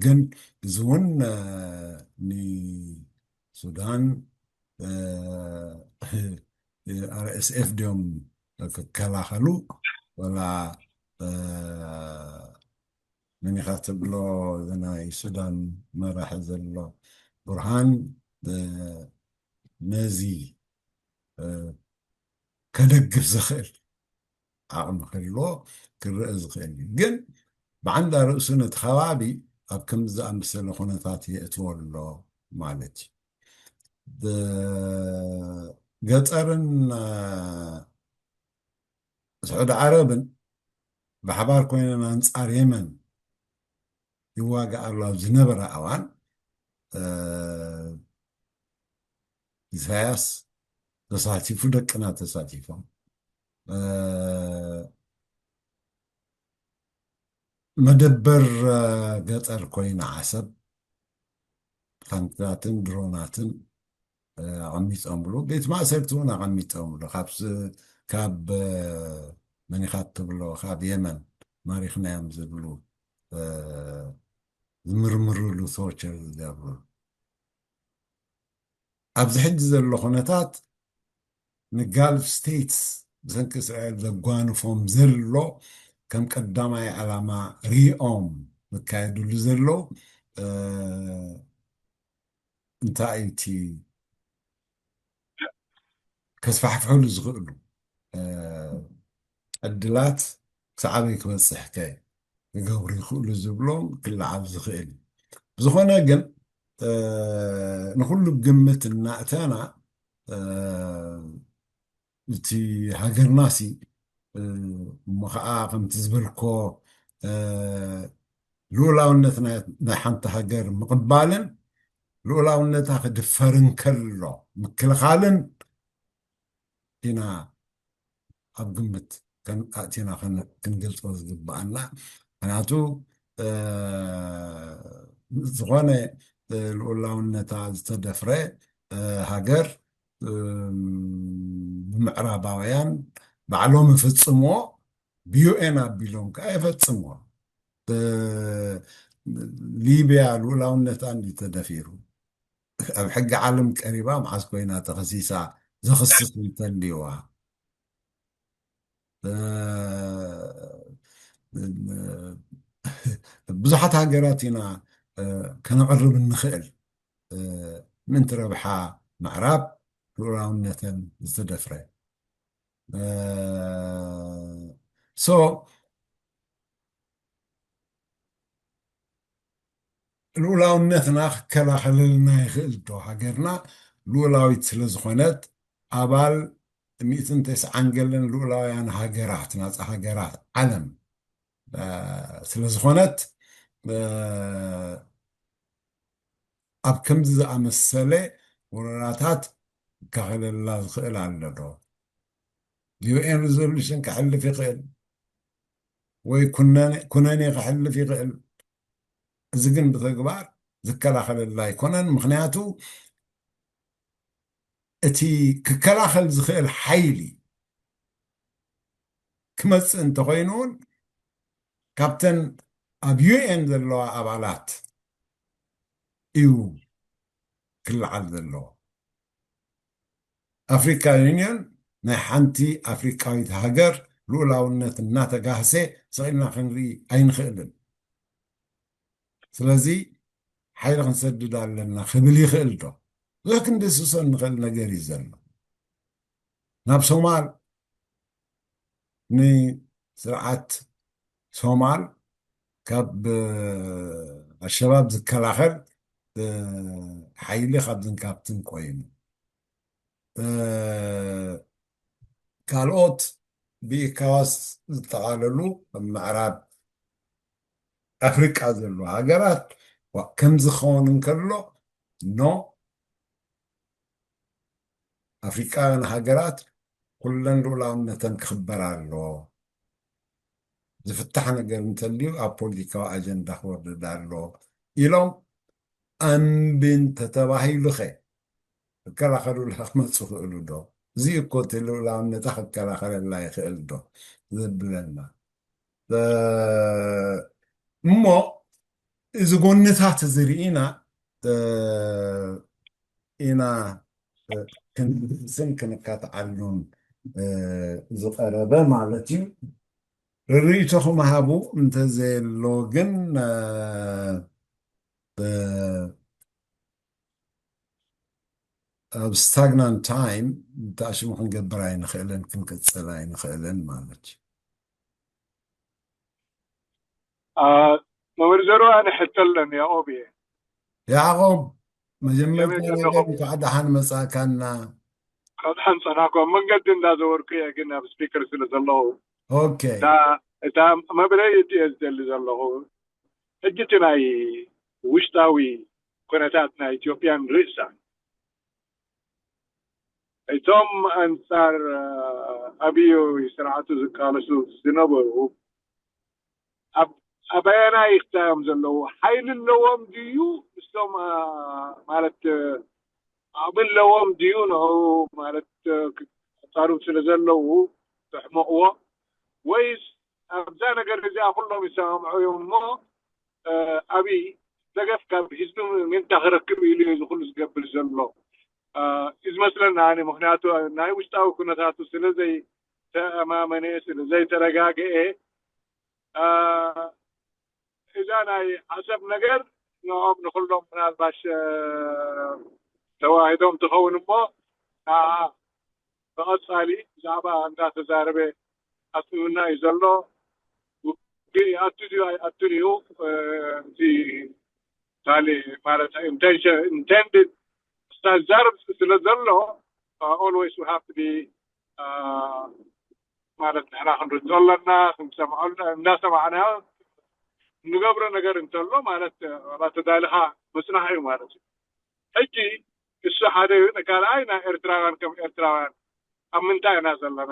ግን እዚ እውን፣ እ፣ ንሱዳን፣ እ፣ ኣር ኤስ ኤፍ ድዮም ክከላኸሉ፣ ወላ፣ እ፣ መን ኢኻ ትብሎ፣ እዚ ናይ ሱዳን መራሒ ዘሎ ቡርሃን፣ እ፣ ነዚ፣ እ፣ ከደግፍ ዝኽእል ዓቕሚ ክህልዎ ክረአ ዝኽእል እዩ። ግን ብዓንዳ ርእሱ ነቲ ከባቢ ኣብ ከምዚ ዝኣመሰለ ኩነታት የእትዎ ኣሎ ማለት እዩ። ብ-፣ ገጠርን፣ እ፣ ስዑዲ ዓረብን ብሓባር ኮይነን ኣንጻር የመን ይዋጋኣሉ ኣብ ዝነበረ እዋን፣ እ፣ ኢሳያስ ተሳቲፉ፣ ደቅና ተሳቲፎም፣ እ፣ መደበር፣ እ፣ ገጠር ኮይና ዓሰብ ታንክታትን ድሮናትን፣ እ፣ ኣቐሚጦምሉ፣ ቤት ማእሰርቲ እውን ኣቐሚጦምሉ። ካብ ስ-፣ ካብ፣ እ፣ መን ኢኻ ትብሎ፣ ካብ የመን ማሪኽናዮም ዝብሉ፣ እ፣ ዝምርምርሉ፣ ቶርቸር ዝገብሩ። ኣብዚ ሕጂ ዘሎ ኩነታት ንጋልፍ ስቴትስ ብሰንኪ እስራኤል ዘጓንፎም ዘሎ ከም ቀዳማይ ዕላማ ሪኦም ዝካየድሉ ዘለዉ፣ እ፣ እንታይ እዩ እቲ ከስፋሕፍሕሉ ዝኽእሉ፣ እ፣ ዕድላት ክሳብ ኣበይ ክበጽሕ ከ ክገብሩ ይኽእሉ ዝብሎም ክለዓል ዝኽእል እዩ። ብዝኾነ ግን፣ እ፣ ንኹሉ ግምት እናእተና፣ እ፣ እቲ ሃገርናሲ፣ እ፣ እሞ ኸዓ ከምቲ ዝበልኮ፣ እ፣ ልኡላውነት ናይ፣ ናይ ሓንቲ ሃገር ምቕባልን ልኡላውነታ ክድፈር እንከሎ ምክልኻልን ኢና ኣብ ግምት ከን-፣ ኣእቲና ከን-፣ ክንገልጾ ዝግብኣና። ምኽንያቱ፣ እ፣ ዝኾነ፣ እ፣ ልኡላውነታ ዝተደፍረ፣ እ፣ ሃገር፣ እ፣ ብምዕራባውያን ባዕሎም ይፍጽምዎ፣ ብ ዩ ኤን ኣቢሎም ከኣ ይፈጽምዎ። እ፣ ሊብያ ልኡላውነታ እንዲ ተደፊሩ፣ ኣብ ሕጊ ዓለም ቀሪባ መዓስ ኮይና ተኸሲሳ፣ ዘኽስስ እንተልይዋ። እ፣ ብዙሓት ሃገራት ኢና፣ እ፣ ከነቕርብ እንኽእል፣ እ፣ ምእንቲ ረብሓ ምዕራብ ልኡላውነተን ዝተደፍረ። እ፣ ሶ፣ ልኡላውነትና ክከላኸለልና ይኽእል ዶ? ሃገርና ልኡላዊት ስለ ዝኾነት፣ ኣባል ሚእትን ተስዓን ገለን ልኡላውያን ሃገራት፣ ናጻ ሃገራት ዓለም፣ እ፣ ስለ ዝኾነት፣ እ፣ ኣብ ከምዚ ዝኣመሰለ ወረራታት ክከላኸለላ ዝኽእል ኣሎ ዶ? ዩ ኤን ሪዞሉሽን ከሕልፍ ይኽእል ወይ ኩነኔ፣ ኩነኔ ከሕልፍ ይኽእል። እዚ ግን ብተግባር ዝከላኸለላ ኣይኮነን። ምኽንያቱ እቲ ክከላኸል ዝኽእል ሓይሊ ክመጽእ እንተኾይኑ እውን ካብተን ኣብ ዩ ኤን ዘለዋ ኣባላት እዩ ክለዓል ዘለዎ። ኣፍሪካ ዩኒየን ናይ ሓንቲ ኣፍሪካዊት ሃገር ልኡላውነት እናተጋህሰ ስቕ ኢልና ክንርኢ ኣይንኽእልን። ስለዚ ሓይሊ ክንሰድድ ኣለና ክብል ይኽእል ዶ? ብዙሕ ክንድስሶ እንኽእል ነገር እዩ ዘሎ። ናብ ሶማል፣ ንስርዓት ሶማል ካብ፣ እ፣ ኣልሸባብ ዝከላኸል፣ እ፣ ሓይሊ ካብዝን ካብትን ኮይኑ፣ እ፣ ካልኦት ብኢካዋስ ዝጠቓለሉ ኣብ ምዕራብ ኣፍሪቃ ዘለዋ ሃገራት፣ ዋ፣ ከምዚ ክኸውን እንከሎ፣ ኖ፣ ኣፍሪቃውያን ሃገራት ኩለን ልኡላውነተን ክኽበር ኣለዎ። ዝፍታሕ ነገር እንተልዩ ኣብ ፖለቲካዊ ኣጀንዳ ክወርድ ኣለዎ ኢሎም ኣንቢ እንተተባሂሉኸ ክከላኸሉላ ክመፁ ይኽእሉ ዶ? እዚ እኮ እቲ ልኡላውነታ ክከላኸለላ ይኽእል ዶ ዘብለና። እ፣ እሞ እዚ ጎንታት እዚ ርኢና ኢና ክንስን ክንካትዓሉን ዝቐረበ ማለት እዩ። ርርኢቶኹም ሃቡ እንተዘየሎ ግን ኣብ ስታግናንት ታይም ብጣዕሽሙ ክንገብር ኣይንኽእልን ክንቅፅል ኣይንኽእልን ማለት እዩ። መምህር ዘሩ ኣነ ሕቶ ኣለኒ። ያዕቆብ እየ። ያዕቆብ መጀመርታ ነገር እንኳዕ ደሓን መጻእካና። ካብ ደሓን ጸናኩም። መንገዲ እንዳዘወርኩ እየ ግን ኣብ ስፒከር ስለ ዘለኹ ኦኬ እታ መብረይ እቲ እየ ዝደሊ ዘለኹ። ሕጂ እቲ ናይ ውሽጣዊ ኩነታት ናይ ኢትዮጵያን ርእሳ እቶም ኣንጻር ኣብዩ ስርዓቱ ዝቃለሱ ዝነበሩ ኣብ ኣበየናይ ክታዮም ዘለዉ ሓይሊ ኣለዎም ድዩ? ምስቶም ማለት ዓቕሚ ኣለዎም ድዩ? ንዑ ማለት ኣጻርብ ስለ ዘለዉ ተሕመቕዎ ወይስ ኣብዛ ነገር እዚኣ ኩሎም ይሰማምዑ እዮም እሞ ኣብይ ደገፍ ካብ ህዝቢ ምንታ ክረክብ ኢሉ እዩ ዝኩሉ ዝገብር ዘሎ እዩ ዝመስለና። ኣነ ምክንያቱ ናይ ውሽጣዊ ኩነታቱ ስለ ዘይተኣማመነ ስለ ዘይተረጋግአ እዛ ናይ ዓሰብ ነገር ንኦም ንኩሎም ምናልባሽ ተዋሂዶም ትኸውን እሞ ንዓ ብቐጻሊ ብዛዕባ እንዳተዛረበ ኣጽምና እዩ ዘሎ። ውግእ ይኣቱ ድዩ ኣይኣቱን እዩ እቲ ካልእ ማለት ኢንቴንሽን ኢንቴንድድ ስታዛርብ ስለ ዘሎ always we have to be ማለት ንሕና ክንርድኦ ኣለና ክንሰምዖ እንዳሰማዕናዮ ንገብሮ ነገር እንተሎ ማለት ተዳልኻ ምጽናሕ እዩ ማለት እዩ። ሕጂ እሱ ሓደ እዩ። ካልኣይ ናይ ኤርትራውያን ከም ኤርትራውያን ኣብ ምንታይ ኢና ዘለና?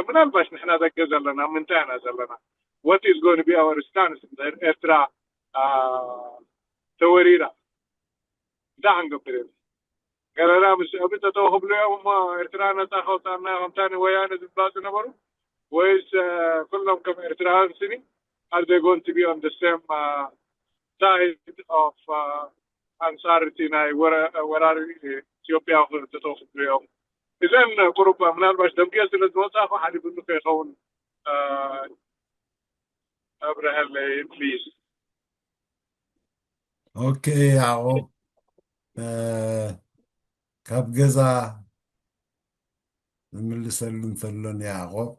ምናልባሽ ንሕና ደገ ዘለና ኣብ ምንታይ ኢና ዘለና? What is going to be our stance? ኤርትራ ተወሪራ እንታይ ክንገብር ኢና? ገለና ምስ እብሪ ጠጠው ክብሉ እዮም እሞ ኤርትራ ነፃ ከውፃና ከምታ ንወያነ ዝብላ ዝነበሩ ወይስ ኩሎም ከም ኤርትራውያን ስኒ are they going to be on the same side of ኣንፃር እቲ ናይ ወራሪ ኢትዮጵያ ክተተው ክብሉ እዮም። እዘን ቁሩባ ምናልባሽ ደምግዮ ስለ ዝወፃኹ ሓሊፉኒ ከይኸውን ኣብረሀለይ ፕሊዝ። ኦኬ ያዕቆብ ካብ ገዛ ዝምልሰሉ እንተሎ ንያዕቆብ